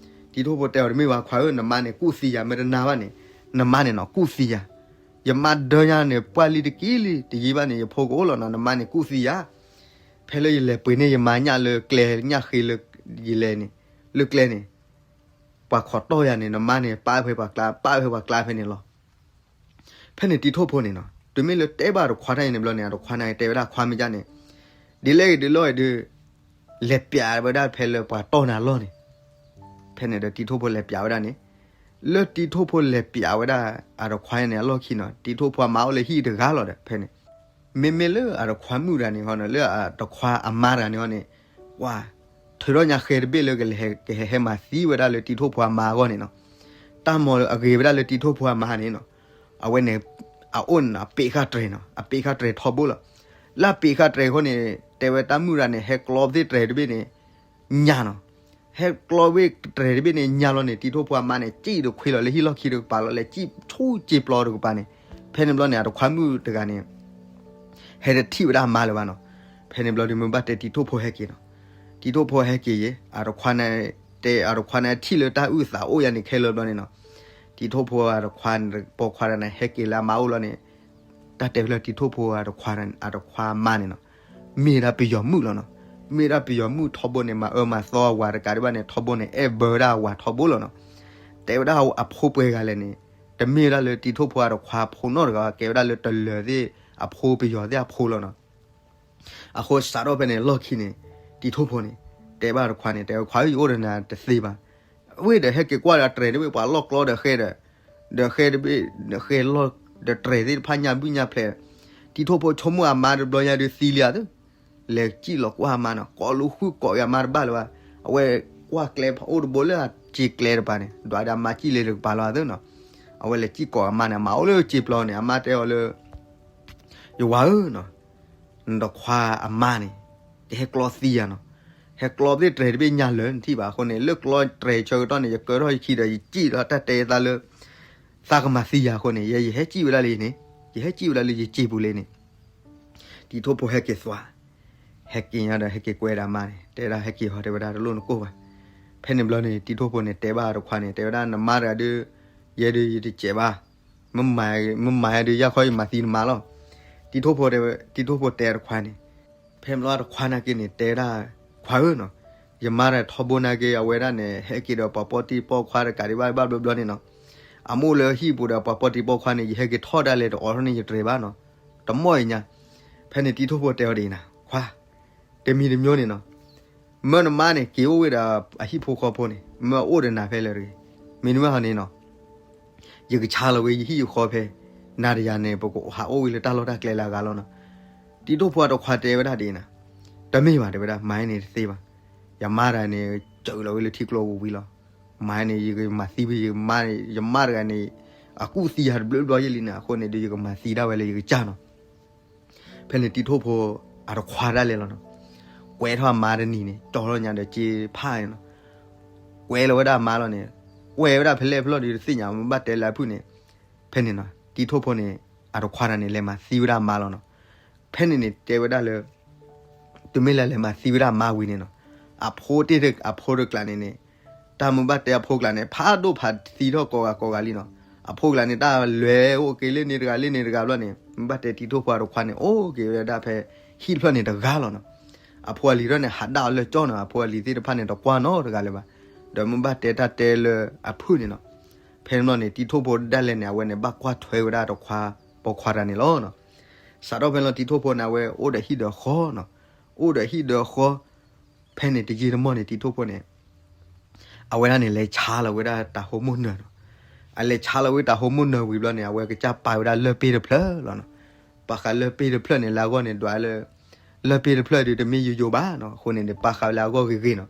တံၤထိၣ်ဖိတဲအီၤတမ့ၢ်ဘၣ်ခွါဧၢ, နမါန့ၣ်ကူၣ်သံယၤ မ့ၢ်တနာ်ဘၣ်န့ၣ်, နမါန့ၣ်နီၤ ကူၣ်သံယၤ. ယမါဒၢညါန့ၣ် ပှၢ်လံတက့ၢ်လံ, တယံာ်ဘၣ်န့ၣ် ယဖိကအိၣ်လီၤနီၤ, နမါန့ၣ်ကူၣ်သံယၤ. ဖဲလၢယလဲၤပှ့ၤန့ၢ်ယမါညၣ်လၢကျဲ ညၣ်ဃ့လၢယလဲၤန့ၣ်, လၢကျဲန့ၣ်, ပှၤခိးတီၢ်ယၤန့ၣ် နမါန့ၣ် ပာ်ဖဲပှၤကျါ, ပာ်ဖဲပှၤကျါဖဲန့ၣ်လီၤ. ဖဲန့ၣ်တံၤထိၣ်ဖိန့ၣ်နီၤ, တုၤမ့ၢ်လၢတဲဘၣ်အတခွါတၢ်အံၤန့ၣ်ဘျီန့ၣ် အတခွါန့ၣ်တဲဝဲဒၣ်ခွါမ့ၢ်ကၢ်န့ၣ်, ဒ်လဲၣ်ဂ့ၤဒ်လဲၣ်ဂ့ၤဒီး လဲၤပျးဝဲဒၣ်ဖဲလၢပှၤတီၢ်နၤအလီၢ်န့ၣ်. ဖဲန့ၣ်ဒီးတံၤထိၣ်ဖိလဲၤပျးဝဲဒၣ်န့ၣ်, လၢတံၤထိၣ်ဖိလဲၤပျးဝဲဒၣ်အတခွါန့ၣ်အလီၢ်ခံနီၤ, တံၤထိၣ်ဖိအမါအိၣ်လၢဟံၣ်တဂၤလီၤဒီး ဖဲန့ၣ် မ့မ့ၢ်လၢအတခွါမုၣ်တဂၤန့ၣ်ဟီနီၤ, လၢအတခွါအမါတဂၤန့ၣ်ဟီန့ၣ်, ပှၤထုးထီၣ်ညါဃဲတဘ့ၣ်လၢကဟဲ, ကဟဲဟဲမၤသံဝဲဒၣ်လၢတံၤထိၣ်ဖိအမါအဂီၢ်န့ၣ်နီၤ. တၢ်မၤအဂ့ၤဝဲဒၣ်လၢတံၤထိၣ်ဖိအမါန့ၣ်နီၤ, အဝဲန့ၣ် အအိၣ်န့ၣ်နီၤ အပ့းဃာ်တြဲၤနီၤ, အပ့းဃာ်တြဲၤထီဘိလီၤ. လၢအပ့းဃာ်တြဲၤအဃိန့ၣ် တဲဝဲတၢ်မုၣ်တဂၤန့ၣ် ဟဲကျီသ့ၣ်တြဲၤတဘ့ၣ်န့ၣ် ညၣ်နီၤ, ဟဲကျီဝ့ၢ်တြဲၤတဘ့ၣ်န့ၣ်ညါလီၤန့ၣ် တံၤထိၣ်ဖိအမါန့ၣ် စံၣ်တခွ့လီၤလၢဟံၣ်လီၢ်ခံတကပၤလီၤ လဲၤစံၣ်ဆူစ့ပျီတကပၤန့ၣ်, ဖဲန့ၣ်ဘျီန့ၣ် အတခွါမုၣ်တဂၤန့ၣ် ဟဲတထံၣ်ဝဲဒၣ်အမါလၢၤဘၣ်နီၤ. ဖဲန့ၣ်ဘျီဒီးမ့ၢ်ဘၣ်တဲတံၤထိၣ်ဖိဟဲက့ၤနီၤ, တံၤထိၣ်ဖိဟဲက့ၤယဲ အတခွါန့ၣ် တဲအတခွါန့ၣ်ထံၣ်လၢတၢ်အုၣ်သးအိၣ်ယါန့ၣ်ခဲလၢာ်ဘျီန့ၣ်နီၤ, တံၤထိၣ်ဖိအတခွါန့ၣ် ပိာ်ခွါတဂၤန့ၣ် ဟဲက့ၤလၢအမါအိၣ်လီၤန့ၣ် တၢ်တဲဖဲလၢတံၤထိၣ်ဖိအတခွါ အတခွါမါန့ၣ်နီၤ, မ့ၢ်ဒၣ်ပယီၤမုၣ်လီၤနီၤ. မ့ၢ်ဒၣ်ပယီၤမုၣ်ထီဘိန့ၣ် မၤအၢမၤသီအဝၤတကးဒံးဘၣ်န့ၣ် ထီဘိန့ၣ် အဲၣ်ဘၢဝဲဒၣ်အဝၤထီဘိလီၤနီၤ. တဲဝဲဒၣ်အဖိပှဲၤဂၤလဲၣ်န့ၣ် တမ့ၢ်ဝဲဒၣ်လၢတံၤထိၣ်ဖိအတခွါဖိနီတဂၤ ကဲဝဲဒၣ်လၢတလၢၤသ့ၣ်အဖိ ပယီၤသ့ၣ်အဖိလီၤနီၤ. အဃိစးထီၣ်ဖဲန့ၣ်လီၢ်ခံန့ၣ် တံၤထိၣ်ဖိန့ၣ် တဲဘၣ်တခွါန့ၣ် တဲခွါဧၢ ယအိၣ်ဒီးနၤတသ့ဘၣ်. ဝ့ၢ်ဒီးဟဲက့ၤကွၢ်ဒီးတြဲၤတဘ့ၣ် ပှၤလီၢ်ကျီဒီးဃဲဒီး ဒီးဃဲတဘ့ၣ် ဒီးဃဲလီၢ်ဒီးတြဲၤသ့ၣ်တဖၣ်ညါဘုၣ်ညါဖျဲး, တံၤထိၣ်ဖိဆိကမိၣ်အမါတဘျီညါဒုးသံလံဧါသ့ၣ်, လဲၤစံၣ်လီၤကွၢ်အမါနီၤ ကိးလူၤဃုကိးက့ၤအမါတဘၣ်လၢၤဘၣ်. အဝဲကွၢ်ကျဲအိၣ်တဘိလၢအစ့ကျဲတပၤန့ၣ် ဒွးဒီးအမါစံၣ်လ့ၤတကပၤလီၤသ့ၣ်နီၤ. အဝဲလဲၤစံၣ်ကိးအမါန့ၣ် အမါအိၣ်လၢစ့ပျီန့ၣ် အမါတဲအီၤလၢ ယဝၤဧၢနီၤ, နတခွါအမါန့ၣ် ကဟဲကျီသံယၤနီၤ. ဟဲကျီသ့ၣ်တြဲၤတဘ့ၣ်ညါလၢာ်နထံၣ်ဘၣ်အဃိန့ၣ် လၢကျီတြဲၤဆၢကတီၢ်န့ၣ် ယကၢထီၣ်ယခံဒီး ယစံၣ်ဒီးတၢ်တဲယသးလၢ သးကမၤသံယၤအဃိန့ၣ် ယဲယဟဲစံၣ်ဝဲဒၣ်လၢယန့ၣ် ယဟဲစံၣ်ဝဲဒၣ်လၢယစ့ပူၤလံန့ၣ် တံၤထိၣ်ဖိဟဲက့ၤသွါ, ဟဲက့ၤညါဒီးဟဲက့ၤကွဲဒီးအမါန့ၣ် တဲဒၣ်ဟဲက့ၤဟီ တဲဝဲဒၣ်တလိၣ်နကိၢ်ဘၣ်. ဖဲန့ၣ်ဘျီန့ၣ် တံၤထိၣ်ဖိန့ၣ် တဲဘၣ်တခွါန့ၣ် တဲဝဲဒၣ်နမါတဂၤဒီး ယဲဒုးယတစဲးဘၣ်, မ့ၢ်မၤယၤဒုး ယၢ်ခီယမၤသံနမါလီၤ. တံၤထိၣ်ဖိတဲ တံၤထိၣ်ဖိတဲတခွါန့ၣ် ဖဲန့ၣ်ဘျီတခွါနာ်က့န့ၣ် တဲဒၣ်ခွါဧၢနီၤ, ယမါတဂၤထီဘိနာ်က့ အဝဲဒၣ်န့ၣ် ဟဲက့ၤဒီးပှၤပိာ်တံၢ်ပိာ်ခွါတကးဒံးဘၣ်ဘၣ်ဘျီဘျီန့ၣ်နီၤ, အမိၢ်လၢဟံၣ်ပူၤဒီးပှၤပိာ်တံၢ်ပိာ်ခွါန့ၣ် ယဟဲက့ၤထီၣ်ဒၣ်လဲာ်တအိးထီၣ်န့ၣ်ယတြဲၤဘၣ်နီၤ, တမီၢ်အံၤညါ. ဖဲန့ၣ်တံၤထိၣ်ဖိတဲအီၤဒ်အံၤနၤ ခွါ တမံၤတမံၤန့ၣ်နီၤ, မၢနမါန့ၣ် က့ၤအိၣ်ဝဲဒီးအဟံၣ်ဖိဃီဖိန့ၣ် မၢအိၣ်ဒီးနၤဖဲလဲၣ်တဂ့ၤ, မ့တမ့ၢ်ဟီန့ၣ်နီၤ ယကဆါလီၤဝဲယဟံၣ်ယဃီဖဲ နၤဒီးယၤန့ၣ် ပကဟးအိၣ်ဝဲလၢတၢ်လီၢ်တၢ်ကျဲလၢအဂၤလီၤနီၤ. တံၤထိၣ်ဖိအတခွါတဲဝဲဒၣ်ဒ်အံၤနၤ, တမ့ၢ်ဘၣ်တဲဝဲဒၣ် မၤန့ၣ်တသ့ဘၣ်, ယမါတဂၤန့ၣ် စၢလီၤဝဲလၢထံကျိပူၤဝံၤလီၤ. မၤန့ၣ် ယကမၤသံဝဲ ယမါ ယမါတဂၤန့ၣ် အကူၣ်သံယၤတဘျီဘျီယဲလံန့ၣ် အဃိန့ၣ်ဒီး ယကမၤသံဒၣ်ဝဲလၢယကစၢ်နီၤ. ဖဲန့ၣ်တံၤထိၣ်ဖိအတခွါဒၣ်လဲာ်လီၤနီၤ, ကွဲထီၣ်အမါတနံၤန့ၣ် ကၠီထီၣ်ညါဒီးစ့ဖးန့ၣ်နီၤ, ကွဲလီၤဝဲဒၣ်အမါလီၤန့ၣ်, ကွဲဝဲဒၣ်ဖဲလဲၣ်ဖဲလဲၣ်ဒီးတသ့ၣ်ညါ မ့ၢ်ဘၣ်တဲလၢအဖုၣ်န့ၣ်, ဖဲန့ၣ်နီၤ တံၤထိၣ်ဖိန့ၣ် အတခွါတဂၤန့ၣ် လဲၤမၤသံဝဲဒၣ်အမါလီၤနီၤ. ဖဲန့ၣ်န့ၣ် တဲဝဲဒၣ်လၢ တုၤမ့ၢ်လၢလဲၤမၤသံဝဲဒၣ်အမါဝံၤန့ၣ်နီၤ, အဖိတ့ၢ်အဖိတကျးန့ၣ်န့ၣ်, တၢ်မ့ၢ်ဘၣ်တဲအဖိကျးန့ၣ် ဖးဒိၣ်ဖးသံထီၣ်ကိးဂၤကိးဂၤလံနီၤ. အဖိကျးန့ၣ် တၢ်လဲၤအိၣ်က့ၤလၢန့ၣ်တဂၤလၢန့ၣ်တဂၤဘျီန့ၣ် မ့ၢ်ဘၣ်တဲတံၤထိၣ်ဖိအတခွါန့ၣ် အိၣ်က့ၤဝဲဒၣ်ဖဲဟံၣ်တဖျၢၣ်န့ၣ်တဂၤလီၤနီၤ. အဖိအလံၤထီၣ်န့ၣ် ဟးဒၣ်အီၤလၢကၠီနီၤ, အဖိအလံၤသ့ၣ်တဖၣ်န့ၣ် တကွၢ်နီတဂၤလၢၤဘၣ်. ဒီးမ့ၢ်ဘၣ်တဲတၢ်တဲလၢအဖုၣ်န့ၣ်နီၤ, ဖဲန့ၣ်ဘျီန့ၣ် တံၤထိၣ်ဖိဒၣ်လဲာ်န့ၣ် အဝဲန့ၣ် ဘၣ်ကွၢ်ထွဲဝဲဒၣ်တခွါ ပိာ်ခွါတဂၤန့ၣ်လီၤနီၤ. စးထီၣ်ဖဲန့ၣ်လီၤ တံၤထိၣ်ဖိန့ၣ် အဝဲအိၣ်ဒီးဟံၣ်ဒီးဃီနီၤ, အိၣ်ဒီးဟံၣ်ဒီးဃီ, ဖဲန့ၣ်တယံာ်တမီၢ်န့ၣ် တံၤထိၣ်ဖိန့ၣ် အဝဲဒၣ်န့ၣ် လဲၤဆါလီၤဝဲဒၣ်တၢ်ဟိၣ်မိၢ်နၢၤနီၤ. အလဲၤဆါလီၤဝဲတၢ်ဟိၣ်မိၢ်နၢၤဝံၤဘျီန့ၣ် အဝဲကစၢ်ပာ်ဝဲဒၣ်လၢၢ်ပ့ၢ်တဖျၢၣ်လီၤနီၤ. ပာ်ဃာ်လၢၢ်ပ့ၢ်တဖျၢၣ်န့ၣ် လၢအဂီၢ်န့ၣ် ဒွးလၢ လၢၢ်ပ့ၢ်တဖျၢၣ်ဒီး တမ့ၢ်ယိယိဘၣ်နီၤ, အဃိန့ၣ်န့ၣ် ပာ်ဃာ်ဝဲလၢအဂီၢ်ဂ့ၤဂ့ၤနီၤ.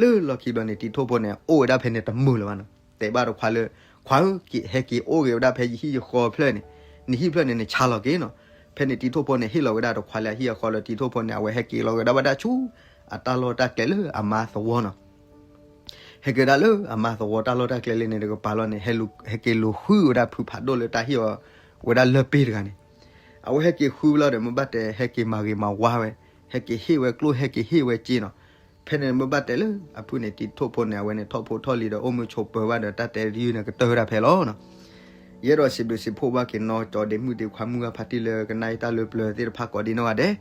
လၢလီၢ်ခံဘျီန့ၣ် တံၤထိၣ်ဖိန့ၣ် အိၣ်ဝဲဒၣ်ဖဲန့ၣ်တမုာ်လၢၤဘၣ်နီၤ. တဲဘၣ်တခွါလၢ ခွါဧၢ, ဟဲက့ၤအိၣ်ဂ့ၤဝဲဒၣ်ဖဲယဟံၣ်ယဃီဖျၢၣ်န့ၣ်, နဟံၣ်ဖျၢၣ်န့ၣ် နဆါလီၤက့ၤနီၤ. ဖဲန့ၣ်တံၤထိၣ်ဖိန့ၣ် ဟ့ၣ်လီၤဝဲဒၣ်တခွါလၢအဟံၣ်အဃီလၢတံၤထိၣ်ဖိန့ၣ် အဝဲဟဲက့ၤလီၤကဒါဝဲဒၣ်ဆူ အတၢ်လီၢ်တၢ်ကျဲလၢအမါသဝီနီၤ. ဟဲက့ၤဝဲဒၣ်လၢအမါသဝီတၢ်လီၢ်တၢ်ကျဲလၢန့ၣ်တကပၤလီၤန့ၣ် ဟဲက့ၤလူၤဃုဝဲဒၣ်ဖုဖးဒိၣ်လၢတၢ်ဟ့ၣ်အီၤဝဲဒၣ်လၢၢ်ပ့ၢ်တဂၤန့ၣ်. အဝဲဟဲက့ၤဃုဝဲလီၤဒီး မ့ၢ်ဘၣ်တဲဟဲက့ၤမၤဂ့ၤမၤဝါဝဲ, ဟဲက့ၤဟ့ၣ်ဝဲကျိၣ် ဟဲက့ၤဟ့ၣ်ဝဲစ့နီၤ. ဖဲန့ၣ်မ့ၢ်ဘၣ်တဲလၢအဖုၣ်န့ၣ် တံၤထိၣ်ဖိန့ၣ် အဝဲန့ၣ်ထီၣ်ဖိထီၣ်လံၤဒီး အိၣ်မုာ်ဆိးပၢၤဘၣ်ဒီး တၢ်တဲတယုၢ်န့ၣ်ကတၢၢ်ဝဲဒၣ်ဖဲလီၤနီၤ. ယအဲၣ်ဒိးစံးဘျုးစံးဖှိၣ်ဘၣ်က့ၤနီၢ်ကၠီဒ့မုၣ်ဒ့ခွါမုၢ်ဂၢ်ဖါတံၢ်လၢကနၣ်အံၤတၢ်လၢပျၢၤသ့ၣ်တဖၣ်ကိးဒ်နီၢ်ဂၤဒဲး,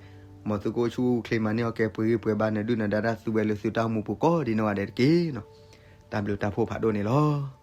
မ်သုကအိၣ်ဆူၣ်အိၣ်ချ့မၤန့ၢ်အီၣ်ကဲပှဲၤဂံၢ်ပှဲၤဘါ နဒုၣ်နဒါတၢ်သူဝဲလၢသုတၢ်အိၣ်မူပူၤကိးဒ်နီၢ်ဂၤဒဲးတက့ၢ်နီၤ. တၢ်ဘျုးတၢ်ဖှိၣ်ဖးဒိၣ်န့ၣ်လီၤ.